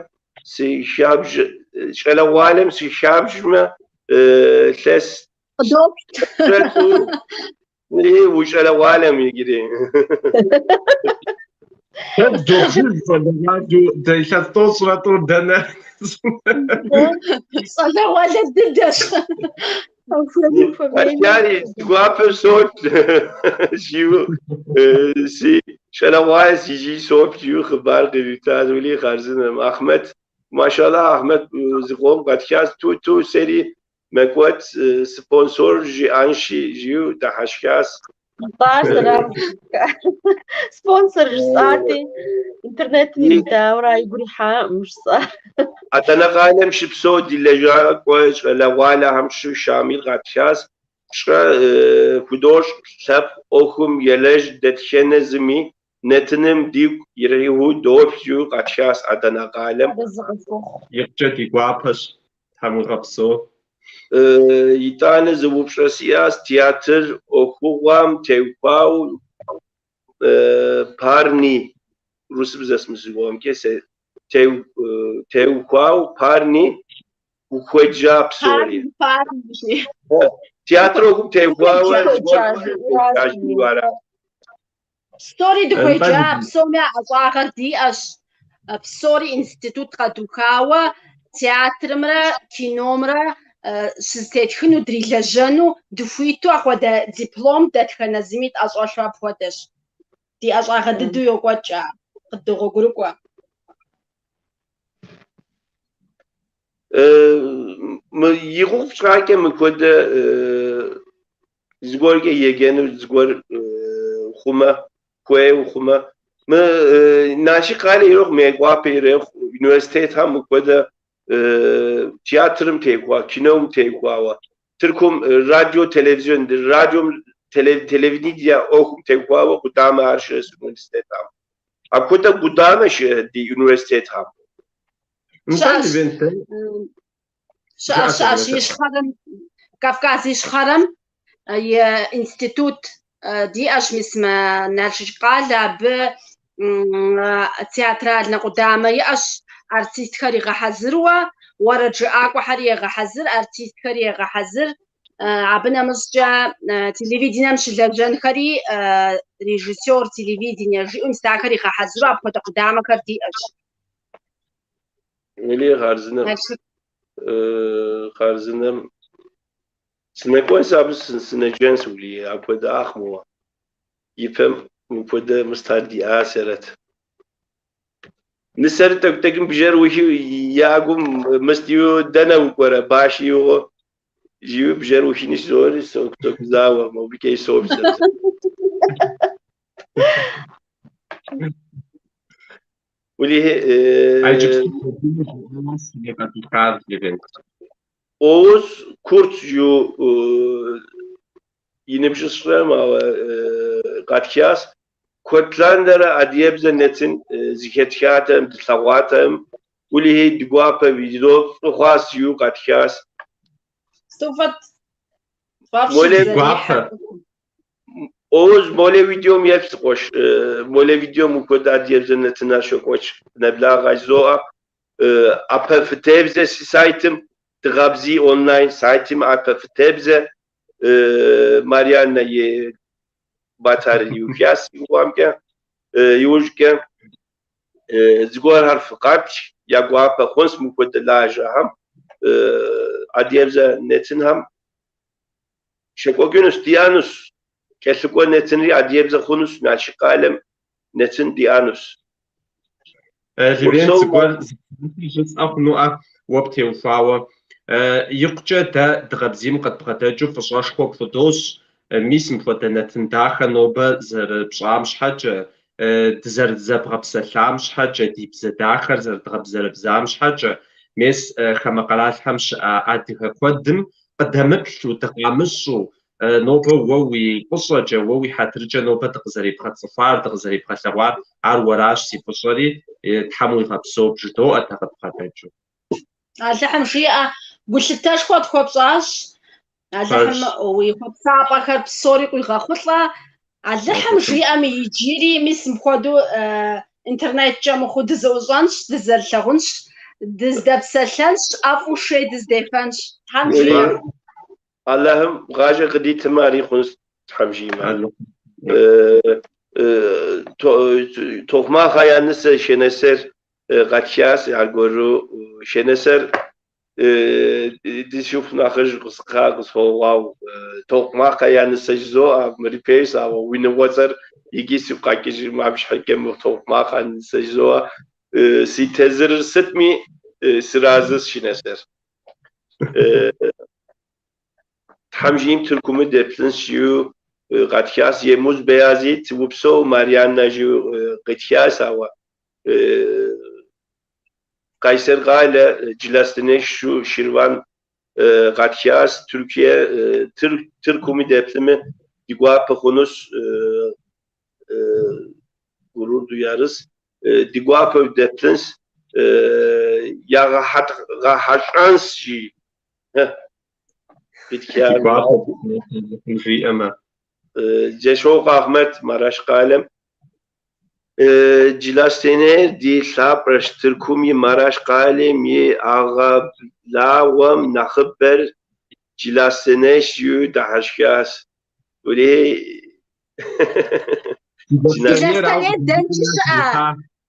сыхабж щӏалэгъуалэм сыхабжмэ, илъэс Къыдоплъ. ущӏалэгъуалэм иджыри. Дэ добжыж щӏалэгъуалэу, дэ илъэс тӏощӏрэ тӏур дэнэ? Щӏалэгъуалэ дыдэщ. Къэтхари гуапэ соплъ, жиӏэу, си щӏалэгъуалэ иджыри соплъ, жиӏэу хъыбар къывитащ, уэлэхьи хъарзынэм. Ахьмэд, машаллах, Ахьмэд зыкъом къэтхащ, ту-ту сэри мэкӏуэд, спонсор жиӏэнщи, жиӏэу дыхьэшхащ. Нтӏэ, сэрам. Спонсор жысӏати, интернетым имыдауэрэ игу ирихьакъым жысӏар. Адэнэ къалэм щыпсэу ди лэжьакӏуэ щӏалэгъуалэхэм щыщ Шамил къатхащ, пщӏэ худощӏ лъэпкъ ӏуэхум елэжь дэтхэнэ зыми нэтыным дигу ирихьу доплъ жиӏэу къатхащ Адэнэ къалэм. Арэзы къыфхухъу. Икъукӏэ ди гуапэщ, Тхьэм уигъэпсэу. Итӏанэ зы упщӏэ сиӏащ театр ӏуэхугъуэм теухуауэ парни, урысыбзэщ мы зыгуэрымкӏэ, сэ теухуауэ парни ухуеджа псори. Парни, парни. Театр ӏуэхум теухуауэ Дыхуеджа, зыгуэр жиӏащ. ара. Псори дыхуеджа, псоми а ӏэщӏагъэр диӏэщ. Псори институт къэдухауэ театрымрэ киномрэ щызэтетхыну, дрилэжьэну дыхуиту апхуэдэ диплом дэтхэнэ зыми тӏэщӏэлъу апхуэдэщ. Ди ӏэщӏагъэ дыдэу йокӏуэкӏ ар, къыддогъуэгурыкӏуэ. Мы и гугъу пщӏакӏэ мыпхуэдэ зыгуэркӏэ еджэну зыгуэр хъумэ, хуей хъумэ. Мы Налшык къалэ ирехъу, Мейкъуапэ ирехъу, университетхэм мыпхуэдэ театрым теухуа, кином теухуауэ, Тыркум радио, телевизион, радиом, телевидение ӏуэхум теухуауэ къудамэ ар щыӏэщ университетхэм. Апхуэдэ къудамэ щыӏэ ди университетхэм. Нтӏэ, Щыӏэщ. Левент, Щыӏэщ, жыӏэ, щыӏэщ Залинэ. Ищхъэрэм, Кавказ Ищхъэрэм и институт диӏэщ, мис мы Налшык къалэ, абы театральнэ къудамэ иӏэщ, артистхэр игъэхьэзыруэ, уэрэджыӏакӏуэхэри егъэхьэзыр, артистхэри егъэхьэзыр. Абы нэмыщӏкӏэ телевидением щылэжьэнхэри, режиссер телевидение жиӏэу, мис ахэр игъэхьэзыру апхуэдэ къудамэхэр диӏэщ. Уэлэхьи хъарзынэм, Налшык. хъарзынэм. Сынэкӏуэнщ абы сынеджэнщ, уэлэхьи, апхуэдэ ахъмыуэ. Ипэм мыпхуэдэ мыстар диӏасэрэт. Нысэр тӏэкӏу-тӏэкӏум бжэр ӏухи я гум мыстиу дэнэ укӏуэрэ, баш иӏыгъыу жиӏэу бжэр ӏухини жызори согузауэ, мобыкӏэ соплъ. Уэлэхьи, А иджыпсту Залинэ жиӏауэ си къэдухар, Левент. Оуз Курт жиӏэу и ныбжьыр сщӏэм, ауэ къатхащ. Куэд лъандэрэ адыгэбзэ нэтын зыхэтхатэм, дылъэгъуатэм, уэлэхьи ди гуапэ видео фӏы хъуащ жиӏэу къатхащ. Сыту фӏыт. Фӏэфӏщ Молэ Гуапэ. зэрихьэр. Оуз Молэ видеом еплъ къуэш. Молэ видеом мыпхуэдэ адыгэбзэ нэтынэр щокӏуэкӏ. Нэблагъэ жызоӏэ. ӏэпэ фытебзэ си сайтым, Дыгъэбзий онлайн сайтым ӏэпэ фытебзэ Марианнэ и батэр иухащ иуамкӏэ. Иужькӏэ зыгуэрхэр фыкъэплъ, я гуапэ хъунщ мыпхуэдэ лажьэхэм, адыгэбзэ нэтынхэм щекӏуэкӏынущ, диӏэнущ. Кӏэлъыкӏуэ нэтынри адыгэбзэ хъунущ, Налшык къалэм нэтын диӏэнущ. Левент, Упсэу, зыгуэр жысӏэ хъунуӏэ уэ птеухуауэ. Икъукӏэ дэ Дыгъэбзийм къыдбгъэдэкӏыу фӏыщӏэшхуэ пхудощӏ. Мис мыпхуэдэ нэтын дахэ нобэ зэрыпщӏам щхьэкӏэ, дызэрызэбгъэпсэлъам щхьэкӏэ, ди бзэ дахэр зэрыдгъэбзэрэбзам щхьэкӏэ, мес хамэ къэралхэм щыӏэ адыгэ куэдым къыдэмыплъу, дыкъамыщӏу, нобэ уэ уи фӏыщӏэкӏэ, уэ уи хьэтыркӏэ нобэ дыкъызэребгъэцӏыхуар, дыкъызэребгъэлъэгъуар, ар уэращ зи фӏыщӏэри, Тхьэм уигъэпсэу бжыдоӏэ дэ къыдбгъэдэкӏыу. Алыхьым жиӏэ, гулъытэшхуэ тхуэпщӏащ. Алыхьым Пэжщ. уи хъуэпсапӏэхэр псори къуигъэхъулӏэ. Алыхьым жиӏэми иджыри мис мыпхуэдэу. Интернеткӏэ мыхъуу дызэӏущӏэнщ, дызэрылъагъунщ, дыздэпсэлъэнщ, ӏэфӏу шей дыздефэнщ. Тхьэм жиӏэ. Алыхьым гъащӏэ къыдитмэ, ари хъунщ, Тхьэм жиӏэмэ. Тохъмахэ я нысэ Шенесер къэтхащ аргуэру. Шенесер ди шыпхъу нэхъыжь къысхуэгъуэгъу. Тохъмахэ я нысэ жызоӏэ, мыри пэжщ, ауэ уи унагъуэцӏэр иджы сигу къэкӏыжыркъым, абы щхьэкӏэ мы Тохъмахэ я нысэ жызоӏэ. Си тезырыр сытми сыразыщ, Шенесер. Тхьэм жиӏэм Тыркуми деплъынщ жиӏэу къэтхащ. Емуз Беязит упсэу Марианнэ жиӏэу къитхащ, ауэ Къайсэр къалэ Джылахъстэней щыщу Ширван къэтхащ. Türkiye Тыркуми деплъми ди гуапэ хъунущ, gurur duyarız. Ди гуапэу деплъынщ, ягъэхьэщӏэнщ жи. Ди гуапэ жиӏэмэ. Джэшокъуэ Ахъмэт Мараш къалэм. Джылахъстэнейр ди лъапӏэщ. Тыркум и Мараш къалэм и ӏэгъуэблагъэм нэхъыбэр Джылахъстэнейщ жиӏэу дыхьэшхащ. Урей. Джылахъстэней дэнкӏи щыӏэ?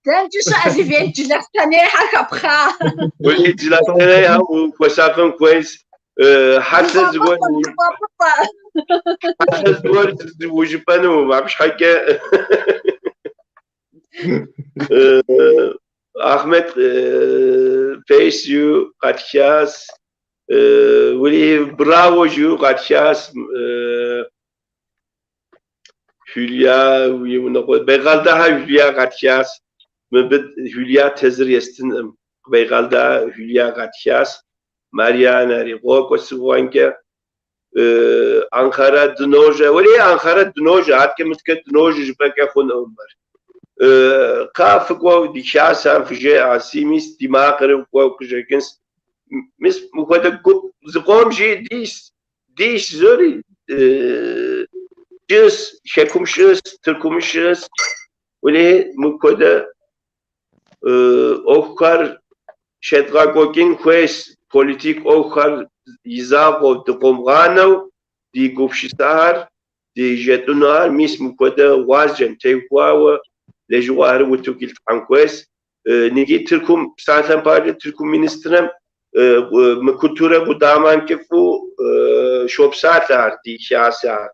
Дэнкӏи щыӏэ, Левент, Джылахъстэнейхэр хэпхъа? Урей, Джылахъстэнейхэм ухуэсакъын хуейщ. Хьэлъэ зыгуэр хьэлъэ зыгуэр ужыпӏэну, абы щхьэкӏэ Ахъмэт пэжщ жиӏэу къэтхащ. Урей, браво жиӏэу къэтхащ. Hülya и унагъуэ Бегъалдахэ Hülya къэтхащ. Мыбы Hülya тезыр естынкъым. Бегъалда Hülya къэтхащ. Марианэри къокӏуэ сыгъуэнкӏэ. Анкара дыножьэ. Уэрей Анкара дыножьэ, аткӏэ мыткӏэ дыножьэ жыпӏэкӏэ хъунукъым мыр. Кхъа фыкӏуэу ди хасэм фыжеӏэ, си мис ди макъыр кӏуэу къыщӏэкӏынщ. Мис мыхуэдэ гуп зыкъом жи дис, дис зори щыӏэщ, хэкум щыӏэщ, Тыркум щыӏэщ. Уэлей мыпхуэдэ ӏуэхухэр щедгъэкӏуэкӏын хуейщ, политик ӏуэхухэр и закъуэу дыкъомыгъанэу ди гупсысэхэр, ди жетӏынухэр мис мыпхуэдэ гъуазджэм теухуауэ лэжьыгъэхэр утыку илъхьэн хуейщ. Ниги Тыркум, псалъэм папщӏэ, Тыркум министрэм мы культурэ къудамэмкӏэ фӏыуэ щопсалъэ ар, ди хасэ ар.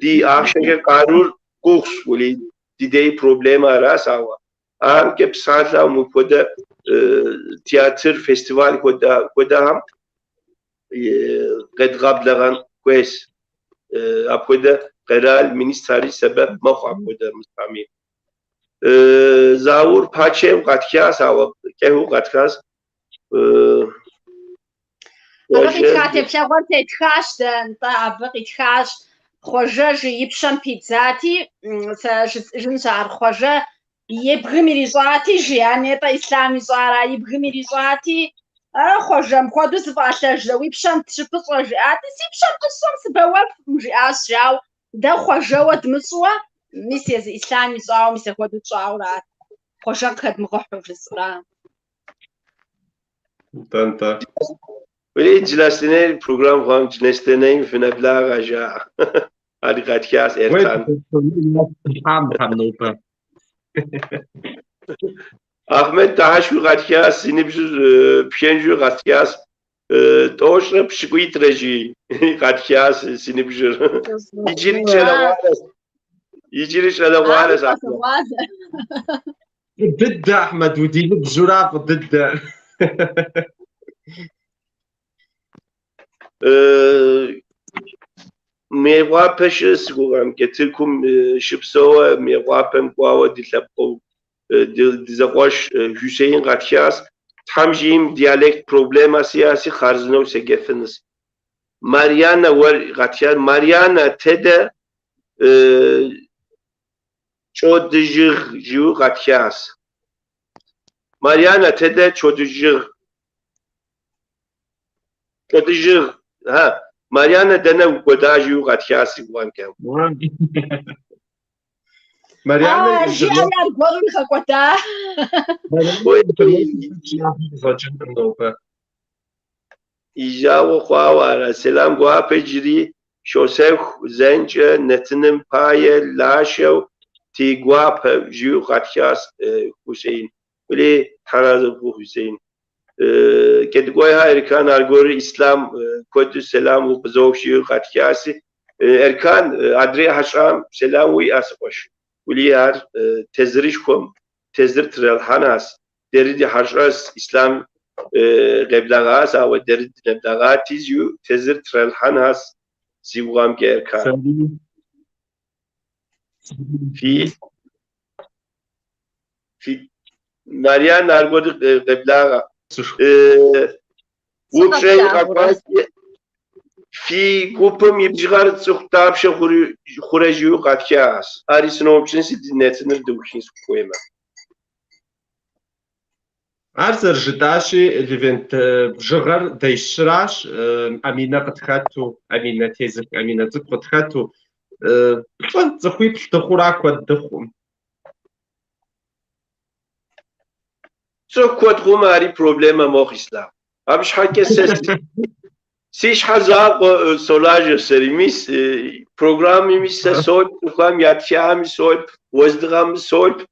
Ди ахъшэкӏэ къарур гугъущ, уэлей ди дей проблемэ аращ, ауэ амкӏэ псалъэу мыпхуэдэ театр, фестиваль хуэдэхэм къедгъэблэгъэн хуейщ. Апхуэдэ къэрал министрари сэбэп мэхъу апхуэдэ мысами. Заур Пачев къэтхащ, ауэ кӏэхыу къэтхащ. Абы къитха теплъэгъуэр тетхащ дэ, нтӏэ, абы къитхащ Хъуэжэ жи и пщэм пидзати, сэ жысӏэжынщ ар Хъуэжэ и бгым ирищӏати, жи, а нетӏэ Ислъам ищӏара, и бгым ирищӏати, Хъуэжэ, мыпхуэдэу зыфӏалъэжрэ, уи пщэм щыпыщӏэ, жиӏати, си пщэм пыщӏэм сыбэуэфкъым, жиӏащ, жауэ, дэ Хъуэжэуэ дмыщӏуэ, мис езы Ислъам ищӏауэ, мис апхуэдэу тщӏауэрат, Хъуэжэ къыхэдмыгъыхьу жысӏэра. Нтӏэ, нтӏэ. Уэлей Джылахъстэней программ хъуам Джылахъстэнейм фынэблагъэ жаӏэ. Ари къатхащ Эртан. Хьэм нобэ. Ахъмэт дыхьэшхыу къатхащ, си ныбжьыр пхэнжу къатхащ. Тӏощӏрэ пщыкӏуитӏрэ жи къатхащ си ныбжьыр. Иджыри щӏалэгъуалэщ. Иджыри щӏалэгъуалэщ Ахъмэт. Фӏы дыдэ, Ахьмэд, удиныбжьура фӏы дыдэ. Мейкъуапэ щыӏэщ си гугъэмкӏэ, Тыркум щыпсэуэ Мейкъуапэм кӏуауэ ди лъэпкъыу ди зэкъуэш Хьусейн къатхащ. Тхьэм жиӏэм диалект проблемэ сиӏэси хъарзынэу седжэфынущ. Марьянэ уэр къатхащ. Марьянэ тэдэ кӏуэдыжьыгъ жиӏэу къатхащ. Марьянэ тэдэ кӏуэдыжьыгъ. Кӏуэдыжьыгъ. Ха. Марьянэ дэнэ укӏуэда жиӏэу къатхащ си гугъэмкӏэ. Марьянэ А, жиӏэри аргуэру игъэкӏуэда. Марьянэ интернетым къыщӏэкӏынкъым нобэ. И жагъуэ хъуауэ ара? Сэлам гуапэ иджыри щосэху зэнкӏэ нэтыным пае лашэу ти гуапэ жиӏэу къатхащ Хусейн. Уэлей, Тхьэразэ ухъу, Хусейн. Кӏэдыкӏуейхэ Эркан аргуэру Ислъам куэду сэлам укъызох жиӏэу къатхаси. Эркан, адрей хьэщӏам сэлам уиӏэ, си къуэш. Уэлей, ар тезырышхуэм тезыр тралъхьэнащ. Дэри ди хьэщӏэс Ислъам къеблэгъащ, ауэ дэри дынэблэгъати, жиӏэу тезыр тралъхьэнащ си гугъэмкӏэ Эркан. Фи фи Марьян аргуэру къеблагъэ. Упщӏэ къэкӏуащ. Фи гупым и бжыгъэр цӏыху дапщэ хъурэ жиӏэу къатхащ. Ари сыноупщӏынси ди нэтыныр дыухын сыхуеймэ. Ар зэрыжытӏащи, Левент бжыгъэр дэ щыращ, Аминэ къытхэту, Аминэ тезых Аминэ цӏыкӏу къытхэту. Плӏы, цӏыхуиплӏ дыхъура куэд дыхъум. Цӏыху куэд хъумэ, ари проблемэ мохъу, Ислъам. Абы щхьэкӏэ сэ си щхьэ закъуэ солажьэ сэри. Мис программэми сэ соплъ, цӏыхухэм ятхами соплъ, уэздыгъэми соплъ.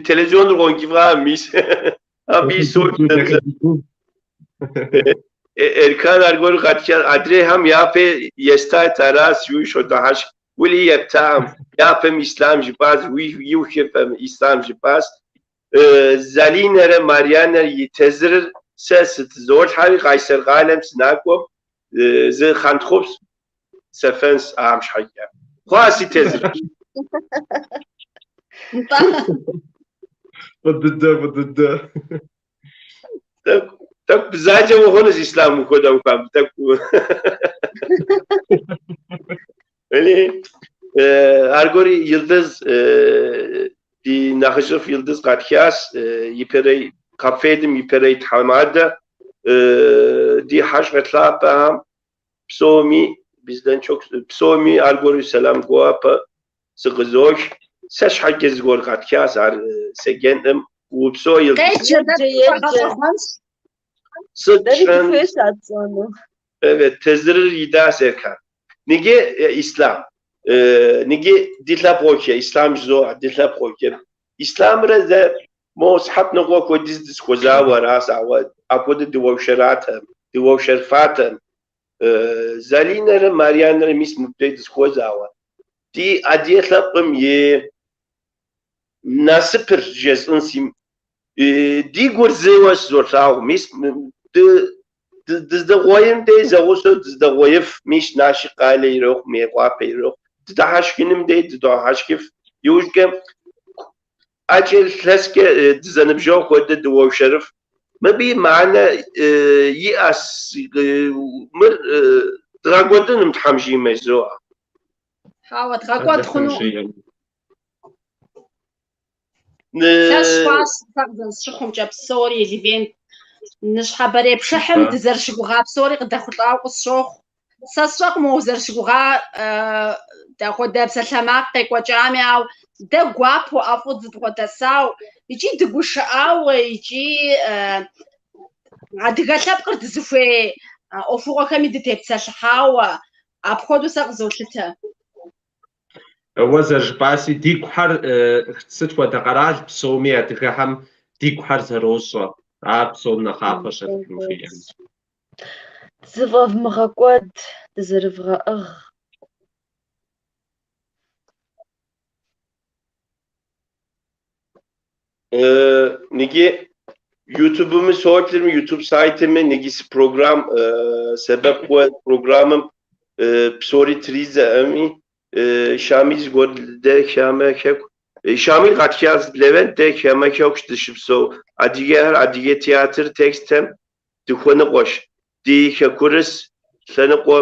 Телевизионыр къонкӏыфӏа, мис. Абыи соплъ. Эркан аргуэру къатхащ. Адрейхэм япэ естат, аращ, жиӏэу щодыхьэшх. Уэлей ептакъым. Япэм Ислъам жыпӏащ, иухыпэм Ислъам жыпӏащ. Залинэрэ Марьянэр и тезырыр сэ сытызолъхьэри Къайсэр къалэм сынакӏуэм зы хъантхъупс сефэнс ахьэм щхьэкӏэ. Хъуа си тезырыр. Нтӏэ. Фӏы дыдэ, фӏы дыдэ. Тӏэкӏу, тӏэкӏу бзаджэ ухъунущ Ислъам ухуэдэу хам, тӏэкӏу. Уэлей, аргуэри Йылдыз, ди нэхъыжьыфӏ Йылдыз къатхащ, ипэрей КАФФЕД-м ипэрей тхьэмадэ, ди хьэщӏэ лъапӏэхэм псоми, bizden çok псоми аргуэру сэлам гуапэ сыкъызох. Сэ щхьэкӏэ зыгуэр къатхащ, ар седжэнкъым. Упсэу Йылдыз. Къеджэ, дэ Еджэ, еджэ. тфӏэгъэщӏэгъуэнщ. Сыт Дэри пщӏэн? дыхуейщ ар тщӏэну. Evet, tezırır идас Эркан. Ниги Ислам. Ниги ди лъэпкъокӏэ, Ислам жызоӏэ, ди лъэпкъокӏэ. Исламрэ дэ мо сыхьэт ныкъуэ хуэдиз дызыхуэзауэ аращ, ауэ апхуэдэ дыуэршэратэм, дыуэршэрфатэм. Залинэрэ Марьянэрэ мис мыбдеж дызыхуэзауэ. Ди адыгэ лъэпкъым и насыпыр жесӏэнси, ди гур зыуэ сызолъагъу, мис дыздэгъуейм дей зэгъусэу дыздэгъуеиф, мис Налшык къалэ ирохъу, Мейкъуапэ ирохъу, дыдыхьэшхыным дей дыдохьэшхыф. Иужькӏэ ӏэкӏэ лъэскӏэ дызэныбжьэгъу хуэдэ дыуэршэрыф. Мыбы и мыхьэнэ иӏэс, мыр дгъэкӏуэдыным Тхьэм жиӏэмэ жызоӏэ. Хьэуэ, дгъэкӏуэд Алыхьым хъунукъым. жиӏэм. Лъэщ хъуащ сэ къызэрысщыхъумкӏэ псори, Левент. Ныщхьэбэрей пшыхьым Нтӏэ. дызэрыщыгугъа псори къыдэхъулӏауэ къысщохъу. Сэ сщӏэкъым уэ узэрыщыгугъа дапхуэдэ псалъэмакъ къекӏуэкӏами, ауэ дэ гуапэу, ӏэфӏу дызэбгъуэдэсау, икӏи дыгушыӏауэ, икӏи адыгэ лъэпкъыр дызыхуей ӏуэхугъуэхэми дытепсэлъыхьауэ, апхуэдэу сэ къызолъытэ. Уэ зэрыжыпӏаси, дигухэр сыт хуэдэ къэрал псоми адыгэхэм дигухэр зэрощӏэ. Ар псом нэхъапэщ Алыхьым жиӏэм. Дызыфӏэвмыгъэкӏуэд, дызэрывгъэӏыгъ. Ниги YouTube'ımı соплъырми, YouTube сайтымы ниги си программ сэбэп хъуэ программым псори тридзэӏыми, Шамил зыгуэр дэ хамэ хэку. Шамил къатхащ Левент дэ хамэ хэкущ дыщыпсэу. Адыгэхэр адыгэ театр текстхэм дыхуэныкъуэщ. Ди хэкурыс лъэныкъуэ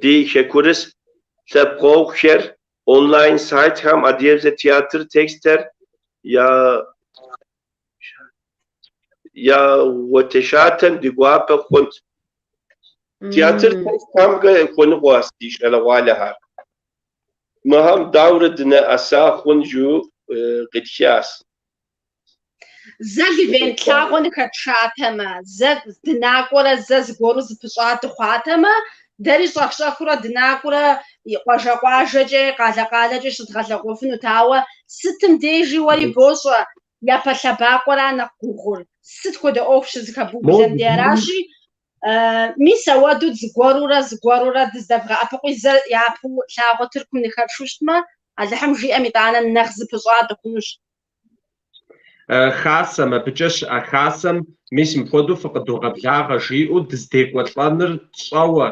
ди хэкурыс лъэпкъэгъухэр онлайн сайтхэм адыгэбзэ театр текстхэр я ягъуэтыжатэм ди гуапэ хъунт. Театр текстхэмкӏэ хуэныкъуэщ ди щӏалэгъуалэхэр. Мыхэм даурэ дынэӏэса хъун жиӏэу къитхащ. Зэ Левент лъагъуэ ныхэтшатэмэ, зэ дынакӏуэрэ зэ зыгуэру зыпыщӏа дыхъуатэмэ, дэри щӏэх-щӏэхыурэ дынакӏуэрэ къуажэ-къуажэкӏэ, къалэ-къалэкӏэ щыдгъэлъэгъуэфынут, ауэ сытым дежи уэри бощӏэ, япэ лъэбакъуэра нэхъ гугъур, сыт хуэдэ ӏуэху щызэхэбублэм де аращи, мис ауэду зыгуэрурэ, зыгуэрурэ дыздэвгъэӏэпыкъуи зэ япэу лъагъуэ Тыркум ныхэтшу щытмэ, Алыхьым жиӏэм итӏанэ нэхъ зыпыщӏа дыхъунущ. Хасэм, абыкӏэ щыӏэ хасэм мис мыпхуэдэу фыкъыдогъэблагъэ жиӏэу дыздекӏуэлӏэныр тщӏэуэ,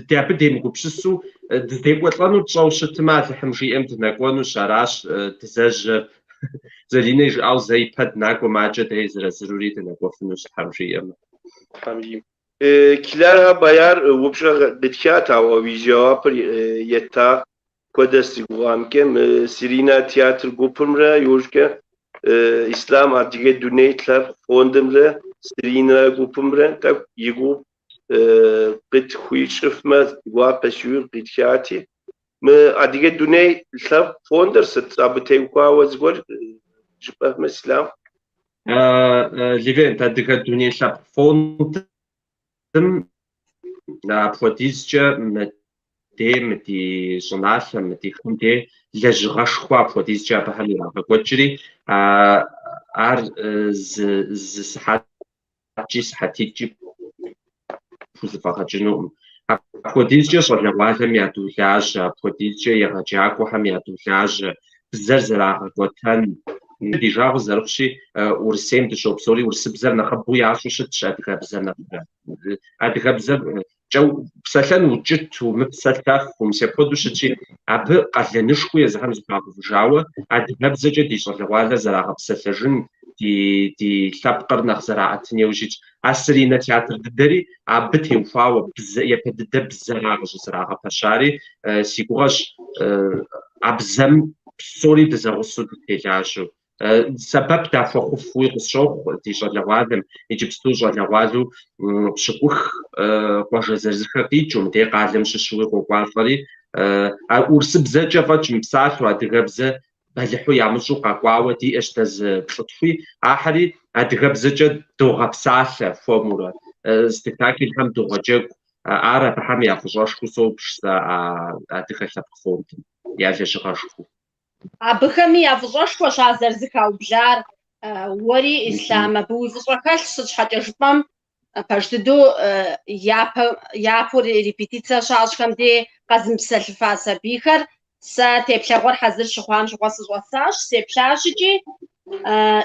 ди абы демыгупсысу дыздекӏуэлӏэнур тщӏэу щытмэ, Алыхьым жиӏэм дынэкӏуэнущ, аращ дызэжьэр. Залинэ и жыӏауэ зэ ипэ дынакӏуэмэ, акӏэ дэ езыр-езырури дынэкӏуэфынущ, Тхьэм жиӏэмэ. Тхьэм жиӏэм. Клара Баяр упщӏэ къитхат, ауэ уи жэуапыр етта хуэдэ си гугъамкӏэ. Мы Сирина театр гупымрэ иужькӏэ Ислъам Адыгэ дуней лъэпкъ фондымрэ Сирина гупымрэ тӏэкӏу и гугъу къытхуищӏыфмэ гуапэщ жиӏэу къитхати. Мы Адыгэ дуней лъэпкъ фондыр сыт абы теухуауэ зыгуэр жыпӏэмэ, Ислъам? Левент, Адыгэ дуней лъэпкъ фондым апхуэдизкӏэ мыдей, мы ди щӏыналъэм, мы ди хэкум дей лэжьыгъэшхуэ апхуэдизкӏэ абыхэм ирагъэкӏуэкӏри, ар зы сыхьэткӏи сыхьэтитӏкӏи пхузэфӏэгъэкӏынукъым. Апхуэдизкӏэ щӏалэгъуалэм ядолажьэ, апхуэдизкӏэ егъэджакӏуэхэм ядолажьэ, бзэр зэрагъэкӏуэтэн. Ди жагъуэ зэрыхъущи, Урысейм дыщопсэури, урысыбзэр нэхъыбэу ящӏэу щытщ адыгэбзэр нэхърэ. Адыгэбзэр кӏэ псэлъэн укӏыту, мыпсэлъэфу, мис апхуэдэу щытщи, абы къалэнышхуэу езыхэм зыхуагъэувыжауэ адыгэбзэкӏэ ди щӏалэгъуалэр зэрагъэпсэлъэжын, ди лъэпкъыр нэхъ зэраӏэтын яужь итщ. А Сыринэ театр дыдэри абы теухуауэ бзэ, япэ дыдэ бзэра къыщӏызэрагъэпэщари, си гугъэщ а бзэм псори дызэгъусэу дытелажьэу. Сэбэп дахуэхъуфуи къысщохъу ди щӏалэгъуалэм, иджыпсту щӏалэгъуалэу пщыкӏух къуажэ зырызыхэ къикӏыу, мыдей къалэм щыщуи къокӏуалӏэри, а урысыбзэкӏэ фӏэкӏ мыпсалъэу, адыгэбзэ бэлыхьу ямыщӏэу къэкӏуауэ диӏэщ дэ зы плӏытхуи, ахэри адыгэбзэкӏэ догъэпсалъэ хуэмурэ, спектаклхэм догъэджэгу. Ар абыхэм я фӏыщӏэшхуэу собж сэ а Адыгэ лъэпкъ фондым я лэжьыгъэшхуэу. Абыхэми я фӏыщӏэшхуэщ ар зэрызэхаублар. Уэри, Ислъам, абы уи фӏыщӏэ хэлъщ, сыт щхьэкӏэ жыпӏэм, пэж дыдэу япэу репетицэ щащӏхэм дей къэзымыпсэлъыфа сабийхэр сэ теплъэгъуэр хьэзыр щыхъуам щыгъуэ сыщӏэсащ, сеплъащ икӏи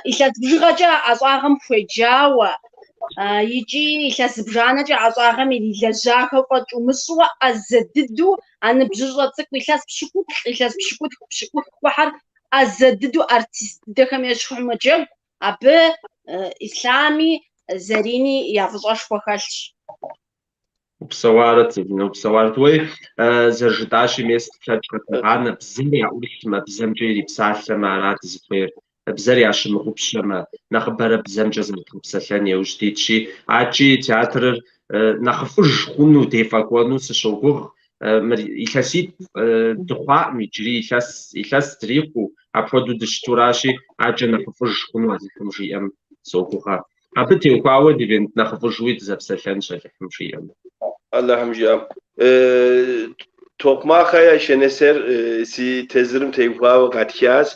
илъэс бжыгъэкӏэ а ӏэщӏагъэм хуеджауэ икӏи илъэс зыбжанэкӏэ ӏэщӏагъэм ирилэжьахэу фӏэкӏ умыщӏуэ ӏэзэ дыдэу а ныбжьыщӏэ цӏыкӏу илъэс пщыкӏуплӏ, илъэс пщыкӏутху, пщыкӏух хъухьэр ӏэзэ дыдэу артист дыдэхэм ещхьу мэджэгу, абы Ислъами Зарини я фӏыщӏэшхуэ хэлъщ. Упсэуарэт, Залинэ, упсэуарэт. Уей, зэрыжытӏащи, мес тлъэкӏ къэдмыгъанэ, бзэр яӏурылъмэ, бзэмкӏэ ирипсалъэмэ, ара дызыхуейр. Бзэр ящымыгъупщэмэ, нэхъыбэрэ бзэмкӏэ зэрыдгъэпсэлъэн яужь дитщи, акӏи театрыр нэхъыфӏыж хъуну, дефӏэкӏуэну сыщогугъ. Мыр илъэситӏ дыхъуаӏым иджыри, илъэс, илъэс дрикъуу, апхуэдэу дыщытуращи, акӏэ нэхъыфӏыж хъуну Алыхьым жиӏэм согугъэ. Абы теухуауэ Левент нэхъыфӏыжуи дызэпсэлъэнщ Алыхьым жиӏэм. Алыхьым жиӏэм. Токъмакъхэ я Шэнэсэр си тезырым теухуауэ къатхащ.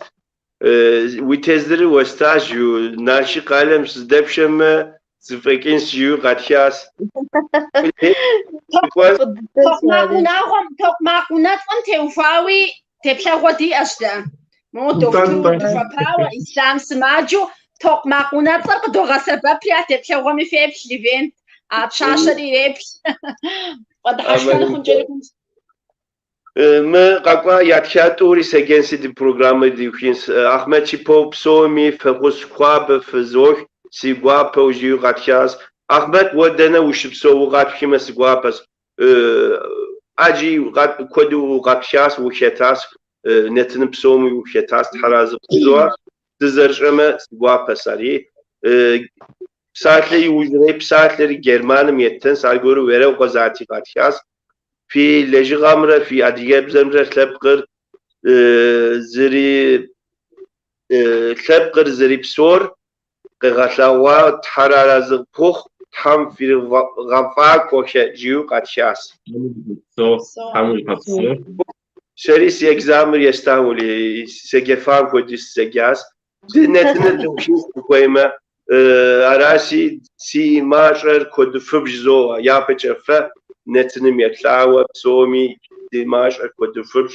Уи тезырыр уэстащ жиӏэу, Налшык къалэм сыздэпшэмэ, зэфӏэкӏынщ жиӏэу къатхащ. Токъмакъ унагъуэм, Токъмакъ унэцӏэм теухуауи теплъэгъуэ диӏэщ дэ. Мо дохутыру дыхуэпауэ, Ислъам сымаджэу Токъмакъ унэцӏэр къыдогъэсэбэпри, а теплъэгъуэми феплъ, Левент, а пщащэри иреплъ. Фӏэдыхьэшхэн хъункӏэри хъунщ. Мы къэкӏуа ятха тӏури седжэнси ди программэр дыухынщ. Ахъмэт Чипов псоми фӏэхъус хуабэ фызох, си гуапэу жиӏэу къатхащ. Ахъмэт, уэ дэнэ ущыпсэу укъатхмэ си гуапэщ. ӏэджи куэду укъатхащ, ухэтащ, нэтыным псоми ухэтащ, Тхьэразы пхузоӏэ. Дызэрыщӏэмэ, си гуапэщ ари. Псалъэ иужьрей псалъэри Германым еттынщ, аргуэру Верэукъуэ Зати къатхащ. Фи лэжьыгъэмрэ фи адыгэбзэмрэ лъэпкъыр зыри лъэпкъыр зэрипсэур къегъэлъагъуэ, Тхьэр арэзы къыпхухъу, Тхьэм фиригъэфӏакӏуэхэ жиӏэу къатхащ. Тхьэм уигъэпсэу. Сэри си экзаменыр естам, уэли, седжэфам хуэдэу седжащ. Ди нэтыныр дыухынщ дыхуеймэ, араси си мащӏэр куэду фыбж жызоӏэ. Япэкӏэ фэ нэтыным еплъауэ псоми ди мащӏэр куэду фыбж.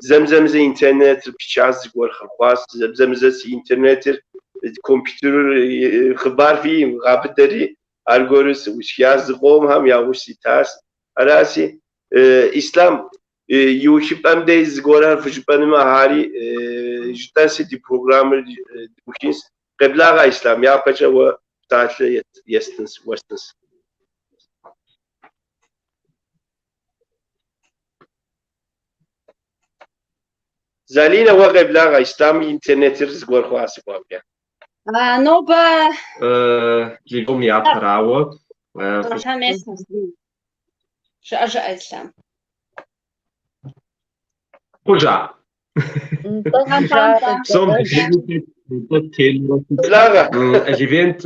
Зэм-зэмызэ интернетыр пычащ, зыгуэр хъуащ, зэм-зэмызэ си интернетыр, компьютерыр хъыбар фиӏэм гъэбыдэри, аргуэру сыӏусхащ, зыкъомхэм я гъусэ ситащ. Араси, Ислъам, иухыпӏэм дей зыгуэрхэр фыжыпӏэнумэ, ари жытӏэнси ди программэр дыухынщ. Къеблагъэ, Ислъам, япэкӏэ уэ псалъэ естынщ, уэстынщ. Залинэ, уэ къеблагъэ, Ислъам интернетыр зыгуэр хъуа сыгуапкӏэ. Нобэ Лигом япэрауэ. Жыӏэ, жыӏэ, Ислъам. Хъужа. Псом Левент,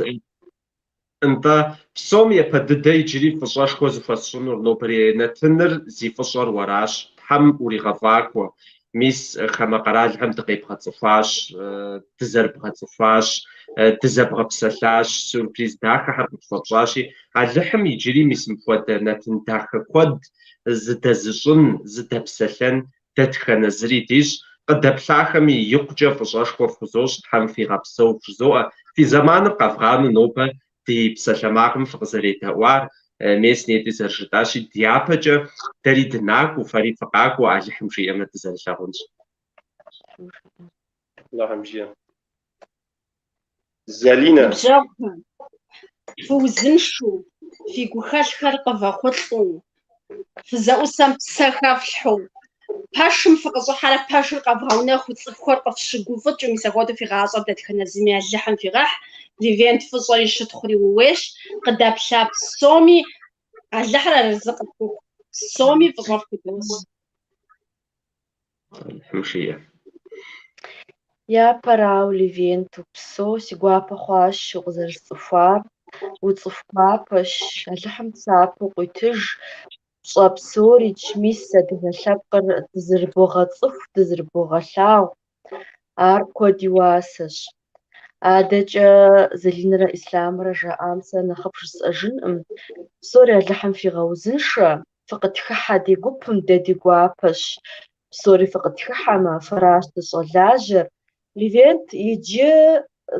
нтӏэ, псом япэ дыдэ иджыри фӏыщӏэшхуэ зыхуэсщӏынур нобэрей нэтыныр зи фӏыщӏэр уэращ. Тхьэм уригъэфӏакӏуэ. Мис хамэ къэралхэм дыкъебгъэцӏыхуащ, дызэрыбгъэцӏыхуащ, дызэбгъэпсэлъащ, сюрприз дахэхэр къытхуэпщӏащи, Алыхьым иджыри мис мыпхуэдэ нэтын дахэ куэд зыдэзыщӏын, зыдэпсэлъэн дэтхэнэ зыри дищӏ. Къыдэплъахэми икъукӏэ фӏыщӏэшхуэ фхузощӏ, Тхьэм фигъэпсэу вжызоӏэ. Фи зэманыр къэвгъанэу нобэ ди псалъэмакъым фыкъызэредэӏуар, мес нетӏи зэрыжытӏащи, дяпэкӏэ дэри дынакӏуэу, фэри фыкъакӏуэу, Алыхьым жиӏэмэ дызэрылъагъунщ. Алыхьым жиӏэ. Залинэ. Ныбжьэгъухэ, фыузыншэу, фи гухэлъхэр къывэхъулӏэу, фызэӏусэм псэ хэфлъхьэу, пэшым фыкъыщӏыхьэрэ пэшыр къэвгъэунэхуу, цӏыхухэр къыфщыгуфӏыкӏыу, мис апхуэдэу фи гъащӏэр дэтхэнэ зыми Алыхьым фигъэхь, Левент фӏыщӏэри щытхъури ууейщ, къыдэплъа псоми Алыхьыр арэзы къыпхухъу, псоми фӏыщӏэ фхудощӏ. Алыхьым жиӏэ. Япэрауэ, Левент, упсэу, си гуапэ хъуащ укъызэрысцӏыхуар. Уцӏыху гуапэщ, Алыхьым псапэу къуитыж. Пщӏэ псорикӏ, мис адыгэ лъэпкъыр дызэрыбогъэцӏыху, дызэрыбогъэлъагъу. Ар куэд и уасэщ. Адэкӏэ Залинэрэ Ислъамрэ жаӏам сэ нэхъыфӏ жысӏэжынкъым. Псори Алыхьым фигъэузыншэ, фыкъытхыхьэ ди гупым, дэ ди гуапэщ. Псори фыкъытхыхьэмэ, фэращ дыщӏэлажьэр. Левент, иджы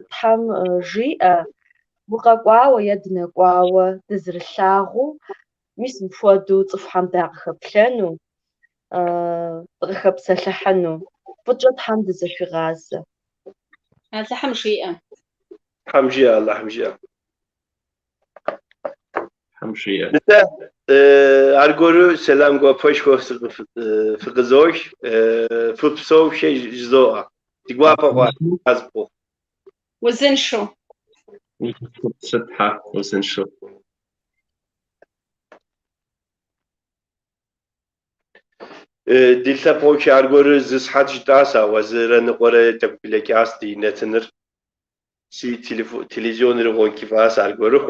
Тхьэм жиӏэ, укъэкӏуауэ е дынэкӏуауэ дызэрылъагъуу, мис мыпхуэдэу цӏыхухэм дакъыхэплъэну, дыкъыхэпсэлъыхьыну. Фӏыкӏэ Тхьэм дызэхуигъазэ. Алыхьым жиӏэ. Тхьэм жиӏэ, Алыхьым жиӏэ. Тхьэм жиӏэ. Нтӏэ, аргуэру сэлам гуапэшхуэ фыкъызох, фыпсэухэ жызоӏэ. Ди гуапэ хъуащ. Узыншэу. Тхьэ, узыншэу. Ди лъэпкъыу аргуэру зы сыхьэт жытӏащ, ауэ зырэ ныкъуэрэ тӏэкӏу блэкӏащ ди нэтыныр. Си телевизионыр гъуэнкӏыфӏащ аргуэру.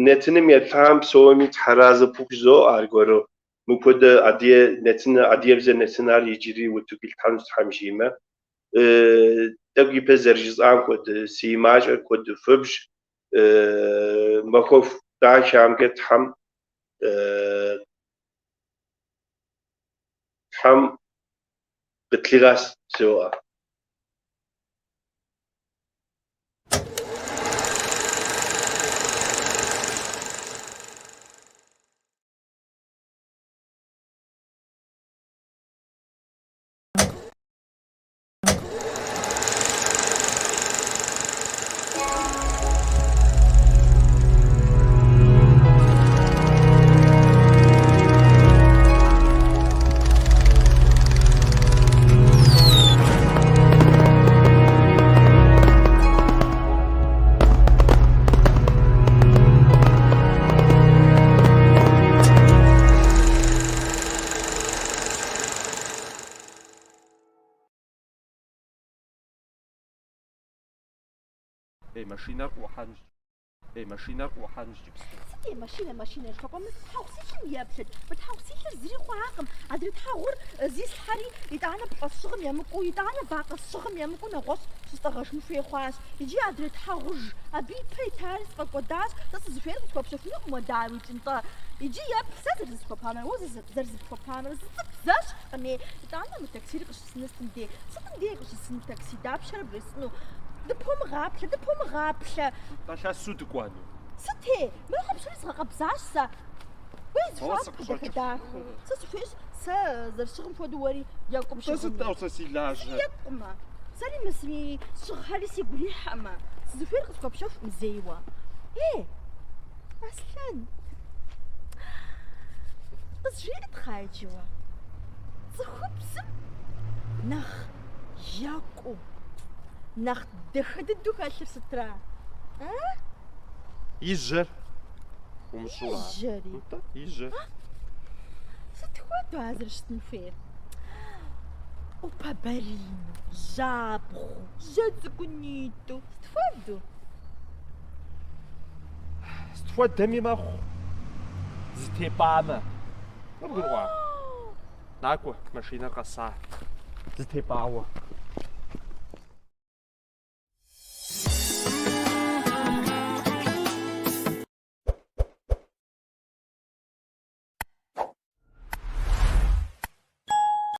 Нэтыным еплъам псоми тхьэразэ пхухъу жызоӏэ аргуэру. Мыпхуэдэ адыгэ нэтын, адыгэбзэ нэтынар иджыри утыку итлъхьэнущ Тхьэм жиӏэмэ. Тӏэкӏу ипэ зэрыжысӏам хуэдэ, си мащӏэр куэду фыбж. Махуэфӏ дахэмкӏэ Тхьэм Тхьэм къытлъигъэс жызоӏэ. Ей, машинэр къыӏухьэнущ. Ей, машинэр къыӏухьэнущ иджыпсту. Сыт ей машинэ, машинэ жыхуэпӏэм? Мы тхьэгъу силъым еплъыт. Мы тхьэгъу силъыр зыри хъуакъым. Адрей тхьэгъур зислъхьэри, итӏанэ плӏэ сщыгъым емыкӏуу, итӏанэ вакъэ сщыгъым емыкӏуу нэгъуэщӏ щыстӏэгъэжын хуей хъуащ. Иджы адрей тхьэгъуж абы ипэ итари сфӏэкӏуэдащ. Сэ сызыхуейр къысхуэпщэхунукъым уэ дауикӏ, нтӏэ. Иджы еплъ, сэ зэрызысхуэпамрэ уэ зэрызыпхуэпамрэ зы цӏыкӏу зэщхькъым, ей. Итӏанэ мы таксири къыщысыныр сытым дей? Сытым дей къыщысын такси? Дапщэрэ бжесӏэну? Дыпомыгъаплъэ, дыпомыгъаплъэ. Нтӏэ лъэсу дыкӏуэну? Сыт ей? Мыхэр псори згъэкъэбзащ сэ. Уей, зыхуапэ дахэ-дахэу. Сэ сыхуейщ, сэ зэрысщыгъым хуэдэу уэри екӏуу Сэ сыт пщыгъыну. сэ си лажьэр? Екӏукъымэ. Сэри мы си сщыгъхэри сигу ирихьэмэ. Сызыхуейр къысхуэпщэхукъым зейуэ. Ей, Аслъэн, къызжеӏэт кхъа иджы уэ. Цӏыхубзым нэхъ екӏуу, нэхъ дахэ дыдэу хэлъыр сытра? А? И жьэр. Умыщӏэу И жьэри. Нтӏэ, и жьэр. Сыт хуэдэу ар зэрыщытын хуейр? ӏупэ барину, жьабгъуу, жьэ цӏыкӏунитӏу, сыт хуэдэу? Сыт хуэдэми мэхъу, зытепӏамэ. Къыбгурыӏуа? Накӏуэ, машинэр къэса. Зытепӏауэ.